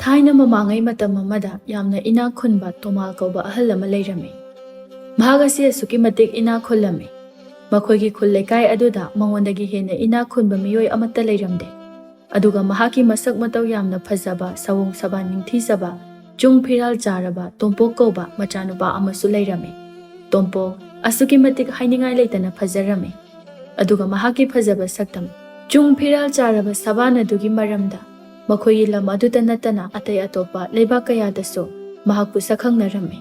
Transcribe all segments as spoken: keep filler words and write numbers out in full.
ꯊꯥꯏꯅ ꯃꯃꯥꯡꯉꯩ ꯃꯇꯝ ꯑꯃꯗ ꯌꯥꯝꯅ ꯏꯅꯥꯛ ꯈꯨꯟꯕ ꯇꯣꯃꯥꯜ ꯀꯧꯕ ꯑꯍꯜ ꯑꯃ ꯂꯩꯔꯝꯃꯤ꯫ ꯃꯍꯥꯛ ꯑꯁꯤ ꯑꯁꯨꯛꯀꯤ ꯃꯇꯤꯛ ꯏꯅꯥꯛ ꯈꯨꯜꯂꯝꯃꯤ꯫ ꯃꯈꯣꯏꯒꯤ ꯈꯨꯜ ꯂꯩꯀꯥꯏ ꯑꯗꯨꯗ ꯃꯉꯣꯟꯗꯒꯤ ꯍꯦꯟꯅ ꯏꯅꯥꯛ ꯈꯨꯟꯕ ꯃꯤꯑꯣꯏ ꯑꯃꯠꯇ ꯂꯩꯔꯝꯗꯦ꯫ ꯑꯗꯨꯒ ꯃꯍꯥꯛꯀꯤ ꯃꯁꯛ ꯃꯇꯧ ꯌꯥꯝꯅ ꯐꯖꯕ, ꯁꯑꯣꯡ ꯁꯥꯕꯥꯟ ꯅꯤꯡꯊꯤꯖꯕ, ꯆꯨꯡ ꯐꯤꯔꯥꯜ ꯆꯥꯔꯕ ꯇꯣꯝꯄꯣꯛ ꯀꯧꯕ ꯃꯆꯥꯅꯨꯄꯥ ꯑꯃꯁꯨ ꯂꯩꯔꯝꯃꯤ꯫ ꯇꯣꯝꯄꯣꯛ ꯑꯁꯨꯛꯀꯤ ꯃꯇꯤꯛ ꯍꯥꯏꯅꯤꯡꯉꯥꯏ ꯂꯩꯇꯅ ꯐꯖꯔꯝꯃꯤ꯫ ꯑꯗꯨꯒ ꯃꯍꯥꯛꯀꯤ ꯐꯖꯕ ꯁꯛꯇꯝ, ꯆꯨꯡ ꯐꯤꯔꯥꯜ ꯆꯥꯔꯕ ꯁꯕꯥꯟ ꯑꯗꯨꯒꯤ ꯃꯔꯝꯗ ꯃꯈꯣꯏꯒꯤ ꯂꯝ ꯑꯗꯨꯗ ꯅꯠꯇꯅ ꯑꯇꯩ ꯑꯇꯣꯞꯄ ꯂꯩꯕꯥꯛ ꯀꯌꯥꯗꯁꯨ ꯃꯍꯥꯛꯄꯨ ꯁꯛꯈꯪꯅꯔꯝꯃꯤ꯫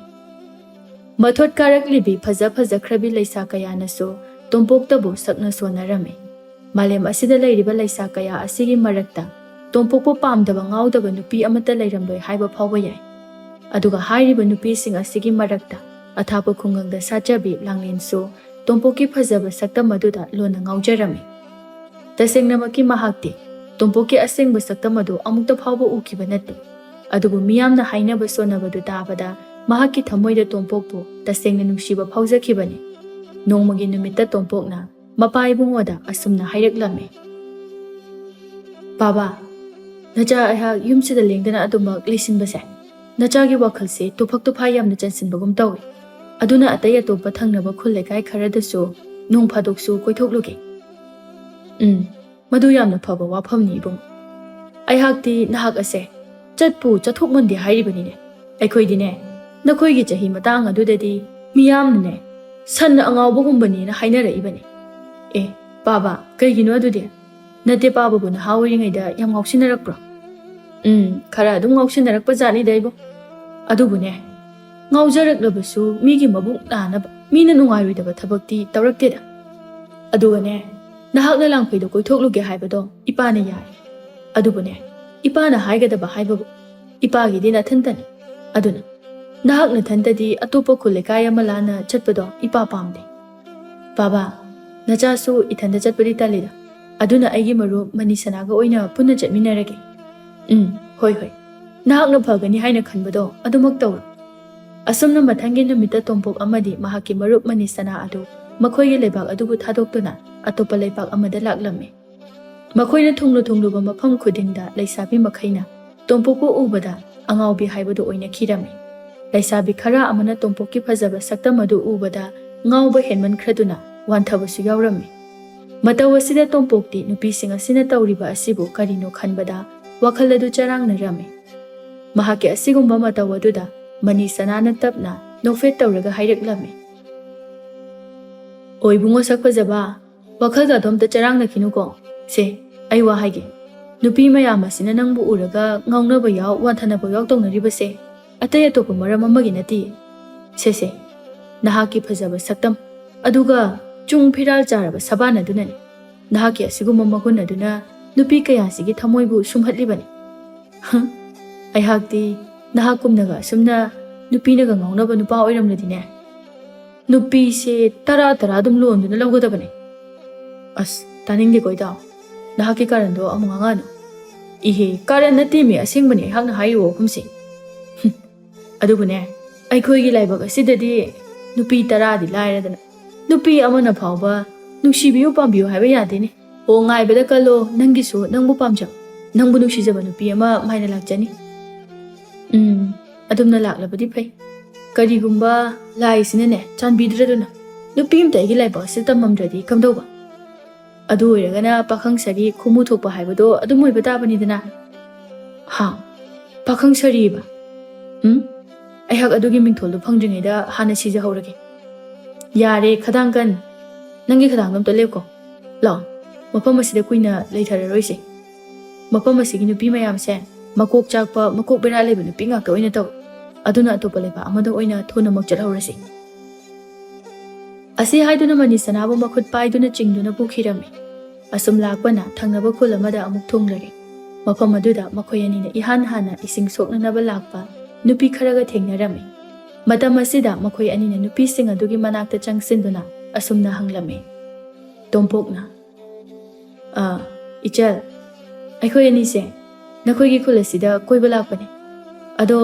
ꯃꯊꯣꯠ ꯀꯥꯔꯛꯂꯤꯕꯤ ꯐꯖ ꯐꯖꯈ꯭ꯔꯕꯤ ꯂꯩꯁꯥ ꯀꯌꯥꯅꯁꯨ ꯇꯣꯝꯄꯣꯛꯇꯕꯨ ꯁꯛꯅ ꯁꯣꯟꯅꯔꯝꯃꯤ꯫ ꯃꯥꯂꯦꯝ ꯑꯁꯤꯗ ꯂꯩꯔꯤꯕ ꯂꯩꯁꯥ ꯀꯌꯥ ꯑꯁꯤꯒꯤ ꯃꯔꯛꯇ ꯇꯣꯝꯄꯣꯛꯄꯨ ꯄꯥꯝꯗꯕ ꯉꯥꯎꯗꯕ ꯅꯨꯄꯤ ꯑꯃꯠꯇ ꯂꯩꯔꯝꯂꯣꯏ ꯍꯥꯏꯕ ꯐꯥꯎꯕ ꯌꯥꯏ꯫ ꯑꯗꯨꯒ ꯍꯥꯏꯔꯤꯕ ꯅꯨꯄꯤꯁꯤꯡ ꯑꯁꯤꯒꯤ ꯃꯔꯛꯇ ꯑꯊꯥꯞꯄ ꯈꯨꯡꯒꯪꯗ ꯁꯥꯠꯆꯕꯤ ꯂꯥꯡꯂꯦꯟꯁꯨ ꯇꯣꯝꯄꯣꯛꯀꯤ ꯐꯖꯕ ꯁꯛꯇꯝ ꯑꯗꯨꯗ ꯂꯣꯟꯅ ꯉꯥꯎꯖꯔꯝꯃꯤ꯫ ꯇꯁꯦꯡꯅꯃꯛꯀꯤ ꯃꯍꯥꯛꯇꯤ ꯇꯣꯝꯄꯣꯛꯀꯤ ꯑꯁꯦꯡꯕ ꯁꯛꯇꯝ ꯑꯗꯨ ꯑꯃꯨꯛꯇ ꯐꯥꯎꯕ ꯎꯈꯤꯕ ꯅꯠꯇꯦ꯫ ꯑꯗꯨꯕꯨ ꯃꯤꯌꯥꯝꯅ ꯍꯥꯏꯅꯕ ꯁꯣꯟꯅꯕꯗꯨ ꯇꯥꯕꯗ ꯃꯍꯥꯛꯀꯤ ꯊꯃꯣꯏꯗ ꯇꯣꯝꯄꯣꯛꯄꯨ ꯇꯁꯦꯡꯅ ꯅꯨꯡꯁꯤꯕ ꯐꯥꯎꯖꯈꯤꯕꯅꯤ꯫ ꯅꯣꯡꯃꯒꯤ ꯅꯨꯃꯤꯠꯇ ꯇꯣꯝꯄꯣꯛꯅ ꯃꯄꯥ ꯏꯕꯨꯡꯉꯣꯗ ꯑꯁꯨꯝꯅ ꯍꯥꯏꯔꯛꯂꯝꯃꯤ, "ꯕꯥꯕꯥ, ꯅꯆꯥ ꯑꯩꯍꯥꯛ ꯌꯨꯝꯁꯤꯗ ꯂꯦꯡꯗꯅ ꯑꯗꯨꯃꯛ ꯂꯩꯁꯤꯟꯕꯁꯦ ꯅꯆꯥꯒꯤ ꯋꯥꯈꯜꯁꯦ ꯇꯨꯐꯛ ꯇꯨꯐꯥꯏ ꯌꯥꯝꯅ ꯆꯟꯁꯤꯟꯕꯒꯨꯝ ꯇꯧꯏ꯫ ꯑꯗꯨꯅ ꯑꯇꯩ ꯑꯇꯣꯞꯄ ꯊꯪꯅꯕ ꯈꯨꯜ ꯂꯩꯀꯥꯏ ꯈꯔꯗꯁꯨ ꯅꯣꯡ ꯐꯥꯗꯣꯛꯁꯨ ꯀꯣꯏꯊꯣꯛꯂꯨꯒꯦ꯫" "ꯎꯝ, ꯃꯗꯨ ꯌꯥꯝꯅ ꯐꯕ ꯋꯥꯐꯝꯅꯤ ꯏꯕꯨꯡ꯫ ꯑꯩꯍꯥꯛꯇꯤ ꯅꯍꯥꯛ ꯑꯁꯦ ꯆꯠꯄꯨ ꯆꯠꯊꯣꯛꯃꯟꯗꯦ ꯍꯥꯏꯔꯤꯕꯅꯤꯅꯦ꯫ ꯑꯩꯈꯣꯏꯗꯤꯅꯦ, ꯅꯈꯣꯏꯒꯤ ꯆꯍꯤ ꯃꯇꯥꯡ ꯑꯗꯨꯗꯗꯤ ꯃꯤꯌꯥꯝꯅꯅꯦ ꯁꯟ ꯑꯉꯥꯎꯕꯒꯨꯝꯕꯅꯦꯅ ꯍꯥꯏꯅꯔꯛꯏꯕꯅꯤ꯫" "ꯑꯦ, ꯄꯥꯕ, ꯀꯩꯒꯤꯅꯣ ꯑꯗꯨꯗꯤ? ꯅꯠꯇꯦ, ꯄꯥꯕꯕꯨ ꯅꯍꯥ ꯑꯣꯏꯔꯤꯉꯩꯗ ꯌꯥꯝ ꯉꯥꯎꯁꯤꯟꯅꯔꯛꯄ꯭ꯔꯣ?" "ꯎꯝ, ꯈꯔ ꯑꯗꯨꯝ ꯉꯥꯎꯁꯤꯟꯅꯔꯛꯄ ꯖꯥꯠꯅꯤꯗ ꯑꯩꯕꯨ꯫ ꯑꯗꯨꯕꯨꯅꯦ, ꯉꯥꯎꯖꯔꯛꯂꯕꯁꯨ ꯃꯤꯒꯤ ꯃꯕꯨꯛ ꯅꯥꯅꯕ, ꯃꯤꯅ ꯅꯨꯡꯉꯥꯏꯔꯣꯏꯗꯕ ꯊꯕꯛꯇꯤ ꯇꯧꯔꯛꯇꯦꯗ꯫ ꯑꯗꯨꯒꯅꯦ, ꯅꯍꯥꯛꯅ ꯂꯥꯡꯐꯩꯗ ꯀꯣꯏꯊꯣꯛꯂꯨꯒꯦ ꯍꯥꯏꯕꯗꯣ ꯏꯄꯥꯅ ꯌꯥꯏ꯫ ꯑꯗꯨꯕꯨꯅꯦ, ꯏꯄꯥꯅ ꯍꯥꯏꯒꯗꯕ ꯍꯥꯏꯕꯕꯨ ꯏꯄꯥꯒꯤꯗꯤ ꯅꯊꯟꯇꯅꯤ꯫ ꯑꯗꯨꯅ ꯅꯍꯥꯛ ꯅꯊꯟꯇꯗꯤ ꯑꯇꯣꯞꯄ ꯈꯨꯜ ꯂꯩꯀꯥꯏ ꯑꯃ ꯂꯥꯟꯅ ꯆꯠꯄꯗꯣ ꯏꯄꯥ ꯄꯥꯝꯗꯦ꯫ ꯕꯥꯕꯥ, ꯅꯆꯥꯁꯨ ꯏꯊꯟꯇ ꯆꯠꯄꯗꯤ ꯇꯜꯂꯤꯗ꯫ ꯑꯗꯨꯅ ꯑꯩꯒꯤ ꯃꯔꯨꯞ ꯃꯅꯤꯁꯅꯥꯒ ꯑꯣꯏꯅ ꯄꯨꯟꯅ ꯆꯠꯃꯤꯟꯅꯔꯒꯦ꯫" "ꯎꯝ, ꯍꯣꯏ, ꯍꯣꯏ꯫ ꯅꯍꯥꯛꯅ ꯐꯒꯅꯤ ꯍꯥꯏꯅ ꯈꯟꯕꯗꯣ ꯑꯗꯨꯃꯛ ꯇꯧꯔꯣ꯫" ꯑꯁꯨꯝꯅ ꯃꯊꯪꯒꯤ ꯅꯨꯃꯤꯠꯇ ꯇꯣꯝꯄꯣꯛ ꯑꯃꯗꯤ ꯃꯍꯥꯛꯀꯤ ꯃꯔꯨꯞ ꯃꯅꯤꯁꯅꯥ ꯑꯗꯨ ꯃꯈꯣꯏꯒꯤ ꯂꯩꯕꯥꯛ ꯑꯗꯨꯕꯨ ꯊꯥꯗꯣꯛꯇꯨꯅ ꯑꯇꯣꯞꯄ ꯂꯩꯕꯥꯛ ꯑꯃꯗ ꯂꯥꯛꯂꯝꯃꯤ꯫ ꯃꯈꯣꯏꯅ ꯊꯨꯡꯂꯨ ꯊꯨꯡꯂꯨꯕ ꯃꯐꯝ ꯈꯨꯗꯤꯡꯗ ꯂꯩꯁꯥꯕꯤ ꯃꯈꯩꯅ ꯇꯣꯝꯄꯣꯛꯄꯨ ꯎꯕꯗ ꯑꯉꯥꯎꯕꯤ ꯍꯥꯏꯕꯗꯨ ꯑꯣꯏꯅꯈꯤꯔꯝꯃꯤ꯫ ꯂꯩꯁꯥꯕꯤ ꯈꯔ ꯑꯃꯅ ꯇꯣꯝꯄꯣꯛꯀꯤ ꯐꯖꯕ ꯁꯛꯇꯝ ꯑꯗꯨ ꯎꯕꯗ ꯉꯥꯎꯕ ꯍꯦꯟꯃꯟꯈ꯭ꯔꯗꯨꯅ ꯋꯥꯟꯊꯕꯁꯨ ꯌꯥꯎꯔꯝꯃꯤ꯫ ꯃꯇꯧ ꯑꯁꯤꯗ ꯇꯣꯝꯄꯣꯛꯇꯤ ꯅꯨꯄꯤꯁꯤꯡ ꯑꯁꯤꯅ ꯇꯧꯔꯤꯕ ꯑꯁꯤꯕꯨ ꯀꯔꯤꯅꯣ ꯈꯟꯕꯗ ꯋꯥꯈꯜ ꯑꯗꯨ ꯆꯔꯥꯡꯅꯔꯝꯃꯤ꯫ ꯃꯍꯥꯛꯀꯤ ꯑꯁꯤꯒꯨꯝꯕ ꯃꯇꯧ ꯑꯗꯨꯗ ꯃꯅꯤ ꯁꯅꯥꯅ ꯇꯞꯅ ꯅꯣꯛꯐꯦꯠ ꯇꯧꯔꯒ ꯍꯥꯏꯔꯛꯂꯝꯃꯤ, "ꯑꯣ ꯏꯕꯨꯡꯉꯣ ꯁꯛ ꯐꯖꯕ, ꯋꯥꯈꯜꯒ ꯑꯗꯣꯝꯇ ꯆꯔꯥꯡꯅꯈꯤꯅꯨꯀꯣ꯫ ꯁꯦ, ꯑꯩ ꯋꯥ ꯍꯥꯏꯒꯦ꯫ ꯅꯨꯄꯤ ꯃꯌꯥꯝ ꯑꯁꯤꯅ ꯅꯪꯕꯨ ꯎꯔꯒ ꯉꯥꯎꯅꯕ ꯌꯥꯎ, ꯋꯥꯟꯊꯅꯕ ꯌꯥꯎ ꯇꯧꯅꯔꯤꯕꯁꯦ ꯑꯇꯩ ꯑꯇꯣꯞꯄ ꯃꯔꯝ ꯑꯃꯒꯤ ꯅꯠꯇꯦ꯫ ꯁꯦ, ꯁꯦ, ꯅꯍꯥꯛꯀꯤ ꯐꯖꯕ ꯁꯛꯇꯝ, ꯑꯗꯨꯒ ꯆꯨꯡ ꯐꯤꯔꯥꯜ ꯆꯥꯔꯕ ꯁꯕꯥꯟ ꯑꯗꯨꯅꯅꯤ꯫ ꯅꯍꯥꯛꯀꯤ ꯑꯁꯤꯒꯨꯝꯕ ꯃꯒꯨꯟ ꯑꯗꯨꯅ ꯅꯨꯄꯤ ꯀꯌꯥꯁꯤꯒꯤ ꯊꯃꯣꯏꯕꯨ ꯁꯨꯝꯍꯠꯂꯤꯕꯅꯤ꯫ ꯍ, ꯑꯩꯍꯥꯛꯇꯤ ꯅꯍꯥꯛꯀꯨꯝꯅꯒ ꯑꯁꯨꯝꯅ ꯅꯨꯄꯤꯅꯒ ꯉꯥꯎꯅꯕ ꯅꯨꯄꯥ ꯑꯣꯏꯔꯝꯂꯗꯤꯅꯦ, ꯅꯨꯄꯤꯁꯦ ꯇꯔꯥ ꯇꯔꯥ ꯑꯗꯨꯝ ꯂꯣꯟꯗꯨꯅ ꯂꯧꯒꯗꯕꯅꯦ꯫" "ꯑꯁ, ꯇꯥꯅꯤꯡꯗꯦꯀꯣ ꯏꯇꯥꯎ, ꯅꯍꯥꯛꯀꯤ ꯀꯥꯔꯟꯗꯣ ꯑꯃꯨꯛ ꯉꯥꯡꯉꯛꯑꯅꯨ꯫" "ꯏꯍꯦ, ꯀꯥꯔꯟ ꯅꯠꯇꯦꯃꯤ, ꯑꯁꯦꯡꯕꯅꯤ ꯑꯩꯍꯥꯛꯅ ꯍꯥꯏꯔꯤꯕ ꯋꯥꯐꯝꯁꯦ꯫ ꯍꯨꯝ, ꯑꯗꯨꯕꯨꯅꯦ, ꯑꯩꯈꯣꯏꯒꯤ ꯂꯥꯏꯕꯛ ꯑꯁꯤꯗꯗꯤ ꯅꯨꯄꯤ ꯇꯔꯥꯗꯤ ꯂꯥꯏꯔꯗꯅ, ꯅꯨꯄꯤ ꯑꯃꯅ ꯐꯥꯎꯕ ꯅꯨꯡꯁꯤꯕꯤꯌꯨ ꯄꯥꯝꯕꯤꯌꯨ ꯍꯥꯏꯕ ꯌꯥꯗꯦꯅꯦ꯫ ꯑꯣ, ꯉꯥꯏꯕꯗ ꯀꯜꯂꯣ, ꯅꯪꯒꯤꯁꯨ ꯅꯪꯕꯨ ꯄꯥꯝꯖꯕ, ꯅꯪꯕꯨ ꯅꯨꯡꯁꯤꯖꯕ ꯅꯨꯄꯤ ꯑꯃ ꯃꯥꯏꯅ ꯂꯥꯛꯆꯅꯤ꯫" "ꯎꯝ, ꯑꯗꯨꯝꯅ ꯂꯥꯛꯂꯕꯗꯤ ꯐꯩ꯫ ꯀꯔꯤꯒꯨꯝꯕ ꯂꯥꯏꯁꯤꯅꯅꯦ ꯆꯥꯟꯕꯤꯗ꯭ꯔꯗꯨꯅ ꯅꯨꯄꯤ ꯑꯃꯇ ꯑꯩꯒꯤ ꯂꯥꯏꯕꯛ ꯑꯁꯤꯗ ꯇꯝꯃꯝꯗ꯭ꯔꯗꯤ ꯀꯝꯗꯧꯕ? ꯑꯗꯨ ꯑꯣꯏꯔꯒꯅ ꯄꯥꯈꯪ ꯁꯥꯔꯤ ꯈꯨꯃꯨ ꯊꯣꯛꯄ ꯍꯥꯏꯕꯗꯣ ꯑꯗꯨꯝ ꯑꯣꯏꯕ ꯇꯥꯕꯅꯤꯗꯅ꯫" "ꯍꯥ? ꯄꯥꯈꯪ ꯁꯥꯔꯤꯕ? ꯎꯝ? ꯑꯩꯍꯥꯛ ꯑꯗꯨꯒꯤ ꯃꯤꯡꯊꯣꯜꯗꯨ ꯐꯪꯗ꯭ꯔꯤꯉꯩꯗ ꯍꯥꯟꯅ ꯁꯤꯖꯍꯧꯔꯒꯦ꯫" "ꯌꯥꯔꯦ, ꯈꯗꯥꯡ ꯀꯟ꯫ ꯅꯪꯒꯤ ꯈꯗꯥꯡꯗꯣ ꯑꯝꯇ ꯂꯦꯞꯀꯣ꯫ ꯂꯥꯛꯑꯣ, ꯃꯐꯝ ꯑꯁꯤꯗ ꯀꯨꯏꯅ ꯂꯩꯊꯔꯔꯣꯏꯁꯦ꯫ ꯃꯐꯝ ꯑꯁꯤꯒꯤ ꯅꯨꯄꯤ ꯃꯌꯥꯝꯁꯦ ꯃꯀꯣꯛ ꯆꯥꯛꯄ, ꯃꯀꯣꯛ ꯕꯦꯔꯥ ꯂꯩꯕ ꯅꯨꯄꯤ ꯉꯥꯛꯇ ꯑꯣꯏꯅ ꯇꯧꯏ꯫ ꯑꯗꯨꯅ ꯑꯇꯣꯞꯄ ꯂꯩꯕꯥꯛ ꯑꯃꯗ ꯑꯣꯏꯅ ꯊꯨꯅꯃꯛ ꯆꯠꯍꯧꯔꯁꯤ꯫" ꯑꯁꯤ ꯍꯥꯏꯗꯨꯅ ꯃꯅꯤꯁꯅꯥꯕꯨ ꯃꯈꯨꯠ ꯄꯥꯏꯗꯨꯅ ꯆꯤꯡꯗꯨꯅ ꯄꯨꯈꯤꯔꯝꯃꯤ꯫ ꯑꯁꯨꯝ ꯂꯥꯛꯄꯅ ꯊꯪꯅꯕ ꯈꯨꯜ ꯑꯃꯗ ꯑꯃꯨꯛ ꯊꯨꯡꯂꯔꯦ꯫ ꯃꯐꯝ ꯑꯗꯨꯗ ꯃꯈꯣꯏ ꯑꯅꯤꯅ ꯏꯍꯥꯟ ꯍꯥꯟꯅ ꯏꯁꯤꯡ ꯁꯣꯛꯅꯅꯕ ꯂꯥꯛꯄ ꯅꯨꯄꯤ ꯈꯔꯒ ꯊꯦꯡꯅꯔꯝꯃꯤ꯫ ꯃꯇꯝ ꯑꯁꯤꯗ ꯃꯈꯣꯏ ꯑꯅꯤꯅ ꯅꯨꯄꯤꯁꯤꯡ ꯑꯗꯨꯒꯤ ꯃꯅꯥꯛꯇ ꯆꯪꯁꯤꯟꯗꯨꯅ ꯑꯁꯨꯝꯅ ꯍꯪꯂꯝꯃꯤ꯫ ꯇꯣꯝꯄꯣꯛꯅ, "ꯑ, ꯏꯆꯜ, ꯑꯩꯈꯣꯏ ꯑꯅꯤꯁꯦ ꯅꯈꯣꯏꯒꯤ ꯈꯨꯜ ꯑꯁꯤꯗ ꯀꯣꯏꯕ ꯂꯥꯛꯄꯅꯦ꯫ ꯑꯗꯣ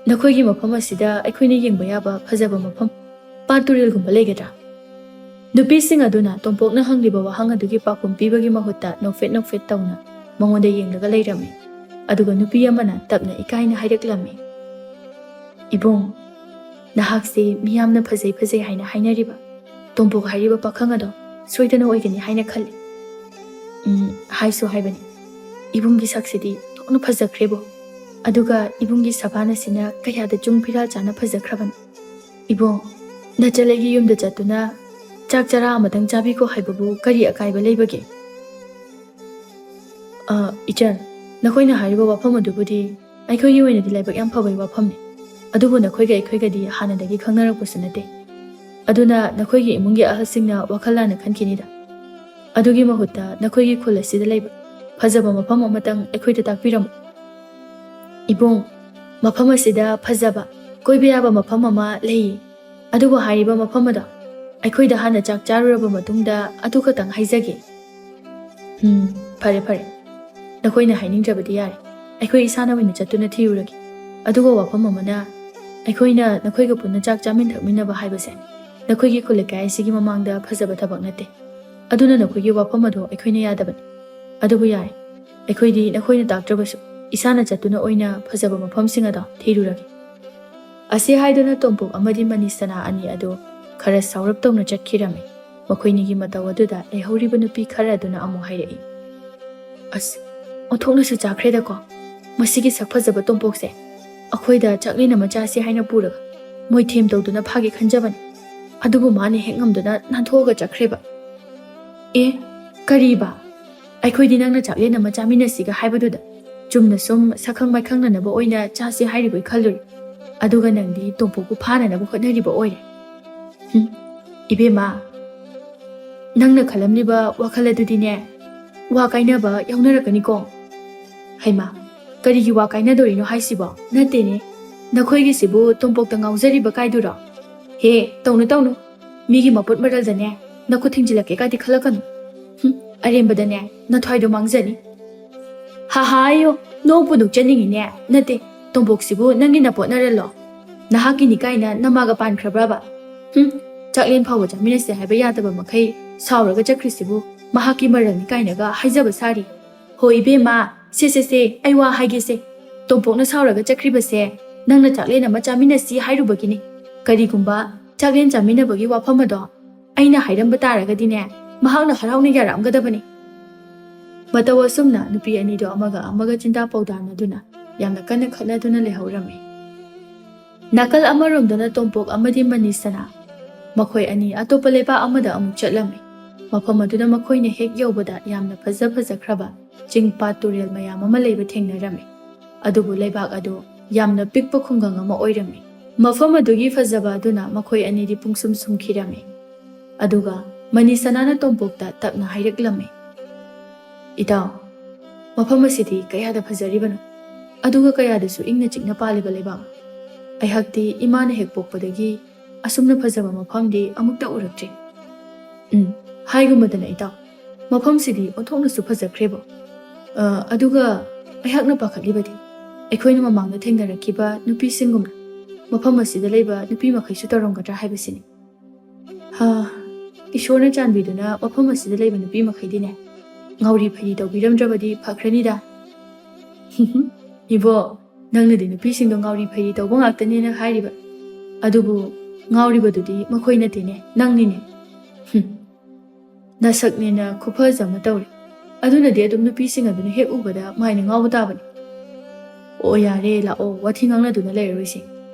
ꯅꯈꯣꯏꯒꯤ ꯃꯐꯝ ꯑꯁꯤꯗ ꯑꯩꯈꯣꯏꯅ ꯌꯦꯡꯕ ꯌꯥꯕ ꯐꯖꯕ ꯃꯐꯝ, ꯄꯥꯠ ꯇꯨꯔꯦꯜꯒꯨꯝꯕ ꯂꯩꯒꯗ꯭ꯔꯥ?" ꯅꯨꯄꯤꯁꯤꯡ ꯑꯗꯨꯅ ꯇꯣꯝꯄꯣꯛꯅ ꯍꯪꯂꯤꯕ ꯋꯥꯍꯪ ꯑꯗꯨꯒꯤ ꯄꯥꯎꯈꯨꯝ ꯄꯤꯕꯒꯤ ꯃꯍꯨꯠꯇ ꯅꯣꯛꯐꯦꯠ ꯅꯣꯛꯐꯦꯠ ꯇꯧꯅ ꯃꯉꯣꯟꯗ ꯌꯦꯡꯂꯒ ꯂꯩꯔꯝꯃꯤ꯫ ꯑꯗꯨꯒ ꯅꯨꯄꯤ ꯑꯃꯅ ꯇꯞꯅ ꯏꯀꯥꯏꯅ ꯍꯥꯏꯔꯛꯂꯝꯃꯤ, "ꯏꯕꯨꯡ, ꯅꯍꯥꯛꯁꯤ ꯃꯤꯌꯥꯝꯅ ꯐꯖꯩ ꯐꯖꯩ ꯍꯥꯏꯅ ꯍꯥꯏꯅꯔꯤꯕ ꯇꯣꯝꯄꯣꯛ ꯍꯥꯏꯔꯤꯕ ꯄꯥꯈꯪ ꯑꯗꯣ ꯁꯣꯏꯗꯅ ꯑꯣꯏꯒꯅꯤ ꯍꯥꯏꯅ ꯈꯜꯂꯤ꯫ ꯎꯝ, ꯍꯥꯏꯁꯨ ꯍꯥꯏꯕꯅꯤ, ꯏꯕꯨꯡꯒꯤ ꯁꯛꯁꯤꯗꯤ ꯊꯣꯛꯅ ꯐꯖꯈ꯭ꯔꯦꯕꯣ꯫ ꯑꯗꯨꯒ ꯏꯕꯨꯡꯒꯤ ꯁꯕꯥꯟ ꯑꯁꯤꯅ ꯀꯌꯥꯗ ꯆꯨꯡ ꯐꯤꯔꯥꯜ ꯆꯥꯅ ꯐꯖꯈ꯭ꯔꯕꯅꯣ꯫ ꯏꯕꯨꯡ, ꯅꯆꯜ ꯑꯩꯒꯤ ꯌꯨꯝꯗ ꯆꯠꯇꯨꯅ ꯆꯥꯛ ꯆꯔꯥ ꯑꯃꯇꯪ ꯆꯥꯕꯤꯈꯣ ꯍꯥꯏꯕꯕꯨ ꯀꯔꯤ ꯑꯀꯥꯏꯕ ꯂꯩꯕꯒꯦ?" "ꯑ, ꯏꯆꯟ, ꯅꯈꯣꯏꯅ ꯍꯥꯏꯔꯤꯕ ꯋꯥꯐꯝ ꯑꯗꯨꯕꯨꯗꯤ ꯑꯩꯈꯣꯏꯒꯤ ꯑꯣꯏꯅꯗꯤ ꯂꯥꯏꯕꯛ ꯌꯥꯝ ꯐꯕꯒꯤ ꯋꯥꯐꯝꯅꯤ꯫ ꯑꯗꯨꯕꯨ ꯅꯈꯣꯏꯒ ꯑꯩꯈꯣꯏꯒꯗꯤ ꯍꯥꯟꯅꯗꯒꯤ ꯈꯪꯅꯔꯛꯄꯁꯨ ꯅꯠꯇꯦ꯫ ꯑꯗꯨꯅ ꯅꯈꯣꯏꯒꯤ ꯏꯃꯨꯡꯒꯤ ꯑꯍꯜꯁꯤꯡꯅ ꯋꯥꯈꯜ ꯂꯥꯟꯅ ꯈꯟꯈꯤꯅꯤꯗ꯫ ꯑꯗꯨꯒꯤ ꯃꯍꯨꯠꯇ ꯅꯈꯣꯏꯒꯤ ꯈꯨꯜ ꯑꯁꯤꯗ ꯂꯩꯕ ꯐꯖꯕ ꯃꯐꯝ ꯑꯃꯇꯪ ꯑꯩꯈꯣꯏꯗ ꯇꯥꯛꯄꯤꯔꯝꯃꯨ꯫" "ꯏꯕꯨꯡ, ꯃꯐꯝ ꯑꯁꯤꯗ ꯐꯖꯕ, ꯀꯣꯏꯕ ꯌꯥꯕ ꯃꯐꯝ ꯑꯃ ꯂꯩꯌꯦ꯫ ꯑꯗꯨꯕꯨ ꯍꯥꯏꯔꯤꯕ ꯃꯐꯝ ꯑꯗꯣ ꯑꯩꯈꯣꯏꯗ ꯍꯥꯟꯅ ꯆꯥꯛ ꯆꯥꯔꯨꯔꯕ ꯃꯇꯨꯡꯗ ꯑꯗꯨ ꯈꯛꯇꯪ ꯍꯥꯏꯖꯒꯦ꯫" "ꯎꯝ, ꯐꯔꯦ, ꯐꯔꯦ꯫ ꯅꯈꯣꯏꯅ ꯍꯥꯏꯅꯤꯡꯗ꯭ꯔꯕꯗꯤ ꯌꯥꯔꯦ꯫ ꯑꯩꯈꯣꯏ ꯏꯁꯥꯅ ꯑꯣꯏꯅ ꯆꯠꯇꯨꯅ ꯊꯤꯔꯨꯔꯒꯦ꯫ ꯑꯗꯨꯒ ꯋꯥꯐꯝ ꯑꯃꯅ, ꯑꯩꯈꯣꯏꯅ ꯅꯈꯣꯏꯒ ꯄꯨꯟꯅ ꯆꯥꯛ ꯆꯥꯃꯤꯟ ꯊꯛꯃꯤꯟꯅꯕ ꯍꯥꯏꯕꯁꯦ ꯅꯈꯣꯏꯒꯤ ꯈꯨꯜ ꯂꯩꯀꯥꯏ ꯑꯁꯤꯒꯤ ꯃꯃꯥꯡꯗ ꯐꯖꯕ ꯊꯕꯛ ꯅꯠꯇꯦ꯫ ꯑꯗꯨꯅ ꯅꯈꯣꯏꯒꯤ ꯋꯥꯐꯝ ꯑꯗꯣ ꯑꯩꯈꯣꯏꯅ ꯌꯥꯗꯕꯅꯤ꯫ ꯑꯗꯨꯕꯨ ꯌꯥꯔꯦ, ꯑꯩꯈꯣꯏꯗꯤ ꯅꯈꯣꯏꯅ ꯇꯥꯛꯇ꯭ꯔꯕꯁꯨ ꯏꯁꯥꯅ ꯆꯠꯇꯨꯅ ꯑꯣꯏꯅ ꯐꯖꯕ ꯃꯐꯝꯁꯤꯡ ꯑꯗꯣ ꯊꯤꯔꯨꯔꯒꯦ꯫" ꯑꯁꯤ ꯍꯥꯏꯗꯨꯅ ꯇꯣꯝꯄꯣꯛ ꯑꯃꯗꯤ ꯃꯅꯤꯁꯅꯥ ꯑꯅꯤ ꯑꯗꯨ ꯈꯔ ꯁꯥꯎꯔꯞ ꯇꯧꯅ ꯆꯠꯈꯤꯔꯝꯃꯤ꯫ ꯃꯈꯣꯏꯅꯤꯒꯤ ꯃꯇꯧ ꯑꯗꯨꯗ ꯂꯩꯍꯧꯔꯤꯕ ꯅꯨꯄꯤ ꯈꯔ ꯑꯗꯨꯅ ꯑꯃꯨꯛ ꯍꯥꯏꯔꯛꯏ, "ꯑꯁ, ꯑꯣꯟꯊꯣꯛꯅꯁꯨ ꯆꯥꯈ꯭ꯔꯦꯗꯀꯣ꯫ ꯃꯁꯤꯒꯤ ꯁꯛ ꯐꯖꯕ ꯇꯣꯝꯄꯣꯛꯁꯦ ꯑꯩꯈꯣꯏꯗ ꯆꯥꯛꯂꯦꯟ ꯑꯃ ꯆꯥꯁꯤ ꯍꯥꯏꯅ ꯄꯨꯔꯒ ꯃꯣꯏꯊꯦꯝ ꯇꯧꯗꯨꯅ ꯐꯥꯒꯦ ꯈꯟꯖꯕꯅꯤ꯫ ꯑꯗꯨꯕꯨ ꯃꯥꯅ ꯍꯦꯛ ꯉꯝꯗꯨꯅ ꯅꯥꯟꯊꯣꯛꯑꯒ ꯆꯠꯈ꯭ꯔꯦꯕ꯫" "ꯑꯦ, ꯀꯔꯤꯕ? ꯑꯩꯈꯣꯏꯗꯤ ꯅꯪꯅ ꯆꯥꯛꯂꯦꯟ ꯑꯃ ꯆꯥꯃꯤꯟꯅꯁꯤꯒ ꯍꯥꯏꯕꯗꯨꯗ ꯆꯨꯝꯅ ꯁꯨꯝ ꯁꯛꯈꯪ ꯃꯥꯏꯈꯪꯅꯅꯕ ꯑꯣꯏꯅ ꯆꯥꯁꯤ ꯍꯥꯏꯔꯤꯕꯣꯏ ꯈꯜꯂꯨꯔꯦ꯫ ꯑꯗꯨꯒ ꯅꯪꯗꯤ ꯇꯣꯝꯄꯣꯛꯄꯨ ꯐꯥꯅꯅꯕ ꯍꯣꯠꯅꯔꯤꯕ ꯑꯣꯏꯔꯦ꯫ ꯍꯨꯝ, ꯏꯕꯦꯝꯃ, ꯅꯪꯅ ꯈꯜꯂꯝꯂꯤꯕ ꯋꯥꯈꯜ ꯑꯗꯨꯗꯤꯅꯦ, ꯋꯥ ꯀꯥꯏꯅꯕ ꯌꯥꯎꯅꯔꯛꯀꯅꯤꯀꯣ꯫" "ꯍꯩꯃꯥ, ꯀꯔꯤꯒꯤ ꯋꯥ ꯀꯥꯏꯅꯗꯣꯔꯤꯅꯣ ꯍꯥꯏꯁꯤꯕꯣ? ꯅꯠꯇꯦꯅꯦ, ꯅꯈꯣꯏꯒꯤꯁꯤꯕꯨ ꯇꯣꯝꯄꯣꯛꯇ ꯉꯥꯎꯖꯔꯤꯕ ꯀꯥꯏꯗꯨꯔꯣ? ꯍꯦ, ꯇꯧꯅꯨ, ꯇꯧꯅꯨ꯫ ꯃꯤꯒꯤ ꯃꯄꯣꯠ ꯃꯔꯜꯗꯅꯦ ꯅꯈꯨꯠ ꯊꯤꯡꯖꯤꯜꯂꯛꯀꯦ ꯀꯥꯏꯗꯤ ꯈꯜꯂꯛꯀꯅꯨ꯫ ꯍꯨꯝ, ꯑꯔꯦꯝꯕꯗꯅꯦ ꯅꯊ꯭ꯋꯥꯏꯗꯣ ꯃꯥꯡꯖꯅꯤ꯫" "ꯍꯥ ꯍꯥ, ꯑꯌꯣ, ꯅꯣꯛꯄꯨ ꯅꯣꯛꯆꯅꯤꯡꯉꯤꯅꯦ꯫ ꯅꯠꯇꯦ, ꯇꯣꯝꯄꯣꯛꯁꯤꯕꯨ ꯅꯪꯒꯤ ꯅꯄꯣꯠ ꯅꯔꯜꯂꯣ? ꯅꯍꯥꯛꯀꯤꯅꯤ ꯀꯥꯏꯅ ꯅꯃꯥꯒ ꯄꯥꯟꯈ꯭ꯔꯕ꯭ꯔꯕ? ꯍꯨꯝ, ꯆꯥꯛꯂꯦꯟ ꯐꯥꯎꯕ ꯆꯥꯃꯤꯟꯅꯁꯦ ꯍꯥꯏꯕ ꯌꯥꯗꯕ ꯃꯈꯩ ꯁꯥꯎꯔꯒ ꯆꯠꯈ꯭ꯔꯤꯁꯤꯕꯨ ꯃꯍꯥꯛꯀꯤ ꯃꯔꯜꯅꯤ ꯀꯥꯏꯅꯒ ꯍꯥꯏꯖꯕ ꯁꯥꯔꯤ꯫ ꯍꯣ ꯏꯕꯦꯝꯃ, ꯁꯦ ꯁꯦ ꯁꯦ, ꯑꯩ ꯋꯥ ꯍꯥꯏꯒꯦꯁꯦ꯫ ꯇꯣꯝꯄꯣꯛꯅ ꯁꯥꯎꯔꯒ ꯆꯠꯈ꯭ꯔꯤꯕꯁꯦ ꯅꯪꯅ ꯆꯥꯛꯂꯦꯟ ꯑꯃ ꯆꯥꯃꯤꯟꯅꯁꯤ ꯍꯥꯏꯔꯨꯕꯒꯤꯅꯤ꯫ ꯀꯔꯤꯒꯨꯝꯕ ꯆꯥꯛꯂꯦꯟ ꯆꯥꯃꯤꯟꯅꯕꯒꯤ ꯋꯥꯐꯝ ꯑꯗꯣ ꯑꯩꯅ ꯍꯥꯏꯔꯝꯕ ꯇꯥꯔꯒꯗꯤꯅꯦ, ꯃꯍꯥꯛꯅ ꯍꯔꯥꯎꯅ ꯌꯥꯔꯛꯑꯝꯒꯗꯕꯅꯤ꯫ ꯃꯇꯧ ꯑꯁꯨꯝꯅ ꯅꯨꯄꯤ ꯑꯅꯤꯗꯣ ꯑꯃꯒ ꯑꯃꯒ ꯆꯤꯟꯗꯥ ꯄꯥꯎꯗꯥꯅꯗꯨꯅ ꯌꯥꯝꯅ ꯀꯟꯅ ꯈꯠꯅꯗꯨꯅ ꯂꯩꯍꯧꯔꯝꯃꯤ꯫ ꯅꯥꯀꯜ ꯑꯃꯔꯣꯝꯗꯅ ꯇꯣꯝꯄꯣꯛ ꯑꯃꯗꯤ ꯃꯅꯤꯁꯅꯥ ꯃꯈꯣꯏ ꯑꯅꯤ ꯑꯇꯣꯞꯄ ꯂꯩꯕꯥꯛ ꯑꯃꯗ ꯑꯃꯨꯛ ꯆꯠꯂꯝꯃꯤ꯫ ꯃꯐꯝ ꯑꯗꯨꯗ ꯃꯈꯣꯏꯅ ꯍꯦꯛ ꯌꯧꯕꯗ ꯌꯥꯝꯅ ꯐꯖ ꯐꯖꯈ꯭ꯔꯕ ꯆꯤꯡ ꯄꯥꯠ ꯇꯨꯔꯦꯜ ꯃꯌꯥꯝ ꯑꯃ ꯂꯩꯕ ꯊꯦꯡꯅꯔꯝꯃꯤ꯫ ꯑꯗꯨꯕꯨ ꯂꯩꯕꯥꯛ ꯑꯗꯨ ꯌꯥꯝꯅ ꯄꯤꯛꯄ ꯈꯨꯡꯒꯪ ꯑꯃ ꯑꯣꯏꯔꯝꯃꯤ꯫ ꯃꯐꯝ ꯑꯗꯨꯒꯤ ꯐꯖꯕ ꯑꯗꯨꯅ ꯃꯈꯣꯏ ꯑꯅꯤꯗꯤ ꯄꯨꯡꯁꯨꯝ ꯁꯨꯝꯈꯤꯔꯝꯃꯤ꯫ ꯑꯗꯨꯒ ꯃꯅꯤꯁꯅꯥꯅ ꯇꯣꯝꯄꯣꯛꯇ ꯇꯞꯅ ꯍꯥꯏꯔꯛꯂꯝꯃꯤ, "ꯏꯇꯥꯎ, ꯃꯐꯝ ꯑꯁꯤꯗꯤ ꯀꯌꯥꯗ ꯐꯖꯔꯤꯕꯅꯣ, ꯑꯗꯨꯒ ꯀꯌꯥꯗꯁꯨ ꯏꯪꯅ ꯆꯤꯛꯅ ꯄꯥꯜꯂꯤꯕ ꯂꯩꯕꯥꯛ꯫ ꯑꯩꯍꯥꯛꯇꯤ ꯏꯃꯥꯅ ꯍꯦꯛ ꯄꯣꯛꯄꯗꯒꯤ ꯑꯁꯨꯝꯅ ꯐꯖꯕ ꯃꯐꯝꯗꯤ ꯑꯃꯨꯛꯇ ꯎꯔꯛꯇ꯭ꯔꯤ꯫ ꯎꯝ, ꯍꯥꯏꯒꯨꯝꯕꯗꯅ ꯏꯇꯥꯎ, ꯃꯐꯝꯁꯤꯗꯤ ꯑꯣꯟꯊꯣꯛꯅꯁꯨ ꯐꯖꯈ꯭ꯔꯦꯕꯣ꯫ ꯑ, ꯑꯗꯨꯒ ꯑꯩꯍꯥꯛꯅ ꯄꯥꯈꯠꯂꯤꯕꯗꯤ ꯑꯩꯈꯣꯏꯅ ꯃꯃꯥꯡꯗ ꯊꯦꯡꯅꯔꯛꯈꯤꯕ ꯅꯨꯄꯤꯁꯤꯡꯒꯨꯝꯅ ꯃꯐꯝ ꯑꯁꯤꯗ ꯂꯩꯕ ꯅꯨꯄꯤ ꯃꯈꯩꯁꯨ ꯇꯧꯔꯝꯒꯗ꯭ꯔꯥ ꯍꯥꯏꯕꯁꯤꯅꯤ꯫ ꯍꯥ, ꯏꯁꯣꯔꯅ ꯆꯥꯟꯕꯤꯗꯨꯅ ꯃꯐꯝ ꯑꯁꯤꯗ ꯂꯩꯕ ꯅꯨꯄꯤ ꯃꯈꯩꯗꯤꯅꯦ, ꯉꯥꯎꯔꯤ ꯐꯩꯔꯤ ꯇꯧꯕꯤꯔꯝꯗ꯭ꯔꯕꯗꯤ ꯐꯈ꯭ꯔꯅꯤꯗ꯫ ꯏꯕꯣ, ꯅꯪꯅꯗꯤ ꯅꯨꯄꯤꯁꯤꯡꯗꯣ ꯉꯥꯎꯔꯤ ꯐꯩꯔꯤ ꯇꯧꯕ ꯉꯥꯛꯇꯅꯦꯅ ꯍꯥꯏꯔꯤꯕ, ꯑꯗꯨꯕꯨ ꯉꯥꯎꯔꯤꯕꯗꯨꯗꯤ ꯃꯈꯣꯏ ꯅꯠꯇꯦꯅꯦ, ꯅꯪꯅꯤꯅꯦ꯫ ꯍꯨꯝ, ꯅꯁꯛꯅꯦꯅ ꯈꯨꯐꯖ ꯑꯃ ꯇꯧꯔꯦ꯫ ꯑꯗꯨꯅꯗꯤ ꯑꯗꯨꯝ ꯅꯨꯄꯤꯁꯤꯡ ꯑꯗꯨꯅ ꯍꯦꯛ ꯎꯕꯗ ꯃꯥꯏꯅ ꯉꯥꯎꯕ ꯇꯥꯕꯅꯤ꯫ ꯑꯣ, ꯌꯥꯔꯦ, ꯂꯥꯛꯑꯣ, ꯋꯥꯊꯤ ꯉꯥꯡꯅꯗꯨꯅ ꯂꯩꯔꯔꯣꯏꯁꯦ꯫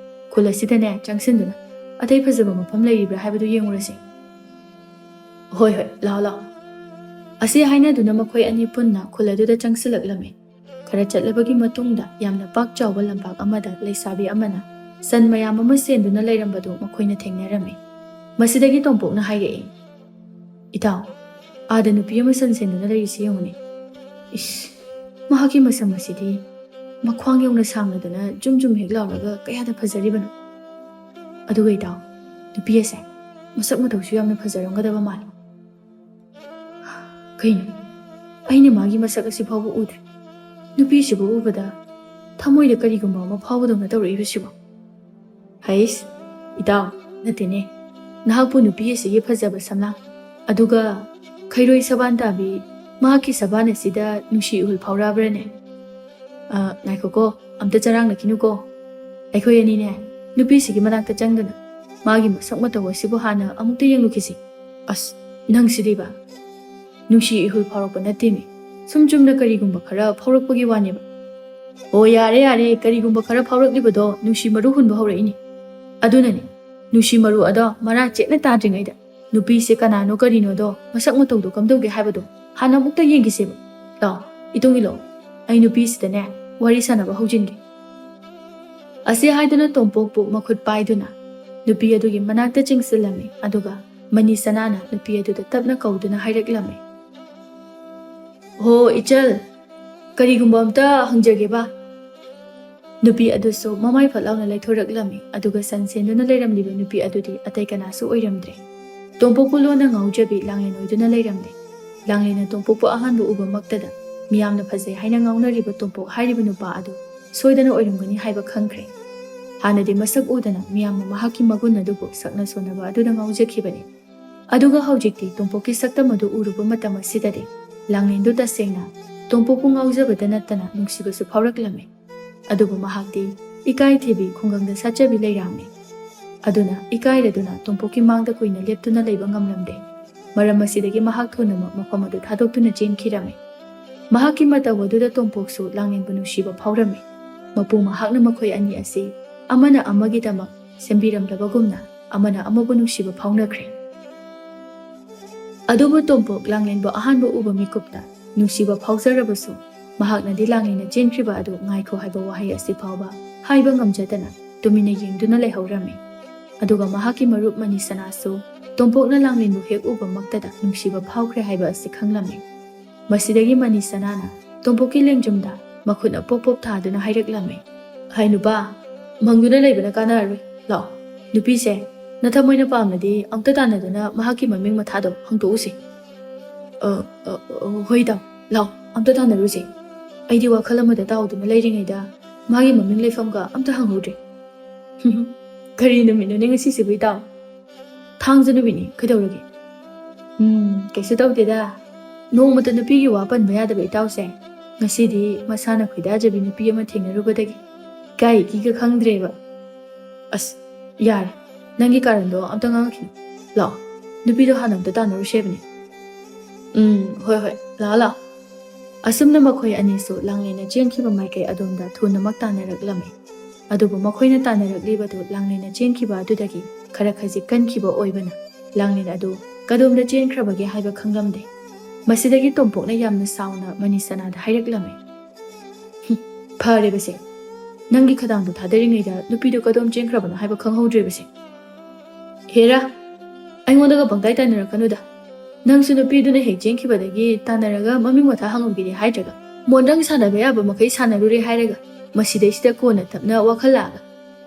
ꯈꯨꯜ ꯑꯁꯤꯗꯅꯦ ꯆꯪꯁꯤꯟꯗꯨꯅ ꯑꯇꯩ ꯐꯖꯕ ꯃꯐꯝ ꯂꯩꯔꯤꯕ꯭ꯔꯥ ꯍꯥꯏꯕꯗꯨ ꯌꯦꯡꯉꯨꯔꯁꯦ꯫ ꯍꯣꯏ, ꯍꯣꯏ, ꯂꯥꯛꯑꯣ, ꯂꯥꯛꯑꯣ꯫ ꯑꯁꯤ ꯍꯥꯏꯅꯗꯨꯅ ꯃꯈꯣꯏ ꯑꯅꯤ ꯄꯨꯟꯅ ꯈꯨꯜ ꯑꯗꯨꯗ ꯆꯪꯁꯤꯜꯂꯛꯂꯝꯃꯤ꯫ ꯈꯔ ꯆꯠꯂꯕꯒꯤ ꯃꯇꯨꯡꯗ ꯌꯥꯝꯅ ꯄꯥꯛ ꯆꯥꯎꯕ ꯂꯝꯄꯥꯛ ꯑꯃꯗ ꯂꯩꯁꯥꯕꯤ ꯑꯃꯅ ꯁꯟ ꯃꯌꯥꯝ ꯑꯃ ꯁꯦꯟꯗꯨꯅ ꯂꯩꯔꯝꯕꯗꯨ ꯃꯈꯣꯏꯅ ꯊꯦꯡꯅꯔꯝꯃꯤ꯫ ꯃꯁꯤꯗꯒꯤ ꯇꯣꯝꯄꯣꯛꯅ ꯍꯥꯏꯔꯛꯏ, "ꯏꯇꯥꯎ, ꯑꯥꯗ ꯅꯨꯄꯤ ꯑꯃ ꯁꯟ ꯁꯦꯟꯗꯨꯅ ꯂꯩꯔꯤꯁꯤ ꯌꯦꯡꯉꯨꯅꯦ꯫ ꯏꯁ, ꯃꯍꯥꯛꯀꯤ ꯃꯁꯝ ꯑꯁꯤꯗꯤ ꯃꯈ꯭ꯋꯥꯡ ꯌꯧꯅ ꯁꯥꯡꯂꯗꯅ ꯖꯨꯝ ꯖꯨꯝ ꯍꯦꯛ ꯂꯥꯎꯔꯒ ꯀꯌꯥꯗ ꯐꯖꯔꯤꯕꯅꯣ꯫ ꯑꯗꯨꯒ ꯏꯇꯥꯎ, ꯅꯨꯄꯤ ꯑꯁꯦ ꯃꯁꯛ ꯃꯇꯧꯁꯨ ꯌꯥꯝꯅ ꯐꯖꯔꯝꯒꯗꯕ ꯃꯥꯜꯂꯤ꯫ ꯀꯩꯅꯣ, ꯑꯩꯅ ꯃꯥꯒꯤ ꯃꯁꯛ ꯑꯁꯤ ꯐꯥꯎꯕ ꯎꯗ꯭ꯔꯤ꯫ ꯅꯨꯄꯤꯁꯤꯕꯨ ꯎꯕꯗ ꯊꯃꯣꯏꯗ ꯀꯔꯤꯒꯨꯝꯕ ꯑꯃ ꯐꯥꯎꯕꯗꯧꯅ ꯇꯧꯔꯛꯏꯕꯁꯤꯕꯣ?" "ꯍꯩꯁ, ꯏꯇꯥꯎ, ꯅꯠꯇꯦꯅꯦ꯫ ꯅꯍꯥꯛꯄꯨ ꯅꯨꯄꯤ ꯑꯁꯤꯒꯤ ꯐꯖꯕ ꯁꯝꯂꯥꯡ, ꯑꯗꯨꯒ ꯈꯩꯔꯣꯏ ꯁꯕꯥꯟ ꯇꯥꯕꯤ ꯃꯍꯥꯛꯀꯤ ꯁꯕꯥꯟ ꯑꯁꯤꯗ ꯅꯨꯡꯁꯤ ꯏꯍꯨꯜ ꯐꯥꯎꯔꯛꯑꯕ꯭ꯔꯥꯅꯦ? ꯑ, ꯉꯥꯏꯈꯣꯀꯣ, ꯑꯝꯇ ꯆꯔꯥꯡꯅꯈꯤꯅꯨꯀꯣ꯫ ꯑꯩꯈꯣꯏ ꯑꯅꯤꯅꯦ, ꯅꯨꯄꯤꯁꯤꯒꯤ ꯃꯅꯥꯛꯇ ꯆꯪꯗꯨꯅ ꯃꯥꯒꯤ ꯃꯁꯛ ꯃꯇꯧ ꯑꯁꯤꯕꯨ ꯍꯥꯟꯅ ꯑꯃꯨꯛꯇ ꯌꯦꯡꯂꯨꯈꯤꯁꯤ꯫ ꯑꯁ, ꯅꯪꯁꯤꯗꯤꯕ꯫ ꯅꯨꯡꯁꯤ ꯏꯍꯨꯜ ꯐꯥꯎꯔꯛꯄ ꯅꯠꯇꯦꯃꯤ꯫ ꯁꯨꯝ ꯆꯨꯝꯅ ꯀꯔꯤꯒꯨꯝꯕ ꯈꯔ ꯐꯥꯎꯔꯛꯄꯒꯤ ꯋꯥꯅꯦꯕ꯫ ꯑꯣ, ꯌꯥꯔꯦ, ꯌꯥꯔꯦ, ꯀꯔꯤꯒꯨꯝꯕ ꯈꯔ ꯐꯥꯎꯔꯛꯂꯤꯕꯗꯣ ꯅꯨꯡꯁꯤ ꯃꯔꯨ ꯍꯨꯟꯕ ꯍꯧꯔꯛꯏꯅꯦ꯫ ꯑꯗꯨꯅꯅꯦ, ꯅꯨꯡꯁꯤ ꯃꯔꯨ ꯑꯗꯣ ꯃꯔꯥ ꯆꯦꯠꯅ ꯇꯥꯗ꯭ꯔꯤꯉꯩꯗ ꯅꯨꯄꯤꯁꯦ ꯀꯅꯥꯅꯣ ꯀꯔꯤꯅꯣꯗꯣ, ꯃꯁꯛ ꯃꯇꯧꯗꯣ ꯀꯝꯗꯧꯒꯦ ꯍꯥꯏꯕꯗꯣ ꯍꯥꯟꯅ ꯑꯃꯨꯛꯇ ꯌꯦꯡꯈꯤꯁꯦꯕ꯫ ꯂꯥꯎ, ꯏꯇꯨꯡ ꯏꯜꯂꯣ, ꯑꯩ ꯅꯨꯄꯤꯁꯤꯗꯅꯦ ꯋꯥꯔꯤ ꯁꯥꯟꯅꯕ ꯍꯧꯖꯤꯟꯒꯦ꯫ ꯑꯁꯤ ꯍꯥꯏꯗꯨꯅ ꯇꯣꯝꯄꯣꯛꯄꯨ ꯃꯈꯨꯠ ꯄꯥꯏꯗꯨꯅ ꯅꯨꯄꯤ ꯑꯗꯨꯒꯤ ꯃꯅꯥꯛꯇ ꯆꯪꯁꯤꯜꯂꯝꯃꯤ, ꯑꯗꯨꯒ ꯃꯅꯤ ꯁꯅꯥꯅ ꯅꯨꯄꯤ ꯑꯗꯨꯗ ꯇꯞꯅ ꯀꯧꯗꯨꯅ ꯍꯥꯏꯔꯛꯂꯝꯃꯤ, "ꯍꯣ, ꯏꯆꯜ, ꯀꯔꯤꯒꯨꯝꯕ ꯑꯝꯇ ꯍꯪꯖꯒꯦꯕ?" ꯅꯨꯄꯤ ꯑꯗꯨꯁꯨ ꯃꯃꯥꯏ ꯐꯠ ꯂꯥꯎꯅ ꯂꯩꯊꯣꯔꯛꯂꯝꯃꯤ, ꯑꯗꯨꯒ ꯁꯟ ꯁꯦꯟꯗꯨꯅ ꯂꯩꯔꯝꯂꯤꯕ ꯅꯨꯄꯤ ꯑꯗꯨꯗꯤ ꯑꯇꯩ ꯀꯅꯥꯁꯨ ꯑꯣꯏꯔꯝꯗ꯭ꯔꯦ꯫ ꯇꯣꯝꯄꯣꯛꯄꯨ ꯂꯣꯟꯅ ꯉꯥꯎꯖꯕꯤ ꯂꯥꯡꯂꯦꯟ ꯑꯣꯏꯗꯨꯅ ꯂꯩꯔꯝꯂꯦ꯫ ꯂꯥꯡꯂꯦꯟꯅ ꯇꯣꯝꯄꯣꯛꯄꯨ ꯑꯍꯥꯟꯕ ꯎꯕꯃꯛꯇꯗ ꯃꯤꯌꯥꯝꯅ ꯐꯖꯩ ꯍꯥꯏꯅ ꯉꯥꯎꯅꯔꯤꯕ ꯇꯣꯝꯄꯣꯛ ꯍꯥꯏꯔꯤꯕ ꯅꯨꯄꯥ ꯑꯗꯨ ꯁꯣꯏꯗꯅ ꯑꯣꯏꯔꯝꯒꯅꯤ ꯍꯥꯏꯕ ꯈꯪꯈ꯭ꯔꯦ꯫ ꯍꯥꯟꯅꯗꯤ ꯃꯁꯛ ꯎꯗꯅ ꯃꯤꯌꯥꯝꯅ ꯃꯍꯥꯛꯀꯤ ꯃꯒꯨꯟ ꯑꯗꯨꯕꯨ ꯁꯛꯅ ꯁꯣꯟꯅꯕ ꯑꯗꯨꯗ ꯉꯥꯎꯖꯈꯤꯕꯅꯤ꯫ ꯑꯗꯨꯒ ꯍꯧꯖꯤꯛꯇꯤ ꯇꯣꯝꯄꯣꯛꯀꯤ ꯁꯛꯇꯝ ꯑꯗꯨ ꯎꯔꯨꯕ ꯃꯇꯝ ꯑꯁꯤꯗꯗꯤ ꯂꯥꯡꯂꯦꯟꯗꯨ ꯇꯁꯦꯡꯅ ꯇꯣꯝꯄꯣꯛꯄꯨ ꯉꯥꯎꯖꯕꯇ ꯅꯠꯇꯅ ꯅꯨꯡꯁꯤꯕꯁꯨ ꯐꯥꯎꯔꯛꯂꯝꯃꯤ꯫ ꯑꯗꯨꯕꯨ ꯃꯍꯥꯛꯇꯤ ꯏꯀꯥꯏ ꯊꯤꯕꯤ ꯈꯨꯡꯒꯪꯗ ꯁꯥꯠꯆꯕꯤ ꯂꯩꯔꯥꯡꯅꯤ꯫ ꯑꯗꯨꯅ ꯏꯀꯥꯏꯔꯗꯨꯅ ꯇꯣꯝꯄꯣꯛꯀꯤ ꯃꯥꯡꯗ ꯀꯨꯏꯅ ꯂꯦꯞꯇꯨꯅ ꯂꯩꯕ ꯉꯝꯂꯝꯗꯦ꯫ ꯃꯔꯝ ꯑꯁꯤꯗꯒꯤ ꯃꯍꯥꯛ ꯊꯨꯅꯃꯛ ꯃꯐꯝ ꯑꯗꯨ ꯊꯥꯗꯣꯛꯇꯨꯅ ꯆꯦꯟꯈꯤꯔꯝꯃꯤ꯫ ꯃꯍꯥꯛꯀꯤ ꯃꯇꯧ ꯑꯗꯨꯗ ꯇꯣꯝꯄꯣꯛꯁꯨ ꯂꯥꯡꯂꯦꯟꯕꯨ ꯅꯨꯡꯁꯤꯕ ꯐꯥꯎꯔꯝꯃꯤ꯫ ꯃꯄꯨ ꯃꯍꯥꯛꯅ ꯃꯈꯣꯏ ꯑꯅꯤ ꯑꯁꯤ ꯑꯃꯅ ꯑꯃꯒꯤꯗꯃꯛ ꯁꯦꯝꯕꯤꯔꯝꯂꯕꯒꯨꯝꯅ ꯑꯃꯅ ꯑꯃꯕꯨ ꯅꯨꯡꯁꯤꯕ ꯐꯥꯎꯅꯈ꯭ꯔꯦ꯫ ꯑꯗꯨꯕꯨ ꯇꯣꯝꯄꯣꯛ ꯂꯥꯡꯂꯦꯟꯕꯨ ꯑꯍꯥꯟꯕ ꯎꯕ ꯃꯤꯀꯨꯞꯇ ꯅꯨꯡꯁꯤꯕ ꯐꯥꯎꯖꯔꯕꯁꯨ, ꯃꯍꯥꯛꯅꯗꯤ ꯂꯥꯡꯂꯦꯟꯅ ꯆꯦꯟꯈ꯭ꯔꯤꯕ ꯑꯗꯨ ꯉꯥꯏꯈꯣ ꯍꯥꯏꯕ ꯋꯥꯍꯩ ꯑꯁꯤ ꯐꯥꯎꯕ ꯍꯥꯏꯕ ꯉꯝꯖꯗꯅ ꯇꯨꯃꯤꯟꯅ ꯌꯦꯡꯗꯨꯅ ꯂꯩꯍꯧꯔꯝꯃꯤ꯫ ꯑꯗꯨꯒ ꯃꯍꯥꯛꯀꯤ ꯃꯔꯨꯞ ꯃꯅꯤꯁꯅꯥꯁꯨ ꯇꯣꯝꯄꯣꯛꯅ ꯂꯥꯡꯂꯦꯟꯕꯨ ꯍꯦꯛ ꯎꯕꯃꯛꯇꯗ ꯅꯨꯡꯁꯤꯕ ꯐꯥꯎꯈ꯭ꯔꯦ ꯍꯥꯏꯕ ꯑꯁꯤ ꯈꯪꯂꯝꯃꯤ꯫ ꯃꯁꯤꯗꯒꯤ ꯃꯅꯤꯁꯅꯥꯅ ꯇꯣꯝꯄꯣꯛꯀꯤ ꯂꯦꯡꯖꯨꯝꯗ ꯃꯈꯨꯠꯅ ꯄꯣꯞ ꯄꯣꯞ ꯊꯥꯗꯨꯅ ꯍꯥꯏꯔꯛꯂꯝꯃꯤ, "ꯍꯥꯏ ꯅꯨꯄꯥ, ꯃꯪꯗꯨꯅ ꯂꯩꯕꯅ ꯀꯥꯟꯅꯔꯔꯣꯏ꯫ ꯂꯥꯛꯑꯣ, ꯅꯨꯄꯤꯁꯦ, ꯅꯊꯃꯣꯏꯅ ꯄꯥꯝꯂꯗꯤ ꯑꯝꯇ ꯇꯥꯟꯅꯗꯨꯅ ꯃꯍꯥꯛꯀꯤ ꯃꯃꯤꯡ ꯃꯊꯥꯗꯣ ꯍꯪꯗꯣꯛꯎꯁꯦ꯫" "ꯑ, ꯑ, ꯑ, ꯍꯣꯏ ꯇꯥꯎ, ꯂꯥꯛꯑꯣ, ꯑꯝꯇ ꯇꯥꯟꯅꯔꯨꯁꯦ꯫ ꯑꯩꯗꯤ ꯋꯥꯈꯜ ꯑꯃꯗ ꯇꯥꯎꯗꯨꯅ ꯂꯩꯔꯤꯉꯩꯗ ꯃꯥꯒꯤ ꯃꯃꯤꯡ ꯂꯩꯐꯝꯒ ꯑꯝꯇ ꯍꯪꯍꯧꯗ꯭ꯔꯦ꯫" "ꯀꯔꯤ ꯅꯨꯃꯤꯠꯅꯣꯅꯦ ꯉꯁꯤꯁꯤꯕꯨ ꯏꯇꯥꯎ?" "ꯊꯥꯡꯖ ꯅꯨꯃꯤꯠꯅꯤ, ꯀꯩꯗꯧꯔꯒꯦ?" "ꯎꯝ, ꯀꯩꯁꯨ ꯇꯧꯗꯦꯗ꯫ ꯅꯣꯡꯃꯇ ꯅꯨꯄꯤꯒꯤ ꯋꯥ ꯄꯟꯕ ꯌꯥꯗꯕ ꯏꯇꯥꯎꯁꯦ, ꯉꯁꯤꯗꯤ ꯃꯁꯥꯅ ꯈꯣꯏꯗꯥꯖꯕꯤ ꯅꯨꯄꯤ ꯑꯃ ꯊꯦꯡꯅꯔꯨꯕꯗꯒꯤ ꯏꯀꯥꯏ ꯏꯀꯤꯒ ꯈꯪꯗ꯭ꯔꯦꯕ꯫ ꯑꯁ, ꯌꯥꯔꯦ, ꯅꯪꯒꯤ ꯀꯥꯔꯟꯗꯣ ꯑꯝꯇ ꯉꯥꯡꯉꯛꯈꯤꯅꯨ꯫ ꯂꯥꯛꯑꯣ, ꯅꯨꯄꯤꯗꯣ ꯍꯥꯟꯅ ꯑꯝꯇ ꯇꯥꯟꯅꯔꯨꯁꯦꯕꯅꯦ꯫ ꯎꯝ, ꯍꯣꯏ ꯍꯣꯏ, ꯂꯥꯛꯑꯣ ꯂꯥꯛꯑꯣ꯫ ꯑꯁꯨꯝꯅ ꯃꯈꯣꯏ ꯑꯅꯤꯁꯨ ꯂꯥꯡꯂꯦꯟꯅ ꯆꯦꯟꯈꯤꯕ ꯃꯥꯏꯀꯩ ꯑꯗꯣꯝꯗ ꯊꯨꯅꯃꯛ ꯇꯥꯟꯅꯔꯛꯂꯝꯃꯤ꯫ ꯑꯗꯨꯕꯨ ꯃꯈꯣꯏꯅ ꯇꯥꯟꯅꯔꯛꯂꯤꯕꯗꯨ ꯂꯥꯡꯂꯦꯟꯅ ꯆꯦꯟꯈꯤꯕ ꯑꯗꯨꯗꯒꯤ ꯈꯔ ꯈꯖꯤꯛ ꯀꯟꯈꯤꯕ ꯑꯣꯏꯕꯅ ꯂꯥꯡꯂꯦꯟ ꯑꯗꯨ ꯀꯗꯣꯝꯗ ꯆꯦꯟꯈ꯭ꯔꯕꯒꯦ ꯍꯥꯏꯕ ꯈꯪꯂꯝꯗꯦ꯫ ꯃꯁꯤꯗꯒꯤ ꯇꯣꯝꯄꯣꯛꯅ ꯌꯥꯝꯅ ꯁꯥꯎꯅ ꯃꯅꯤꯁꯅꯥꯗ ꯍꯥꯏꯔꯛꯂꯝꯃꯤ꯫ "ꯍꯨꯝ, ꯐꯔꯦꯕꯁꯦ, ꯅꯪꯒꯤ ꯈꯗꯥꯡꯗꯣ ꯊꯥꯗꯔꯤꯉꯩꯗ ꯅꯨꯄꯤꯗꯣ ꯀꯗꯣꯝ ꯆꯦꯟꯈ꯭ꯔꯕꯅꯣ ꯍꯥꯏꯕ ꯈꯪꯍꯧꯗ꯭ꯔꯦꯕꯁꯦ꯫ ꯍꯦꯔꯥ, ꯑꯩꯉꯣꯟꯗꯒ ꯄꯪꯇꯥꯏ ꯇꯥꯏꯅꯔꯛꯀꯅꯨꯗ꯫ ꯅꯪꯁꯨ ꯅꯨꯄꯤꯗꯨꯅ ꯍꯦꯛ ꯆꯦꯟꯈꯤꯕꯗꯒꯤ ꯇꯥꯟꯅꯔꯒ ꯃꯃꯤꯡ ꯃꯊꯥ ꯍꯪꯉꯨꯒꯦꯗꯤ ꯍꯥꯏꯗ꯭ꯔꯒ, ꯃꯣꯟꯗ꯭ꯔꯪ ꯁꯥꯟꯅꯕ ꯌꯥꯕ ꯃꯈꯩ ꯁꯥꯟꯅꯔꯨꯔꯦ ꯍꯥꯏꯔꯒ, ꯃꯁꯤꯗꯩꯁꯤꯗ ꯀꯣꯟꯅ ꯇꯞꯅ ꯋꯥꯈꯜ ꯂꯥꯛꯑꯒ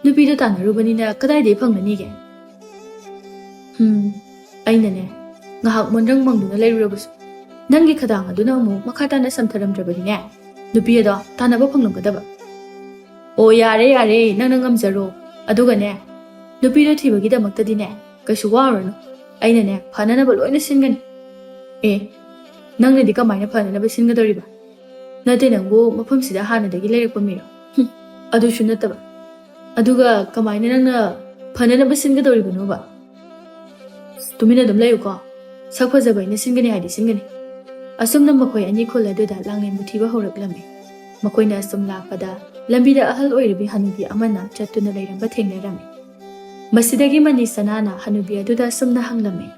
ꯅꯨꯄꯤꯗꯣ ꯇꯥꯟꯅꯔꯨꯕꯅꯤꯅ ꯀꯗꯥꯏꯗꯒꯤ ꯐꯪꯒꯅꯤꯒꯦ?" ꯍꯨꯝ, ꯑꯩꯅꯅꯦ, ꯉꯥꯏꯍꯥꯛ ꯃꯣꯟꯗ꯭ꯔꯪ ꯃꯪꯗꯨꯅ ꯂꯩꯔꯨꯔꯕꯁꯨ, ꯅꯪꯒꯤ ꯈꯗꯥꯡ ꯑꯗꯨꯅ ꯑꯃꯨꯛ ꯃꯈꯥ ꯇꯥꯅ ꯁꯝꯊꯔꯝꯗ꯭ꯔꯕꯗꯤꯅꯦ, ꯅꯨꯄꯤ ꯑꯗꯣ ꯇꯥꯟꯅꯕ ꯐꯪꯂꯝꯒꯗꯕ꯫ ꯑꯣ, ꯌꯥꯔꯦ, ꯌꯥꯔꯦ, ꯅꯪꯅ ꯉꯝꯖꯔꯣ꯫ ꯑꯗꯨꯒꯅꯦ, ꯅꯨꯄꯤꯗꯣ ꯊꯤꯕꯒꯤꯗꯃꯛꯇꯗꯤꯅꯦ, ꯀꯩꯁꯨ ꯋꯥꯔꯨꯔꯅꯨ꯫ ꯑꯩꯅꯅꯦ, ꯐꯅꯅꯕ ꯂꯣꯏꯅ ꯁꯤꯟꯒꯅꯤ꯫ ꯑꯦ, ꯅꯪꯅꯗꯤ ꯀꯃꯥꯏꯅ ꯐꯅꯅꯕ ꯁꯤꯟꯒꯗꯧꯔꯤꯕ? ꯅꯠꯇꯦ, ꯅꯪꯕꯨ ꯃꯐꯝꯁꯤꯗ ꯍꯥꯟꯅꯗꯒꯤ ꯂꯩꯔꯛꯄ ꯃꯤꯔꯣ? ꯍꯨꯝ, ꯑꯗꯨꯁꯨ ꯅꯠꯇꯕ꯫ ꯑꯗꯨꯒ ꯀꯃꯥꯏꯅ ꯅꯪꯅ ꯐꯅꯅꯕ ꯁꯤꯟꯒꯗꯧꯔꯤꯕꯅꯣꯕ? ꯑꯁ, ꯇꯨꯃꯤꯟꯅ ꯑꯗꯨꯝ ꯂꯩꯌꯨꯀꯣ꯫ ꯁꯛ ꯐꯖꯕ ꯑꯩꯅ ꯁꯤꯟꯒꯅꯤ ꯍꯥꯏꯗꯤ ꯁꯤꯟꯒꯅꯤ꯫ ꯑꯁꯨꯝꯅ ꯃꯈꯣꯏ ꯑꯅꯤ ꯈꯨꯜ ꯑꯗꯨꯗ ꯂꯥꯡꯂꯦꯟꯕꯨ ꯊꯤꯕ ꯍꯧꯔꯛꯂꯝꯃꯤ꯫ ꯃꯈꯣꯏꯅ ꯑꯁꯨꯝ ꯂꯥꯛꯄꯗ ꯂꯝꯕꯤꯗ ꯑꯍꯜ ꯑꯣꯏꯔꯕꯤ ꯍꯅꯨꯕꯤ ꯑꯃꯅ ꯆꯠꯇꯨꯅ ꯂꯩꯔꯝꯕ ꯊꯦꯡꯅꯔꯝꯃꯤ꯫ ꯃꯁꯤꯗꯒꯤ ꯃꯅꯤꯁꯅꯥꯅ ꯍꯅꯨꯕꯤ ꯑꯗꯨꯗ ꯑꯁꯨꯝꯅ ꯍꯪꯂꯝꯃꯤ,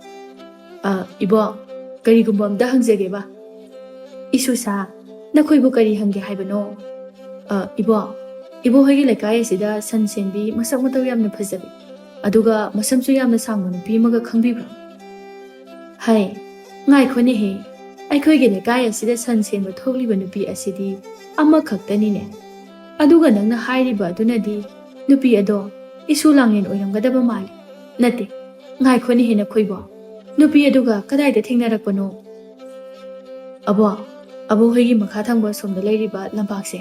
"ꯑ, ꯏꯕꯣ, ꯀꯔꯤꯒꯨꯝꯕ ꯑꯝꯇ ꯍꯪꯖꯒꯦꯕ?" "ꯏꯁꯨꯁꯥ, ꯅꯈꯣꯏꯕꯨ ꯀꯔꯤ ꯍꯪꯒꯦ ꯍꯥꯏꯕꯅꯣ?" "ꯑ, ꯏꯕꯣ, ꯏꯕꯣ ꯍꯣꯏꯒꯤ ꯂꯩꯀꯥꯏ ꯑꯁꯤꯗ ꯁꯟ ꯁꯦꯟꯕꯤ ꯃꯁꯛ ꯃꯇꯧ ꯌꯥꯝꯅ ꯐꯖꯕꯤ, ꯑꯗꯨꯒ ꯃꯁꯝꯁꯨ ꯌꯥꯝꯅ ꯁꯥꯡꯕ ꯅꯨꯄꯤ ꯑꯃꯒ ꯈꯪꯕꯤꯕ꯭ꯔꯣ?" "ꯍꯩ, ꯉꯥꯏꯈꯣꯅꯦꯍꯦ, ꯑꯩꯈꯣꯏꯒꯤ ꯂꯩꯀꯥꯏ ꯑꯁꯤꯗ ꯁꯟ ꯁꯦꯟꯕ ꯊꯣꯛꯂꯤꯕ ꯅꯨꯄꯤ ꯑꯁꯤꯗꯤ ꯑꯃꯈꯛꯇꯅꯤꯅꯦ꯫ ꯑꯗꯨꯒ ꯅꯪꯅ ꯍꯥꯏꯔꯤꯕ ꯑꯗꯨꯅꯗꯤ ꯅꯨꯄꯤ ꯑꯗꯣ ꯏꯁꯨ ꯂꯥꯡꯂꯦꯟ ꯑꯣꯏꯔꯝꯒꯗꯕ ꯃꯥꯜꯂꯤ꯫ ꯅꯠꯇꯦ, ꯉꯥꯏꯈꯣꯅꯦꯍꯦ ꯅꯈꯣꯏꯕꯣ, ꯅꯨꯄꯤ ꯑꯗꯨꯒ ꯀꯗꯥꯏꯗ ꯊꯦꯡꯅꯔꯛꯄꯅꯣ?" "ꯑꯕꯣ, ꯑꯕꯣ ꯍꯣꯏꯒꯤ ꯃꯈꯥ ꯊꯪꯕ ꯑꯁꯣꯝꯗ ꯂꯩꯔꯤꯕ ꯂꯝꯄꯥꯛꯁꯦ,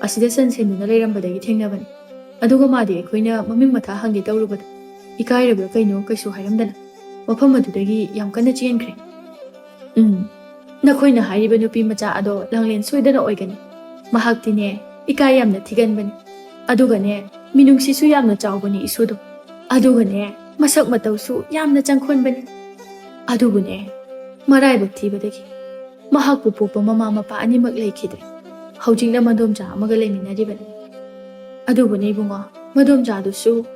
ꯑꯁꯤꯗ ꯁꯟ ꯁꯦꯟꯗꯨꯅ ꯂꯩꯔꯝꯕꯗꯒꯤ ꯊꯦꯡꯅꯕꯅꯤ꯫ ꯑꯗꯨꯒ ꯃꯥꯗꯤ ꯑꯩꯈꯣꯏꯅ ꯃꯃꯤꯡ ꯃꯊꯥ ꯍꯪꯒꯦ ꯇꯧꯔꯨꯕꯗ ꯏꯀꯥꯏꯔꯕ꯭ꯔꯥ ꯀꯩꯅꯣ ꯀꯩꯁꯨ ꯍꯥꯏꯔꯝꯗꯅ ꯃꯐꯝ ꯑꯗꯨꯗꯒꯤ ꯌꯥꯝ ꯀꯟꯅ ꯆꯦꯟꯈ꯭ꯔꯦ꯫" "ꯎꯝ, "ꯅꯈꯣꯏꯅ ꯍꯥꯏꯔꯤꯕ ꯅꯨꯄꯤ ꯃꯆꯥ ꯑꯗꯣ ꯂꯥꯡꯂꯦꯟ ꯁꯣꯏꯗꯅ ꯑꯣꯏꯒꯅꯤ꯫ ꯃꯍꯥꯛꯇꯤꯅꯦ, ꯏꯀꯥꯏ ꯌꯥꯝꯅ ꯊꯤꯒꯟꯕꯅꯤ꯫ ꯑꯗꯨꯒꯅꯦ, ꯃꯤꯅꯨꯡꯁꯤꯁꯨ ꯌꯥꯝꯅ ꯆꯥꯎꯕꯅꯤ ꯏꯁꯨꯗꯣ꯫ ꯑꯗꯨꯒꯅꯦ, ꯃꯁꯛ ꯃꯇꯧꯁꯨ ꯌꯥꯝꯅ ꯆꯪꯈꯣꯟꯕꯅꯤ꯫ ꯑꯗꯨꯕꯨꯅꯦ, ꯃꯔꯥꯏꯕꯛ ꯊꯤꯕꯗꯒꯤ ꯃꯍꯥꯛꯄꯨ ꯄꯣꯛꯄ ꯃꯃꯥ ꯃꯄꯥ ꯑꯅꯤꯃꯛ ꯂꯩꯈꯤꯗ꯭ꯔꯦ꯫ ꯍꯧꯖꯤꯛꯅ ꯃꯗꯣꯝꯆꯥ ꯑꯃꯒ ꯂꯩꯃꯤꯟꯅꯔꯤꯕꯅꯤ꯫ ꯑꯗꯨꯕꯨꯅꯦ ꯏꯕꯨꯡꯉꯣ, ꯃꯗꯣꯝꯆꯥꯗꯨꯁꯨ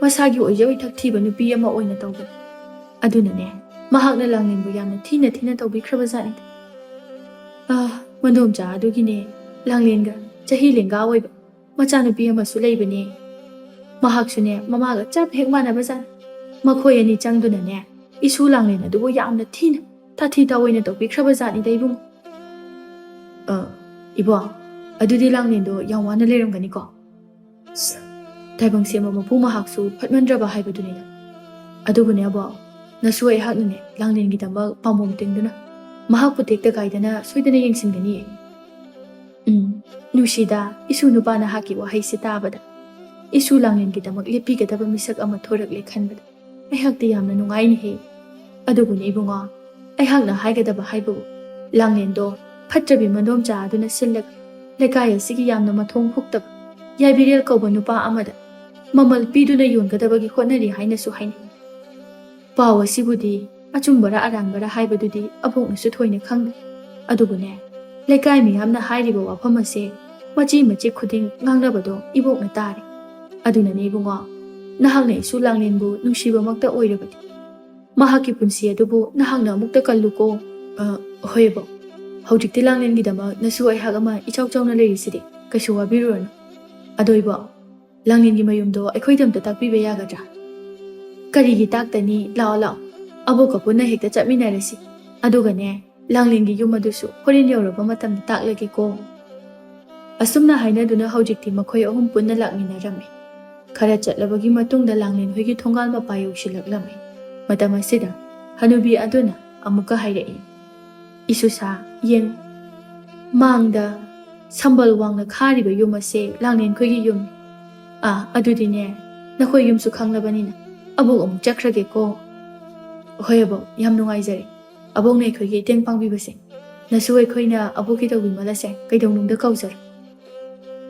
ꯃꯁꯥꯒꯤ ꯑꯣꯏꯖ ꯑꯣꯏꯊꯛ ꯊꯤꯕ ꯅꯨꯄꯤ ꯑꯃ ꯑꯣꯏꯅ ꯇꯧꯕꯅꯤ꯫ ꯑꯗꯨꯅꯅꯦ, ꯃꯍꯥꯛꯅ ꯂꯥꯡꯂꯦꯟꯕꯨ ꯌꯥꯝꯅ ꯊꯤꯅ ꯊꯤꯅ ꯇꯧꯕꯤꯈ꯭ꯔꯕꯖꯥꯠꯅꯤ꯫ ꯑꯥ, ꯃꯗꯣꯝꯆꯥ ꯑꯗꯨꯒꯤꯅꯦ, ꯂꯥꯡꯂꯦꯟꯒ ꯆꯍꯤ ꯂꯦꯡꯒꯥ ꯑꯣꯏꯕ ꯃꯆꯥꯅꯨꯄꯤ ꯑꯃꯁꯨ ꯂꯩꯕꯅꯦ꯫ ꯃꯍꯥꯛꯁꯨꯅꯦ, ꯃꯃꯥꯒ ꯆꯞ ꯍꯦꯛ ꯃꯥꯟꯅꯕꯖꯥꯠꯅꯤ꯫ ꯃꯈꯣꯏ ꯑꯅꯤ ꯆꯪꯗꯨꯅꯅꯦ, ꯏꯁꯨ ꯂꯥꯡꯂꯦꯟ ꯑꯗꯨꯕꯨ ꯌꯥꯝꯅ ꯊꯤꯅ ꯇꯥꯊꯤ ꯇꯥꯑꯣꯏꯅ ꯇꯧꯕꯤꯈ꯭ꯔꯕꯖꯥꯠꯅꯤꯗ ꯏꯕꯨꯡꯉꯣ꯫ ꯑ, ꯏꯕꯣ, ꯑꯗꯨꯗꯤ ꯂꯥꯡꯂꯦꯟꯗꯣ ꯌꯥꯝ ꯋꯥꯅ ꯂꯩꯔꯝꯒꯅꯤꯀꯣ꯫ ꯑꯁ, ꯇꯥꯏꯕꯪ ꯁꯦꯝꯕ ꯃꯄꯨ ꯃꯍꯥꯛꯁꯨ ꯐꯠꯃꯟꯗ꯭ꯔꯕ ꯍꯥꯏꯕꯗꯨꯅꯤꯗ꯫ ꯑꯗꯨꯕꯨꯅꯦ ꯑꯕꯣ, ꯅꯁꯨ ꯑꯩꯍꯥꯛꯅꯅꯦ ꯂꯥꯡꯂꯦꯟꯒꯤꯗꯃꯛ ꯄꯥꯝꯕꯣꯝ ꯇꯤꯡꯗꯨꯅ ꯃꯍꯥꯛꯄꯨ ꯇꯦꯛꯇ ꯀꯥꯏꯗꯅ ꯁꯣꯏꯗꯅ ꯌꯦꯡꯁꯤꯟꯒꯅꯤꯌꯦ꯫ ꯎꯝ, ꯅꯨꯡꯁꯤꯗ, ꯏꯁꯨ ꯅꯨꯄꯥ ꯅꯍꯥꯛꯀꯤ ꯋꯥꯍꯩꯁꯤ ꯇꯥꯕꯗ ꯏꯁꯨ ꯂꯥꯡꯂꯦꯟꯒꯤꯗꯃꯛ ꯂꯦꯞꯄꯤꯒꯗꯕ ꯃꯤꯁꯛ ꯑꯃ ꯊꯣꯔꯛꯂꯦ ꯈꯟꯕꯗ ꯑꯩꯍꯥꯛꯇꯤ ꯌꯥꯝꯅ ꯅꯨꯡꯉꯥꯏꯅꯦꯍꯦ꯫ ꯑꯗꯨꯕꯨꯅꯦ ꯏꯕꯨꯡꯉꯣ, ꯑꯩꯍꯥꯛꯅ ꯍꯥꯏꯒꯗꯕ ꯍꯥꯏꯕꯕꯨ, ꯂꯥꯡꯂꯦꯟꯗꯣ ꯐꯠꯇ꯭ꯔꯕꯤ ꯃꯗꯣꯝꯆꯥ ꯑꯗꯨꯅ ꯁꯤꯜꯂꯒ ꯂꯩꯀꯥꯏ ꯑꯁꯤꯒꯤ ꯌꯥꯝꯅ ꯃꯊꯣꯡ ꯍꯨꯛꯇꯕ ꯌꯥꯏꯕꯤꯔꯦꯜ ꯀꯧꯕ ꯅꯨꯄꯥ ꯑꯃꯗ ꯃꯃꯜ ꯄꯤꯗꯨꯅ ꯌꯣꯟꯒꯗꯕꯒꯤ ꯍꯣꯠꯅꯔꯤ ꯍꯥꯏꯅꯁꯨ ꯍꯥꯏꯅꯩ꯫ ꯄꯥꯎ ꯑꯁꯤꯕꯨꯗꯤ ꯑꯆꯨꯝꯕꯔꯥ ꯑꯔꯥꯟꯕꯔꯥ ꯍꯥꯏꯕꯗꯨꯗꯤ ꯑꯕꯣꯛꯅꯁꯨ ꯊꯣꯏꯅ ꯈꯪꯗꯦ꯫ ꯑꯗꯨꯕꯨꯅꯦ, ꯂꯩꯀꯥꯏ ꯃꯤꯌꯥꯝꯅ ꯍꯥꯏꯔꯤꯕ ꯋꯥꯐꯝ ꯑꯁꯦ ꯃꯆꯤ ꯃꯆꯤꯠ ꯈꯨꯗꯤꯡ ꯉꯥꯡꯅꯕꯗꯣ ꯏꯕꯣꯛꯅ ꯇꯥꯔꯦ꯫ ꯑꯗꯨꯅꯅꯦ ꯏꯕꯨꯡꯉꯣ, ꯅꯍꯥꯛꯅ ꯏꯁꯨ ꯂꯥꯡꯂꯦꯟꯕꯨ ꯅꯨꯡꯁꯤꯕꯃꯛꯇ ꯑꯣꯏꯔꯕꯗꯤ ꯃꯍꯥꯛꯀꯤ ꯄꯨꯟꯁꯤ ꯑꯗꯨꯕꯨ ꯅꯍꯥꯛꯅ ꯑꯃꯨꯛꯇ ꯀꯜꯂꯨꯀꯣ꯫ ꯑ, ꯍꯣꯏ ꯑꯕꯣꯛ꯫ ꯍꯧꯖꯤꯛꯇꯤ ꯂꯥꯡꯂꯦꯟꯒꯤꯗꯃꯛ ꯅꯁꯨ ꯑꯩꯍꯥꯛ ꯑꯃ ꯏꯆꯥꯎ ꯆꯥꯎꯅ ꯂꯩꯔꯤꯁꯤꯗꯤ꯫ ꯀꯩꯁꯨ ꯋꯥꯕꯤꯔꯨꯔꯅꯨ꯫ ꯑꯗꯣ ꯏꯕꯣꯛ, ꯂꯥꯡꯂꯦꯟꯒꯤ ꯃꯌꯨꯝꯗꯣ ꯑꯩꯈꯣꯏꯗ ꯑꯝꯇ ꯇꯥꯛꯄꯤꯕ ꯌꯥꯒꯗ꯭ꯔꯥ? ꯀꯔꯤꯒꯤ ꯇꯥꯛꯇꯅꯤ? ꯂꯥꯛꯑꯣ, ꯂꯥꯛꯑꯣ꯫ ꯑꯕꯣꯛꯀ ꯄꯨꯟꯅ ꯍꯦꯛꯇ ꯆꯠꯃꯤꯟꯅꯔꯁꯤ꯫ ꯑꯗꯨꯒꯅꯦ, ꯂꯥꯡꯂꯦꯟꯒꯤ ꯌꯨꯝ ꯑꯗꯨꯁꯨ ꯍꯣꯔꯦꯟ ꯌꯧꯔꯕ ꯃꯇꯝꯗ ꯇꯥꯛꯂꯒꯦꯀꯣ꯫ ꯑꯁꯨꯝꯅ ꯍꯥꯏꯅꯗꯨꯅ ꯍꯧꯖꯤꯛꯇꯤ ꯃꯈꯣꯏ ꯑꯍꯨꯝ ꯄꯨꯟꯅ ꯂꯥꯛꯃꯤꯟꯅꯔꯝꯃꯤ꯫ ꯈꯔ ꯆꯠꯂꯕꯒꯤ ꯃꯇꯨꯡꯗ ꯂꯥꯡꯂꯦꯟ ꯍꯣꯏꯒꯤ ꯊꯣꯡꯒꯥꯜ ꯃꯄꯥ ꯌꯧꯁꯤꯜꯂꯛꯂꯝꯃꯤ꯫ ꯃꯇꯝ ꯑꯁꯤꯗ ꯍꯅꯨꯕꯤ ꯑꯗꯨꯅ ꯑꯃꯨꯛꯀ ꯍꯥꯏꯔꯛꯏ, "ꯏꯁꯨꯁꯥ, ꯌꯦꯡ, ꯃꯥꯡꯗ ꯁꯝꯕꯜ ꯋꯥꯡꯅ ꯈꯥꯔꯤꯕ ꯌꯨꯝ ꯑꯁꯦ ꯂꯥꯡꯂꯦꯟ ꯈꯣꯏꯒꯤ ꯌꯨꯝꯅꯤ꯫ ꯑꯥ, ꯑꯗꯨꯗꯤꯅꯦ, ꯅꯈꯣꯏ ꯌꯨꯝꯁꯨ ꯈꯪꯂꯕꯅꯤꯅ ꯑꯕꯣꯛ ꯑꯃꯨꯛ ꯆꯠꯈ꯭ꯔꯒꯦꯀꯣ꯫" "ꯍꯣꯏ ꯑꯕꯣꯛ, ꯌꯥꯝ ꯅꯨꯡꯉꯥꯏꯖꯔꯦ꯫ ꯑꯕꯣꯛꯅ ꯑꯩꯈꯣꯏꯒꯤ ꯏꯇꯦꯡ ꯄꯥꯡꯕꯤꯕꯁꯦ ꯅꯁꯨ ꯑꯩꯈꯣꯏꯅ ꯑꯕꯣꯛꯀꯤ ꯇꯧꯕꯤꯃꯜ ꯑꯁꯦ ꯀꯩꯗꯧꯅꯨꯡꯗ ꯀꯥꯎꯖꯔꯣꯏ꯫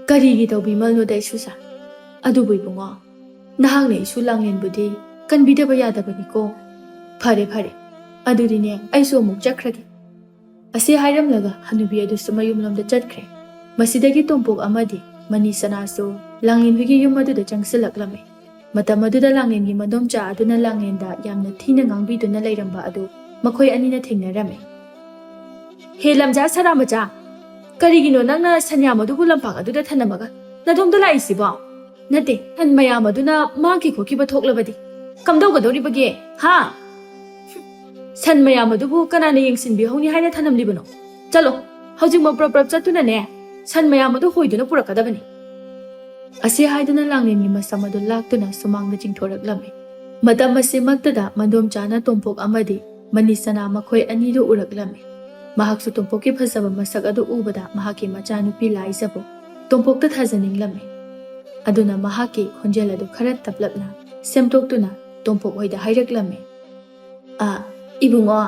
ꯀꯔꯤꯒꯤ ꯇꯧꯕꯤꯃꯜꯅꯣꯗ ꯏꯁꯨꯁꯥ? ꯑꯗꯨꯕꯨ ꯏꯕꯨꯡꯉꯣ, ꯅꯍꯥꯛꯅ ꯏꯁꯨ ꯂꯥꯡꯂꯦꯟꯕꯨꯗꯤ ꯀꯟꯕꯤꯗꯕ ꯌꯥꯗꯕꯅꯤꯀꯣ꯫ ꯐꯔꯦ ꯐꯔꯦ, ꯑꯗꯨꯗꯤꯅꯦ ꯑꯩꯁꯨ ꯑꯃꯨꯛ ꯆꯠꯈ꯭ꯔꯒꯦ꯫ ꯑꯁꯤ ꯍꯥꯏꯔꯝꯂꯒ ꯍꯅꯨꯕꯤ ꯑꯗꯨꯁꯨ ꯃꯌꯨꯝꯂꯣꯝꯗ ꯆꯠꯈ꯭ꯔꯦ꯫ ꯃꯁꯤꯗꯒꯤ ꯇꯣꯝꯄꯣꯛ ꯑꯃꯗꯤ ꯃꯅꯤ ꯁꯅꯥꯁꯨ ꯂꯥꯡꯂꯦꯟ ꯍꯣꯏꯒꯤ ꯌꯨꯝ ꯑꯗꯨꯗ ꯆꯪꯁꯤꯜꯂꯛꯂꯝꯃꯤ꯫ ꯃꯇꯝ ꯑꯗꯨꯗ ꯂꯥꯡꯂꯦꯟꯒꯤ ꯃꯗꯣꯝꯆꯥ ꯑꯗꯨꯅ ꯂꯥꯡꯂꯦꯟꯗ ꯌꯥꯝꯅ ꯊꯤꯅ ꯉꯥꯡꯕꯤꯗꯨꯅ ꯂꯩꯔꯝꯕ ꯑꯗꯨ ꯃꯈꯣꯏ ꯑꯅꯤꯅ ꯊꯦꯡꯅꯔꯝꯃꯤ꯫ "ꯍꯦ ꯂꯝꯖꯥ ꯁꯔꯥ ꯃꯆꯥ, ꯀꯔꯤꯒꯤꯅꯣ ꯅꯪꯅ ꯁꯟꯌꯥꯝ ꯑꯗꯨꯕꯨ ꯂꯝꯄꯥꯛ ꯑꯗꯨꯗ ꯊꯅꯝꯃꯒ ꯅꯗꯣꯝꯗ ꯂꯥꯛꯏꯁꯤꯕꯣ? ꯅꯠꯇꯦ, ꯁꯟ ꯃꯌꯥꯝ ꯑꯗꯨꯅ ꯃꯥꯡꯈꯤ ꯈꯣꯠꯈꯤꯕ ꯊꯣꯛꯂꯕꯗꯤ ꯀꯝꯗꯧꯒꯗꯧꯔꯤꯕꯒꯦ? ꯍꯥ? ꯁꯟ ꯃꯌꯥꯝ ꯑꯗꯨꯕꯨ ꯀꯅꯥꯅ ꯌꯦꯡꯁꯤꯟꯕꯤꯍꯧꯅꯤ ꯍꯥꯏꯅ ꯊꯅꯝꯂꯤꯕꯅꯣ? ꯆꯠꯂꯣ, ꯍꯧꯖꯤꯛꯃꯛ ꯄ꯭ꯔꯞ ꯄ꯭ꯔꯞ ꯆꯠꯇꯨꯅꯅꯦ ꯁꯟ ꯃꯌꯥꯝ ꯑꯗꯨ ꯍꯣꯏꯗꯨꯅ ꯄꯨꯔꯛꯀꯗꯕꯅꯤ꯫" ꯑꯁꯤ ꯍꯥꯏꯗꯨꯅ ꯂꯥꯡꯂꯦꯟꯒꯤ ꯃꯁꯝ ꯑꯗꯨ ꯂꯥꯛꯇꯨꯅ ꯁꯨꯃꯥꯡꯗ ꯆꯤꯡꯊꯣꯔꯛꯂꯝꯃꯤ꯫ ꯃꯇꯝ ꯑꯁꯤꯃꯛꯇꯗ ꯃꯗꯣꯝꯆꯥꯅ ꯇꯣꯝꯄꯣꯛ ꯑꯃꯗꯤ ꯃꯅꯤꯁꯅꯥ ꯃꯈꯣꯏ ꯑꯅꯤꯗꯨ ꯎꯔꯛꯂꯝꯃꯤ꯫ ꯃꯍꯥꯛꯁꯨ ꯇꯣꯝꯄꯣꯛꯀꯤ ꯐꯖꯕ ꯃꯁꯛ ꯑꯗꯨ ꯎꯕꯗ ꯃꯍꯥꯛꯀꯤ ꯃꯆꯥꯅꯨꯄꯤ ꯂꯥꯏꯖꯕꯨ ꯇꯣꯝꯄꯣꯛꯇ ꯊꯥꯖꯅꯤꯡꯂꯝꯃꯤ꯫ ꯑꯗꯨꯅ ꯃꯍꯥꯛꯀꯤ ꯈꯣꯟꯖꯦꯜ ꯑꯗꯨ ꯈꯔ ꯇꯞꯂꯞꯅ ꯁꯦꯝꯗꯣꯛꯇꯨꯅ ꯇꯣꯝꯄꯣꯛ ꯍꯣꯏꯗ ꯍꯥꯏꯔꯛꯂꯝꯃꯤ꯫ "ꯑ, ꯏꯕꯨꯡꯉꯣ,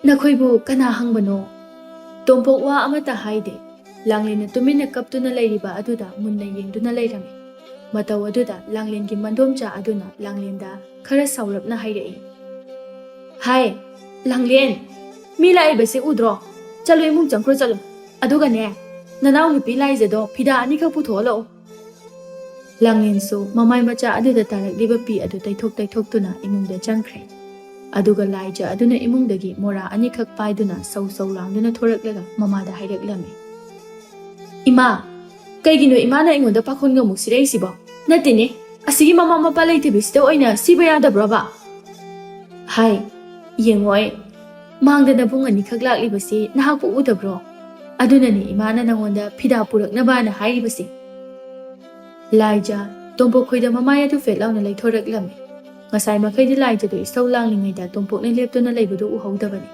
ꯅꯈꯣꯏꯕꯨ ꯀꯅꯥ ꯍꯪꯕꯅꯣ?" ꯇꯣꯝꯄꯣꯛ ꯋꯥ ꯑꯃꯠꯇ ꯍꯥꯏꯗꯦ꯫ ꯂꯥꯡꯂꯦꯟꯅ ꯇꯨꯃꯤꯟꯅ ꯀꯞꯇꯨꯅ ꯂꯩꯔꯤꯕ ꯑꯗꯨꯗ ꯃꯨꯟꯅ ꯌꯦꯡꯗꯨꯅ ꯂꯩꯔꯝꯃꯤ꯫ ꯃꯇꯧ ꯑꯗꯨꯗ ꯂꯥꯡꯂꯦꯟꯒꯤ ꯃꯟꯗꯣꯝꯆꯥ ꯑꯗꯨꯅ ꯂꯥꯡꯂꯦꯟꯗ ꯈꯔ ꯁꯥꯎꯔꯞꯅ ꯍꯥꯏꯔꯛꯏ, "ꯍꯥꯏ, ꯂꯥꯡꯂꯦꯟ, ꯃꯤ ꯂꯥꯛꯏꯕꯁꯦ ꯎꯗ꯭ꯔꯣ? ꯆꯠꯂꯣ, ꯏꯃꯨꯡ ꯆꯪꯈ꯭ꯔꯣ, ꯆꯠꯂꯣ꯫ ꯑꯗꯨꯒꯅꯦ, ꯅꯅꯥꯎ ꯅꯨꯄꯤ ꯂꯥꯏꯖꯗꯣ ꯐꯤꯗꯥ ꯑꯅꯤꯈꯛ ꯄꯨꯊꯣꯛꯍꯜꯂꯛꯑꯣ꯫" ꯂꯥꯡꯂꯦꯟꯁꯨ ꯃꯃꯥꯏ ꯃꯆꯥ ꯑꯗꯨꯗ ꯇꯥꯔꯛꯂꯤꯕ ꯄꯤ ꯑꯗꯨ ꯇꯩꯊꯣꯛ ꯇꯩꯊꯣꯛꯇꯨꯅ ꯏꯃꯨꯡꯗ ꯆꯪꯈ꯭ꯔꯦ꯫ ꯑꯗꯨꯒ ꯂꯥꯏꯖ ꯑꯗꯨꯅ ꯏꯃꯨꯡꯗꯒꯤ ꯃꯣꯔꯥ ꯑꯅꯤꯈꯛ ꯄꯥꯏꯗꯨꯅ ꯁꯧ ꯁꯧ ꯂꯥꯡꯗꯨꯅ ꯊꯣꯔꯛꯂꯒ ꯃꯃꯥꯗ ꯍꯥꯏꯔꯛꯂꯝꯃꯤ, "ꯏꯃꯥ, ꯀꯩꯒꯤꯅꯣ ꯏꯃꯥꯅ ꯑꯩꯉꯣꯟꯗ ꯄꯥꯈꯣꯟꯒ ꯑꯃꯨꯛ ꯁꯤꯔꯛꯏꯁꯤꯕꯣ? ꯅꯠꯇꯦꯅꯦ, ꯑꯁꯤꯒꯤ ꯃꯃꯥ ꯃꯄꯥ ꯂꯩꯇꯕꯤꯁꯤꯗ ꯑꯣꯏꯅ ꯁꯤꯕ ꯌꯥꯗꯕ꯭ꯔꯣꯕ?" "ꯍꯥꯏ, ꯌꯦꯡꯉꯣꯏ, ꯃꯥꯡꯗ ꯅꯕꯨꯡ ꯑꯅꯤꯈꯛ ꯂꯥꯛꯂꯤꯕꯁꯤ ꯅꯍꯥꯛꯄꯨ ꯎꯗꯕ꯭ꯔꯣ? ꯑꯗꯨꯅꯅꯦ ꯏꯃꯥꯅ ꯅꯉꯣꯟꯗ ꯐꯤꯗꯥ ꯄꯨꯔꯛꯅꯕꯅ ꯍꯥꯏꯔꯤꯕꯁꯤ꯫" ꯂꯥꯏꯖ ꯇꯣꯝꯄꯣꯛꯈꯣꯏꯗ ꯃꯃꯥꯏ ꯑꯗꯨ ꯐꯦꯠ ꯂꯥꯎꯅ ꯂꯩꯊꯣꯔꯛꯂꯝꯃꯤ꯫ ꯉꯁꯥꯏ ꯃꯈꯩꯗꯤ ꯂꯥꯏꯖꯗꯨ ꯏꯁꯧ ꯂꯥꯡꯂꯤꯉꯩꯗ ꯇꯣꯝꯄꯣꯛꯅ ꯂꯦꯞꯇꯨꯅ ꯂꯩꯕꯗꯨ ꯎꯍꯧꯗꯕꯅꯤ꯫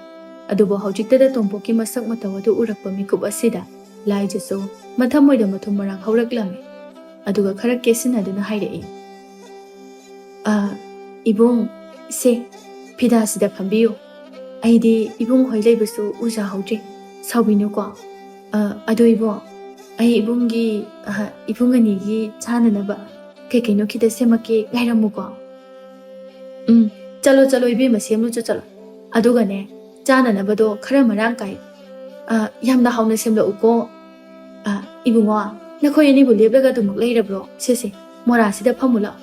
ꯑꯗꯨꯕꯨ ꯍꯧꯖꯤꯛꯇꯗ ꯇꯣꯝꯄꯣꯛꯀꯤ ꯃꯁꯛ ꯃꯇꯧ ꯑꯗꯨ ꯎꯔꯛꯄ ꯃꯤꯀꯨꯞ ꯑꯁꯤꯗ ꯂꯥꯏꯖꯁꯨ ꯃꯊꯃꯣꯏꯗ ꯃꯊꯨꯝ ꯃꯔꯥꯡ ꯍꯧꯔꯛꯂꯝꯃꯤ꯫ ꯑꯗꯨꯒ ꯈꯔ ꯀꯦꯁꯤꯟꯅꯗꯨꯅ ꯍꯥꯏꯔꯛꯏ, "ꯑ, ꯏꯕꯨꯡ, ꯁꯦ, ꯐꯤꯗꯥꯁꯤꯗ ꯐꯝꯕꯤꯌꯨ꯫ ꯑꯩꯗꯤ ꯏꯕꯨꯡ ꯍꯣꯏ ꯂꯩꯕꯁꯨ ꯎꯖꯍꯧꯗ꯭ꯔꯦ꯫ ꯁꯥꯎꯕꯤꯅꯨꯀꯣ꯫ ꯑ, ꯑꯗꯣ ꯏꯕꯣ, ꯑꯩ ꯏꯕꯨꯡꯒꯤ, ꯑ, ꯏꯕꯨꯡ ꯑꯅꯤꯒꯤ ꯆꯥꯅꯅꯕ ꯀꯩ ꯀꯩꯅꯣ ꯈꯤꯇ ꯁꯦꯝꯃꯛꯀꯦ, ꯉꯥꯏꯔꯝꯃꯨꯀꯣ꯫ ꯎꯝ, ꯆꯠꯂꯣ, ꯆꯠꯂꯣ, ꯏꯕꯦꯝꯃ, ꯁꯦꯝꯂꯨꯆꯣ, ꯆꯠꯂꯣ꯫ ꯑꯗꯨꯒꯅꯦ, ꯆꯥꯅꯅꯕꯗꯣ ꯈꯔ ꯃꯔꯥꯡ ꯀꯥꯏ, ꯑ, ꯌꯥꯝꯅ ꯍꯥꯎꯅ ꯁꯦꯝꯂꯛꯎꯀꯣ꯫ ꯑ, ꯏꯕꯨꯡꯉꯣ, ꯅꯈꯣꯏ ꯑꯅꯤꯕꯨ ꯂꯦꯞꯂꯒ ꯑꯗꯨꯃꯛ ꯂꯩꯔꯕ꯭ꯔꯣ? ꯁꯦ, ꯁꯦ, ꯃꯣꯔꯥꯁꯤꯗ ꯐꯝꯃꯨ ꯂꯥꯎ꯫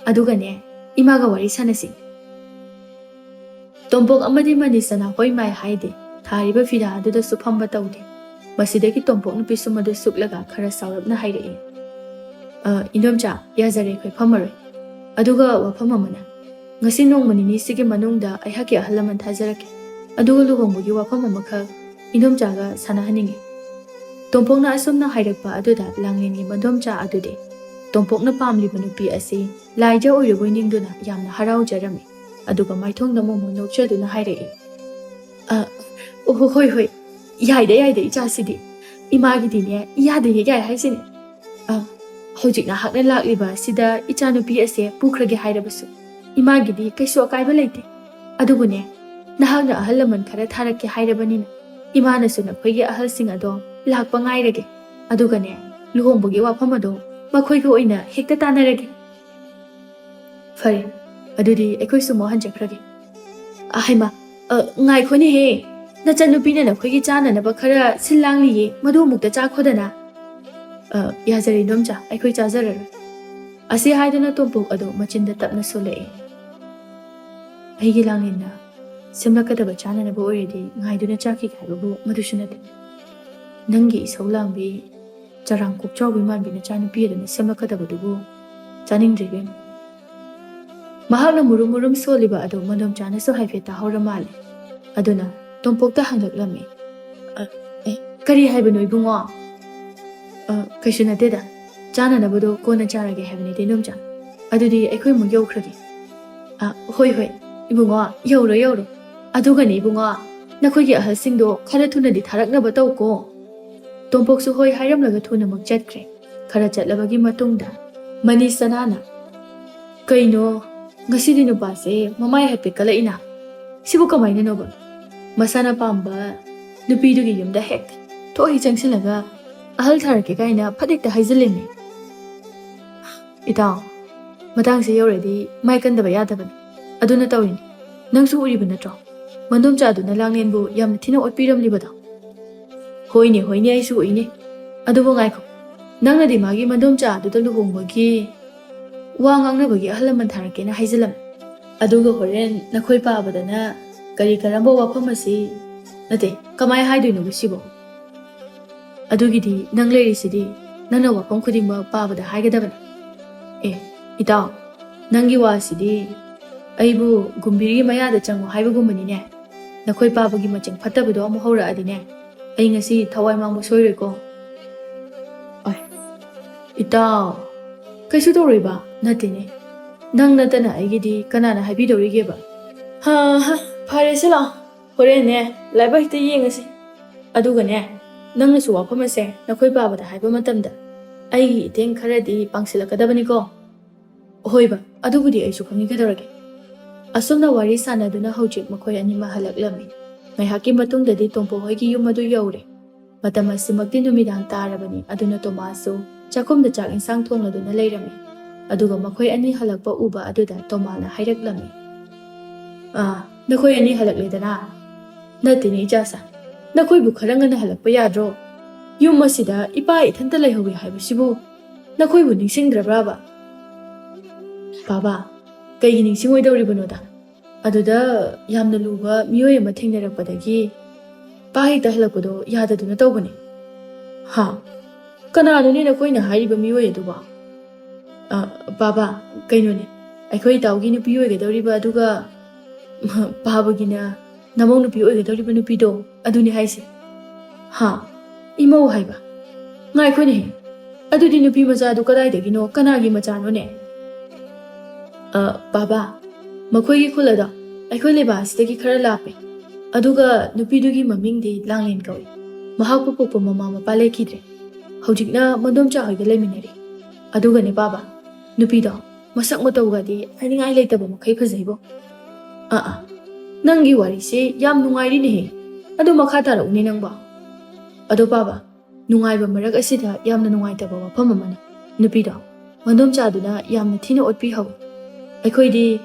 ꯑꯗꯨꯒꯅꯦ, ꯏꯃꯥꯒ ꯋꯥꯔꯤ ꯁꯥꯟꯅꯁꯤ꯫ ꯇꯣꯝꯄꯣꯛ ꯑꯃꯗꯤ ꯃꯅꯤꯁꯅꯥ ꯍꯣꯏ ꯃꯥꯏ ꯍꯥꯏꯗꯦ, ꯊꯥꯔꯤꯕ ꯐꯤꯔꯥ ꯑꯗꯨꯗꯁꯨ ꯐꯝꯕ ꯇꯧꯗꯦ꯫ ꯃꯁꯤꯗꯒꯤ ꯇꯣꯝꯄꯣꯛꯅ ꯄꯤꯁꯨꯝ ꯑꯗꯨ ꯁꯨꯛꯂꯒ ꯈꯔ ꯁꯥꯎꯔꯞꯅ ꯍꯥꯏꯔꯛꯏ, "ꯑ, ꯏꯟꯗꯣꯝꯆꯥ, ꯌꯥꯖꯔꯦ, ꯑꯩꯈꯣꯏ ꯐꯝꯃꯔꯣꯏ꯫ ꯑꯗꯨꯒ ꯋꯥꯐꯝ ꯑꯃꯅ, ꯉꯁꯤ ꯅꯣꯡꯃ ꯅꯤꯅꯤꯁꯤꯒꯤ ꯃꯅꯨꯡꯗ ꯑꯩꯍꯥꯛꯀꯤ ꯑꯍꯜ ꯂꯃꯟ ꯊꯥꯖꯔꯛꯀꯦ, ꯑꯗꯨꯒ ꯂꯨꯍꯣꯡꯕꯒꯤ ꯋꯥꯐꯝ ꯑꯃꯈꯛ ꯏꯟꯗꯣꯝꯆꯥꯒ ꯁꯥꯟꯅꯍꯟꯅꯤꯡꯉꯤ꯫" ꯇꯣꯝꯄꯣꯛꯅ ꯑꯁꯨꯝꯅ ꯍꯥꯏꯔꯛꯄ ꯑꯗꯨꯗ ꯂꯥꯡꯂꯦꯟꯒꯤ ꯃꯗꯣꯝꯆꯥ ꯑꯗꯨꯗꯤ ꯇꯣꯝꯄꯣꯛꯅ ꯄꯥꯝꯂꯤꯕ ꯅꯨꯄꯤ ꯑꯁꯤ ꯂꯥꯏꯖ ꯑꯣꯏꯔꯕꯣꯏ ꯅꯤꯡꯗꯨꯅ ꯌꯥꯝꯅ ꯍꯔꯥꯎꯖꯔꯝꯃꯤ꯫ ꯑꯗꯨꯒ ꯃꯥꯏꯊꯣꯡꯗ ꯑꯃꯨꯛ ꯑꯃꯨꯛ ꯅꯣꯛꯆꯗꯨꯅ ꯍꯥꯏꯔꯛꯏ, "ꯑ, ꯑꯣ, ꯍꯣꯏ, ꯍꯣꯏ, ꯌꯥꯏꯗ, ꯌꯥꯏꯗ, ꯏꯆꯥꯁꯤꯗꯤ꯫ ꯏꯃꯥꯒꯤꯗꯤꯅꯦ, ꯏꯌꯥꯗ ꯍꯦꯛ ꯌꯥꯏ ꯍꯥꯏꯁꯤꯅꯦ꯫ ꯑ, ꯍꯧꯖꯤꯛ ꯅꯍꯥꯛꯅ ꯂꯥꯛꯂꯤꯕ ꯑꯁꯤꯗ ꯏꯆꯥꯅꯨꯄꯤ ꯑꯁꯦ ꯄꯨꯈ꯭ꯔꯒꯦ ꯍꯥꯏꯔꯕꯁꯨ ꯏꯃꯥꯒꯤꯗꯤ ꯀꯩꯁꯨ ꯑꯀꯥꯏꯕ ꯂꯩꯇꯦ꯫ ꯑꯗꯨꯕꯨꯅꯦ, ꯅꯍꯥꯛꯅ ꯑꯍꯜ ꯂꯃꯟ ꯈꯔ ꯊꯥꯔꯛꯀꯦ ꯍꯥꯏꯔꯕꯅꯤꯅ ꯏꯃꯥꯅꯁꯨ ꯅꯈꯣꯏꯒꯤ ꯑꯍꯜꯁꯤꯡ ꯑꯗꯣ ꯂꯥꯛꯄ ꯉꯥꯏꯔꯒꯦ꯫ ꯑꯗꯨꯒꯅꯦ, ꯂꯨꯍꯣꯡꯕꯒꯤ ꯋꯥꯐꯝ ꯑꯗꯣ ꯃꯈꯣꯏꯒ ꯑꯣꯏꯅ ꯍꯦꯛꯇ ꯇꯥꯟꯅꯔꯒꯦ꯫" "ꯐꯔꯦ, ꯑꯗꯨꯗꯤ ꯑꯩꯈꯣꯏꯁꯨ ꯑꯃꯨꯛ ꯍꯟꯖꯈ꯭ꯔꯒꯦ꯫" ꯑ, ꯍꯩꯃꯥ, ꯑ, ꯉꯥꯏꯈꯣꯅꯦꯍꯦ, ꯅꯆꯟꯅꯨꯄꯤꯅ ꯅꯈꯣꯏꯒꯤ ꯆꯥꯅꯅꯕ ꯈꯔ ꯁꯤꯜ ꯂꯥꯡꯂꯤꯌꯦ, ꯃꯗꯨ ꯑꯃꯨꯛꯇ ꯆꯥꯈꯣꯗꯅ꯫ "ꯑ, ꯌꯥꯖꯔꯦ ꯏꯟꯗꯣꯝꯆꯥ, ꯑꯩꯈꯣꯏ ꯆꯥꯖꯔꯔꯣꯏ꯫" ꯑꯁꯤ ꯍꯥꯏꯗꯨꯅ ꯇꯣꯝꯄꯣꯛ ꯑꯗꯨ ꯃꯆꯤꯟꯗ ꯇꯞꯅ ꯁꯣꯜꯂꯛꯏ꯫ "ꯑꯩꯒꯤ ꯂꯥꯡꯂꯦꯟꯅ ꯁꯦꯝꯂꯛꯀꯗꯕ ꯆꯥꯅꯅꯕ ꯑꯣꯏꯔꯗꯤ ꯉꯥꯏꯗꯨꯅ ꯆꯥꯈꯤꯒꯦ ꯍꯥꯏꯕꯕꯨ ꯃꯗꯨꯁꯨ ꯅꯠꯇꯦ꯫ ꯅꯪꯒꯤ ꯏꯁꯧ ꯂꯥꯡꯕꯤ, ꯆꯔꯥꯡ ꯀꯣꯛꯆꯥꯎꯕꯤ ꯃꯥꯟꯕꯤ ꯅꯆꯥꯅꯨꯄꯤ ꯑꯗꯨꯅ ꯁꯦꯝꯂꯛꯀꯗꯕꯗꯨꯕꯨ ꯆꯥꯅꯤꯡꯗ꯭ꯔꯦ ꯏꯕꯦꯝꯃ꯫" ꯃꯍꯥꯛꯅ ꯃꯨꯔꯨꯝ ꯃꯨꯔꯨꯝ ꯁꯣꯜꯂꯤꯕ ꯑꯗꯨ ꯃꯗꯣꯝꯆꯥꯅꯁꯨ ꯍꯥꯏꯐꯦꯠ ꯇꯥꯍꯧꯔ ꯃꯥꯜꯂꯦ꯫ ꯑꯗꯨꯅ ꯇꯣꯝꯄꯣꯛꯇ ꯍꯪꯂꯛꯂꯝꯃꯤ, "ꯑ, ꯑꯦ, ꯀꯔꯤ ꯍꯥꯏꯕꯅꯣ ꯏꯕꯨꯡꯉꯣ?" "ꯑ, ꯀꯩꯁꯨ ꯅꯠꯇꯦꯗ, ꯆꯥꯅꯅꯕꯗꯣ ꯀꯣꯟꯅ ꯆꯥꯔꯒꯦ ꯍꯥꯏꯕꯅꯤꯗ ꯏꯟꯗꯣꯝꯆꯥ꯫ ꯑꯗꯨꯗꯤ ꯑꯩꯈꯣꯏ ꯑꯃꯨꯛ ꯌꯧꯈ꯭ꯔꯒꯦ꯫" "ꯑ, ꯍꯣꯏ, ꯍꯣꯏ, ꯏꯕꯨꯡꯉꯣ, ꯌꯧꯔꯣ, ꯌꯧꯔꯣ꯫ ꯑꯗꯨꯒꯅꯦ ꯏꯕꯨꯡꯉꯣ, ꯅꯈꯣꯏꯒꯤ ꯑꯍꯜꯁꯤꯡꯗꯣ ꯈꯔ ꯊꯨꯅꯗꯤ ꯊꯥꯔꯛꯅꯕ ꯇꯧꯀꯣ꯫" ꯇꯣꯝꯄꯣꯛꯁꯨ ꯍꯣꯏ ꯍꯥꯏꯔꯝꯂꯒ ꯊꯨꯅꯃꯛ ꯆꯠꯈ꯭ꯔꯦ꯫ ꯈꯔ ꯆꯠꯂꯕꯒꯤ ꯃꯇꯨꯡꯗ ꯃꯅꯤꯁꯅꯥꯅ, "ꯀꯩꯅꯣ, ꯉꯁꯤꯗꯤ ꯅꯨꯄꯥꯁꯦ ꯃꯃꯥꯏ ꯍꯥꯏꯐꯦꯠ ꯀꯜꯂꯛꯏꯅ? ꯁꯤꯕꯨ ꯀꯃꯥꯏꯅꯅꯣꯕ?" ꯃꯁꯥꯅ ꯄꯥꯝꯕ ꯅꯨꯄꯤꯗꯨꯒꯤ ꯌꯨꯝꯗ ꯍꯦꯛ ꯊꯣꯛ ꯍꯦꯛ ꯆꯪꯁꯤꯜꯂꯒ ꯑꯍꯜ ꯊꯥꯔꯛꯀꯦ ꯀꯥꯏꯅ ꯐꯠ ꯍꯦꯛꯇ ꯍꯥꯏꯖꯤꯜꯂꯤꯅꯦ꯫ ꯏꯇꯥꯎ, ꯃꯇꯥꯡꯁꯦ ꯌꯧꯔꯗꯤ ꯃꯥꯏ ꯀꯟꯗꯕ ꯌꯥꯗꯕꯅꯤ꯫ ꯑꯗꯨꯅ ꯇꯧꯔꯤꯅꯤ꯫ ꯅꯪꯁꯨ ꯎꯔꯤꯕ ꯅꯠꯇ꯭ꯔꯣ? ꯃꯟꯗꯣꯝꯆꯥꯗꯨꯅ ꯂꯥꯡꯂꯦꯟꯕꯨ ꯌꯥꯝꯅ ꯊꯤꯅ ꯑꯣꯠꯄꯤꯔꯝꯂꯤꯕꯗꯣ꯫ ꯍꯣꯏꯅꯦ, ꯍꯣꯏꯅꯦ, ꯑꯩꯁꯨ ꯎꯏꯅꯦ꯫ ꯑꯗꯨꯕꯨ ꯉꯥꯏꯈꯣ, ꯅꯪꯅꯗꯤ ꯃꯥꯒꯤ ꯃꯟꯗꯣꯝꯆꯥꯗꯨꯗ ꯂꯨꯍꯣꯡꯕꯒꯤ ꯋꯥ ꯉꯥꯡꯅꯕꯒꯤ ꯑꯍꯜ ꯂꯃꯟ ꯊꯥꯔꯛꯀꯦꯅ ꯍꯥꯏꯖꯤꯜꯂꯝꯃꯤ꯫ ꯑꯗꯨꯒ ꯍꯣꯔꯦꯟ ꯅꯈꯣꯏ ꯄꯥꯕꯗꯅ ꯀꯔꯤ ꯀꯔꯝꯕ ꯋꯥꯐꯝ ꯑꯁꯤ, ꯅꯠꯇꯦ, ꯀꯃꯥꯏ ꯍꯥꯏꯗꯣꯏꯅꯣꯕ ꯁꯤꯕꯣ? ꯑꯗꯨꯒꯤꯗꯤ ꯅꯪ ꯂꯩꯔꯤꯁꯤꯗꯤ, ꯅꯪꯅ ꯋꯥꯐꯝ ꯈꯨꯗꯤꯡꯃꯛ ꯄꯥꯕꯗ ꯍꯥꯏꯒꯗꯕꯅꯤ꯫ ꯑꯦ, ꯏꯇꯥꯎ, ꯅꯪꯒꯤ ꯋꯥꯁꯤꯗꯤ ꯑꯩꯕꯨ ꯒꯨꯝꯕꯤꯔꯒꯤ ꯃꯌꯥꯗ ꯆꯪꯉꯨ ꯍꯥꯏꯕꯒꯨꯝꯕꯅꯤꯅꯦ꯫ ꯅꯈꯣꯏ ꯄꯥꯕꯒꯤ ꯃꯆꯤꯡ ꯐꯠꯇꯕꯗꯣ ꯑꯃꯨꯛ ꯍꯧꯔꯛꯑꯗꯤꯅꯦ, ꯑꯩ ꯉꯁꯤ ꯊꯋꯥꯏ ꯃꯥꯡꯕ ꯁꯣꯏꯔꯣꯏꯀꯣ꯫ ꯑꯣꯏ, ꯏꯇꯥꯎ, ꯀꯩꯁꯨ ꯇꯧꯔꯣꯏꯕ꯫ ꯅꯠꯇꯦꯅꯦ, ꯅꯪ ꯅꯠꯇꯅ ꯑꯩꯒꯤꯗꯤ ꯀꯅꯥꯅ ꯍꯥꯏꯕꯤꯗꯧꯔꯤꯒꯦꯕ? ꯍꯥ, ꯍꯥ, ꯐꯔꯦꯁꯦ, ꯂꯥꯛꯑꯣ꯫ ꯍꯣꯔꯦꯟꯅꯦ, ꯂꯥꯏꯕꯛ ꯍꯦꯛꯇ ꯌꯦꯡꯉꯁꯤ꯫ ꯑꯗꯨꯒꯅꯦ, ꯅꯪꯅꯁꯨ ꯋꯥꯐꯝ ꯑꯁꯦ ꯅꯈꯣꯏ ꯄꯥꯕꯗ ꯍꯥꯏꯕ ꯃꯇꯝꯗ ꯑꯩꯒꯤ ꯏꯇꯦꯡ ꯈꯔꯗꯤ ꯄꯥꯡꯁꯤꯜꯂꯛꯀꯗꯕꯅꯤꯀꯣ꯫ ꯍꯣꯏꯕ, ꯑꯗꯨꯕꯨꯗꯤ ꯑꯩꯁꯨ ꯈꯪꯉꯤ, ꯀꯩꯗꯧꯔꯒꯦ? ꯑꯁꯨꯝꯅ ꯋꯥꯔꯤ ꯁꯥꯟꯅꯗꯨꯅ ꯍꯧꯖꯤꯛ ꯃꯈꯣꯏ ꯑꯅꯤꯃꯛ ꯍꯜꯂꯛꯂꯝꯃꯤ꯫ ꯉꯥꯏꯍꯥꯛꯀꯤ ꯃꯇꯨꯡꯗꯗꯤ ꯇꯣꯝꯄꯣ ꯍꯣꯏꯒꯤ ꯌꯨꯝ ꯑꯗꯨ ꯌꯧꯔꯦ꯫ ꯃꯇꯝ ꯑꯁꯤꯃꯛꯇꯤ ꯅꯨꯃꯤꯗꯥꯡ ꯇꯥꯔꯕꯅꯤ, ꯑꯗꯨꯅ ꯇꯣꯃꯥꯁꯁꯨ ꯆꯥꯛꯈꯨꯝꯗ ꯆꯥꯛ ꯏꯟꯁꯥꯡ ꯊꯣꯡꯂꯗꯨꯅ ꯂꯩꯔꯝꯃꯤ꯫ ꯑꯗꯨꯒ ꯃꯈꯣꯏ ꯑꯅꯤ ꯍꯜꯂꯛꯄ ꯎꯕ ꯑꯗꯨꯗ ꯇꯣꯃꯥꯅ ꯍꯥꯏꯔꯛꯂꯝꯃꯤ, "ꯑꯥ, ꯅꯈꯣꯏ ꯑꯅꯤ ꯍꯜꯂꯛꯂꯦꯗꯅ? ꯅꯠꯇꯦꯅꯦ ꯏꯆꯥꯁꯥ, ꯅꯈꯣꯏꯕꯨ ꯈꯔ ꯉꯟꯅ ꯍꯜꯂꯛꯄ ꯌꯥꯗ꯭ꯔꯣ? ꯌꯨꯝ ꯑꯁꯤꯗ ꯏꯄꯥ ꯏꯊꯟꯇ ꯂꯩꯍꯧꯋꯤ ꯍꯥꯏꯕꯁꯤꯕꯨ ꯅꯈꯣꯏꯕꯨ ꯅꯤꯡꯁꯤꯡꯗ꯭ꯔꯕ꯭ꯔꯥꯕ?" "ꯕꯥꯕꯥ, ꯀꯩꯒꯤ ꯅꯤꯡꯁꯤꯡꯉꯣꯏꯗꯧꯔꯤꯕꯅꯣꯗ? ꯑꯗꯨꯗ ꯌꯥꯝꯅ ꯂꯨꯕ ꯃꯤꯑꯣꯏ ꯑꯃ ꯊꯦꯡꯅꯔꯛꯄꯗꯒꯤ ꯄꯥ ꯍꯦꯛꯇ ꯍꯜꯂꯛꯄꯗꯣ ꯌꯥꯗꯗꯨꯅ ꯇꯧꯕꯅꯦ꯫" "ꯍꯥ? ꯀꯅꯥꯅꯣꯅꯦ ꯅꯈꯣꯏꯅ ꯍꯥꯏꯔꯤꯕ ꯃꯤꯑꯣꯏ ꯑꯗꯨꯕꯣ?" "ꯑ, ꯕꯥꯕꯥ, ꯀꯩꯅꯣꯅꯦ, ꯑꯩꯈꯣꯏ ꯏꯇꯥꯎꯒꯤ ꯅꯨꯄꯤ ꯑꯣꯏꯒꯗꯧꯔꯤꯕ, ꯑꯗꯨꯒ ꯄꯥꯕꯒꯤꯅ ꯅꯃꯧ ꯅꯨꯄꯤ ꯑꯣꯏꯒꯗꯧꯔꯤꯕ ꯅꯨꯄꯤꯗꯣ, ꯑꯗꯨꯅꯤ ꯍꯥꯏꯁꯦ꯫" "ꯍꯥ? ꯏꯃꯧ ꯍꯥꯏꯕ? ꯉꯥꯏꯈꯣꯅꯦꯍꯦ, ꯑꯗꯨꯗꯤ ꯅꯨꯄꯤ ꯃꯆꯥꯗꯨ ꯀꯗꯥꯏꯗꯒꯤꯅꯣ? ꯀꯅꯥꯒꯤ ꯃꯆꯥꯅꯣꯅꯦ?" "ꯑ, ꯕꯥꯕꯥ, ꯃꯈꯣꯏꯒꯤ ꯈꯨꯜ ꯑꯗꯣ ꯑꯩꯈꯣꯏ ꯂꯩꯕꯥꯛ ꯑꯁꯤꯗꯒꯤ ꯈꯔ ꯂꯥꯞꯄꯦ꯫ ꯑꯗꯨꯒ ꯅꯨꯄꯤꯗꯨꯒꯤ ꯃꯃꯤꯡꯗꯤ ꯂꯥꯡꯂꯦꯟ ꯀꯧꯏ꯫ ꯃꯍꯥꯛꯄꯨ ꯄꯣꯛꯄ ꯃꯃꯥ ꯃꯄꯥ ꯂꯩꯈꯤꯗ꯭ꯔꯦ꯫ ꯍꯧꯖꯤꯛꯅ ꯃꯗꯣꯝꯆꯥ ꯍꯣꯏꯒ ꯂꯩꯃꯤꯟꯅꯔꯤ꯫ ꯑꯗꯨꯒꯅꯦ ꯕꯥꯕꯥ, ꯅꯨꯄꯤꯗꯣ ꯃꯁꯛ ꯃꯇꯧꯒꯗꯤ ꯍꯥꯏꯅꯤꯡꯉꯥꯏ ꯂꯩꯇꯕ ꯃꯈꯩ ꯐꯖꯩꯕꯣ꯫ ꯑꯥ, ꯑꯥ, ꯅꯪꯒꯤ ꯋꯥꯔꯤꯁꯤ ꯌꯥꯝ ꯅꯨꯡꯉꯥꯏꯔꯤꯅꯦꯍꯦ꯫ ꯑꯗꯨ ꯃꯈꯥ ꯇꯥꯔꯛꯎꯅꯦ ꯅꯪꯕꯣ꯫ ꯑꯗꯣ ꯄꯥꯕ, ꯅꯨꯡꯉꯥꯏꯕ ꯃꯔꯛ ꯑꯁꯤꯗ ꯌꯥꯝꯅ ꯅꯨꯡꯉꯥꯏꯇꯕ ꯋꯥꯐꯝ ꯑꯃꯅ, ꯅꯨꯄꯤꯗꯣ ꯃꯟꯗꯣꯝꯆꯥꯗꯨꯅ ꯌꯥꯝꯅ ꯊꯤꯅ ꯑꯣꯠꯄꯤꯍꯧꯋꯤ꯫ ꯑꯩꯈꯣꯏꯗꯤ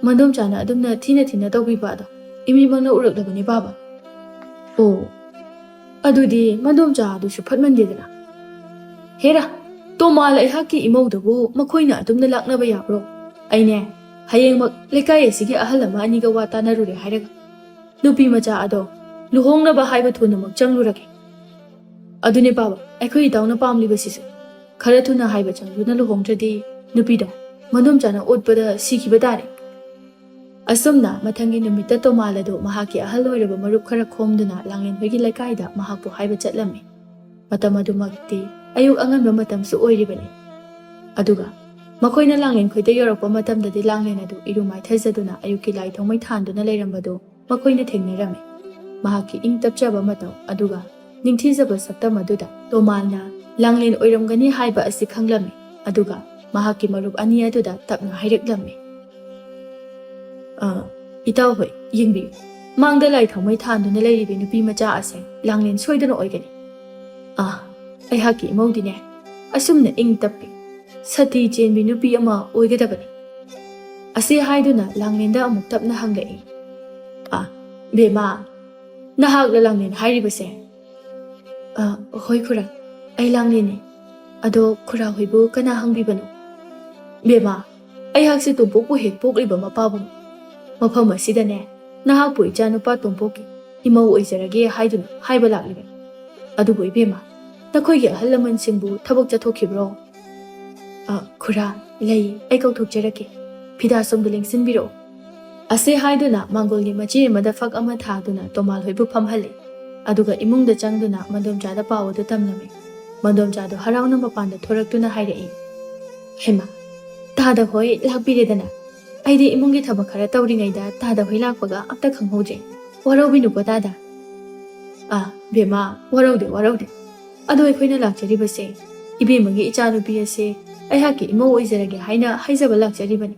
ꯃꯟꯗꯣꯝꯆꯥꯅ ꯑꯗꯨꯝꯅ ꯊꯤꯅ ꯊꯤꯅ ꯇꯧꯕꯤꯕ ꯑꯗꯣ ꯏꯃꯤꯠꯃꯛꯅ ꯎꯔꯛꯂꯕꯅꯤ ꯄꯥꯕ꯫ ꯑꯣ, ꯑꯗꯨꯗꯤ ꯃꯟꯗꯣꯝꯆꯥ ꯑꯗꯨꯁꯨ ꯐꯠꯃꯟꯗꯦꯗꯅ꯫ ꯍꯦꯔꯥ, ꯇꯣꯃꯥꯜ ꯑꯩꯍꯥꯛꯀꯤ ꯏꯃꯧꯗꯕꯨ ꯃꯈꯣꯏꯅ ꯑꯗꯨꯝꯅ ꯂꯥꯛꯅꯕ ꯌꯥꯕ꯭ꯔꯣ? ꯑꯩꯅꯦ, ꯍꯌꯦꯡꯃꯛ ꯂꯩꯀꯥꯏ ꯑꯁꯤꯒꯤ ꯑꯍꯜ ꯑꯃ ꯑꯅꯤꯒ ꯋꯥ ꯇꯥꯅꯔꯨꯔꯦ ꯍꯥꯏꯔꯒ, ꯅꯨꯄꯤ ꯃꯆꯥ ꯑꯗꯣ ꯂꯨꯍꯣꯡꯅꯕ ꯍꯥꯏꯕ ꯊꯨꯅꯃꯛ ꯆꯪꯂꯨꯔꯒꯦ꯫ ꯑꯗꯨꯅꯦ ꯄꯥꯕ, ꯑꯩꯈꯣꯏ ꯏꯇꯥꯎꯅ ꯄꯥꯝꯂꯤꯕꯁꯤꯁꯨ꯫ ꯈꯔ ꯊꯨꯅ ꯍꯥꯏꯕ ꯆꯪꯗꯨꯅ ꯂꯨꯍꯣꯡꯗ꯭ꯔꯗꯤ ꯅꯨꯄꯤꯗꯣ ꯃꯟꯗꯣꯝꯆꯥꯅ ꯑꯣꯠꯄꯗ ꯁꯤꯈꯤꯕ ꯇꯥꯔꯦ꯫ ꯑꯁꯨꯝꯅ ꯃꯊꯪꯒꯤ ꯅꯨꯃꯤꯠꯇ ꯇꯣꯃꯥꯜ ꯑꯗꯨ ꯃꯍꯥꯛꯀꯤ ꯑꯍꯜ ꯑꯣꯏꯔꯕ ꯃꯔꯨꯞ ꯈꯔ ꯈꯣꯝꯗꯨꯅ ꯂꯥꯡꯂꯦꯟ ꯍꯣꯏꯒꯤ ꯂꯩꯀꯥꯏꯗ ꯃꯍꯥꯛꯄꯨ ꯍꯥꯏꯕ ꯆꯠꯂꯝꯃꯤ꯫ ꯃꯇꯝ ꯑꯗꯨꯃꯛꯇꯤ ꯑꯌꯨꯛ ꯑꯉꯟꯕ ꯃꯇꯝꯁꯨ ꯑꯣꯏꯔꯤꯕꯅꯤ꯫ ꯑꯗꯨꯒ ꯃꯈꯣꯏꯅ ꯂꯥꯡꯂꯦꯟ ꯈꯣꯏꯗ ꯌꯧꯔꯛꯄ ꯃꯇꯝꯗꯗꯤ ꯂꯥꯡꯂꯦꯟ ꯑꯗꯨ ꯏꯔꯨ ꯃꯥꯏꯊꯖꯗꯨꯅ ꯑꯌꯨꯛꯀꯤ ꯂꯥꯏ ꯊꯥꯎꯃꯩ ꯊꯥꯟꯗꯨꯅ ꯂꯩꯔꯝꯕꯗꯨ ꯃꯈꯣꯏꯅ ꯊꯦꯡꯅꯔꯝꯃꯤ꯫ ꯃꯍꯥꯛꯀꯤ ꯏꯪ ꯇꯞꯆꯕ ꯃꯇꯧ ꯑꯗꯨꯒ ꯅꯤꯡꯊꯤꯖꯕ ꯁꯛꯇꯝ ꯑꯗꯨꯗ ꯇꯣꯃꯥꯜꯅ ꯂꯥꯡꯂꯦꯟ ꯑꯣꯏꯔꯝꯒꯅꯤ ꯍꯥꯏꯕ ꯑꯁꯤ ꯈꯪꯂꯝꯃꯤ꯫ ꯑꯗꯨꯒ ꯃꯍꯥꯛꯀꯤ ꯃꯔꯨꯞ ꯑꯅꯤ ꯑꯗꯨꯗ ꯇꯞꯅ ꯍꯥꯏꯔꯛꯂꯝꯃꯤ꯫ "ꯑ, ꯏꯇꯥꯎ ꯍꯣꯏ, ꯌꯦꯡꯕꯤꯌꯨ꯫ ꯃꯥꯡꯗ ꯂꯥꯏ ꯊꯥꯎꯃꯩ ꯊꯥꯟꯗꯨꯅ ꯂꯩꯔꯤꯕꯤ ꯅꯨꯄꯤ ꯃꯆꯥ ꯑꯁꯦ ꯂꯥꯡꯂꯦꯟ ꯁꯣꯏꯗꯅ ꯑꯣꯏꯒꯅꯤ꯫ ꯑ, ꯑꯩꯍꯥꯛꯀꯤ ꯏꯃꯧꯗꯤꯅꯦ, ꯑꯁꯨꯝꯅ ꯏꯪ ꯇꯞꯄꯤ, ꯁꯇꯤ ꯆꯦꯟꯕꯤ ꯅꯨꯄꯤ ꯑꯃ ꯑꯣꯏꯒꯗꯕꯅꯤ"꯫ ꯑꯁꯤ ꯍꯥꯏꯗꯨꯅ ꯂꯥꯡꯂꯦꯟꯗ ꯑꯃꯨꯛ ꯇꯞꯅ ꯍꯪꯂꯛꯏ꯫ "ꯑ, ꯕꯦꯝꯃ, ꯅꯍꯥꯛꯂ ꯂꯥꯡꯂꯦꯟ ꯍꯥꯏꯔꯤꯕꯁꯦ?" "ꯑ, ꯍꯣꯏ ꯈꯨꯔꯥ, ꯑꯩ ꯂꯥꯡꯂꯦꯟꯅꯦ꯫ ꯑꯗꯣ ꯈꯨꯔꯥ ꯍꯣꯏꯕꯨ ꯀꯅꯥ ꯍꯪꯕꯤꯕꯅꯣ?" "ꯕꯦꯝꯃ, ꯑꯩꯍꯥꯛꯁꯦ ꯇꯣꯝꯄꯣꯛꯄꯨ ꯍꯦꯛ ꯄꯣꯛꯂꯤꯕ ꯃꯄꯥꯕꯨ ꯃꯐꯝ ꯑꯁꯤꯗꯅꯦ, ꯅꯍꯥꯛꯄꯨ ꯏꯆꯥꯅꯨꯄꯥ ꯇꯣꯝꯄꯣꯛꯀꯤ ꯏꯃꯧ ꯑꯣꯏꯖꯔꯒꯦ ꯍꯥꯏꯗꯨꯅ ꯍꯥꯏꯕ ꯂꯥꯛꯂꯤꯕꯅꯤ꯫ ꯑꯗꯨꯕꯨ ꯏꯕꯦꯝꯃ, ꯅꯈꯣꯏꯒꯤ ꯑꯍꯜ ꯂꯃꯟꯁꯤꯡꯕꯨ ꯊꯕꯛ ꯆꯠꯊꯣꯛꯈꯤꯕ꯭ꯔꯣ?" "ꯑ, ꯈꯨꯔꯥ, ꯂꯩ, ꯑꯩ ꯀꯧꯊꯣꯛꯆꯔꯛꯀꯦ꯫ ꯐꯤꯗꯥ ꯁꯣꯝꯗ ꯂꯦꯡꯁꯤꯟꯕꯤꯔꯛꯑꯣ"꯫ ꯑꯁꯤ ꯍꯥꯏꯗꯨꯅ ꯃꯥꯡꯒꯣꯜꯒꯤ ꯃꯆꯦ ꯑꯃꯗ ꯐꯛ ꯑꯃ ꯊꯥꯗꯨꯅ ꯇꯣꯃꯥꯜ ꯍꯣꯏꯕꯨ ꯐꯝꯍꯜꯂꯤ꯫ ꯑꯗꯨꯒ ꯏꯃꯨꯡꯗ ꯆꯪꯗꯨꯅ ꯃꯟꯗꯣꯝꯆꯥꯗ ꯄꯥꯎ ꯑꯗꯨ ꯇꯝꯂꯝꯃꯤ꯫ ꯃꯟꯗꯣꯝꯆꯥꯗꯨ ꯍꯔꯥꯎꯅ ꯃꯄꯥꯟꯗ ꯊꯣꯔꯛꯇꯨꯅ ꯍꯥꯏꯔꯛꯏ, "ꯍꯩꯃꯥ, ꯇꯥꯗ ꯍꯣꯏ ꯂꯥꯛꯄꯤꯔꯦꯗꯅ꯫ ꯑꯩꯗꯤ ꯏꯃꯨꯡꯒꯤ ꯊꯕꯛ ꯈꯔ ꯇꯧꯔꯤꯉꯩꯗ ꯇꯥꯗ ꯍꯣꯏ ꯂꯥꯛꯄꯒ ꯑꯝꯇ ꯈꯪꯍꯧꯗ꯭ꯔꯦ꯫ ꯋꯥꯔꯧꯕꯤꯅꯨꯀꯣ ꯇꯥꯗ"꯫ "ꯑ, ꯕꯦꯝꯃ, ꯋꯥꯔꯧꯗꯦ, ꯋꯥꯔꯧꯗꯦ꯫ ꯑꯗꯣ ꯑꯩꯈꯣꯏꯅ ꯂꯥꯛꯆꯔꯤꯕꯁꯦ ꯏꯕꯦꯝꯃꯒꯤ ꯏꯆꯥꯅꯨꯄꯤ ꯑꯁꯦ ꯑꯩꯍꯥꯛꯀꯤ ꯏꯃꯧ ꯑꯣꯏꯖꯔꯒꯦ ꯍꯥꯏꯅ ꯍꯥꯏꯖꯕ ꯂꯥꯛꯆꯔꯤꯕꯅꯤ꯫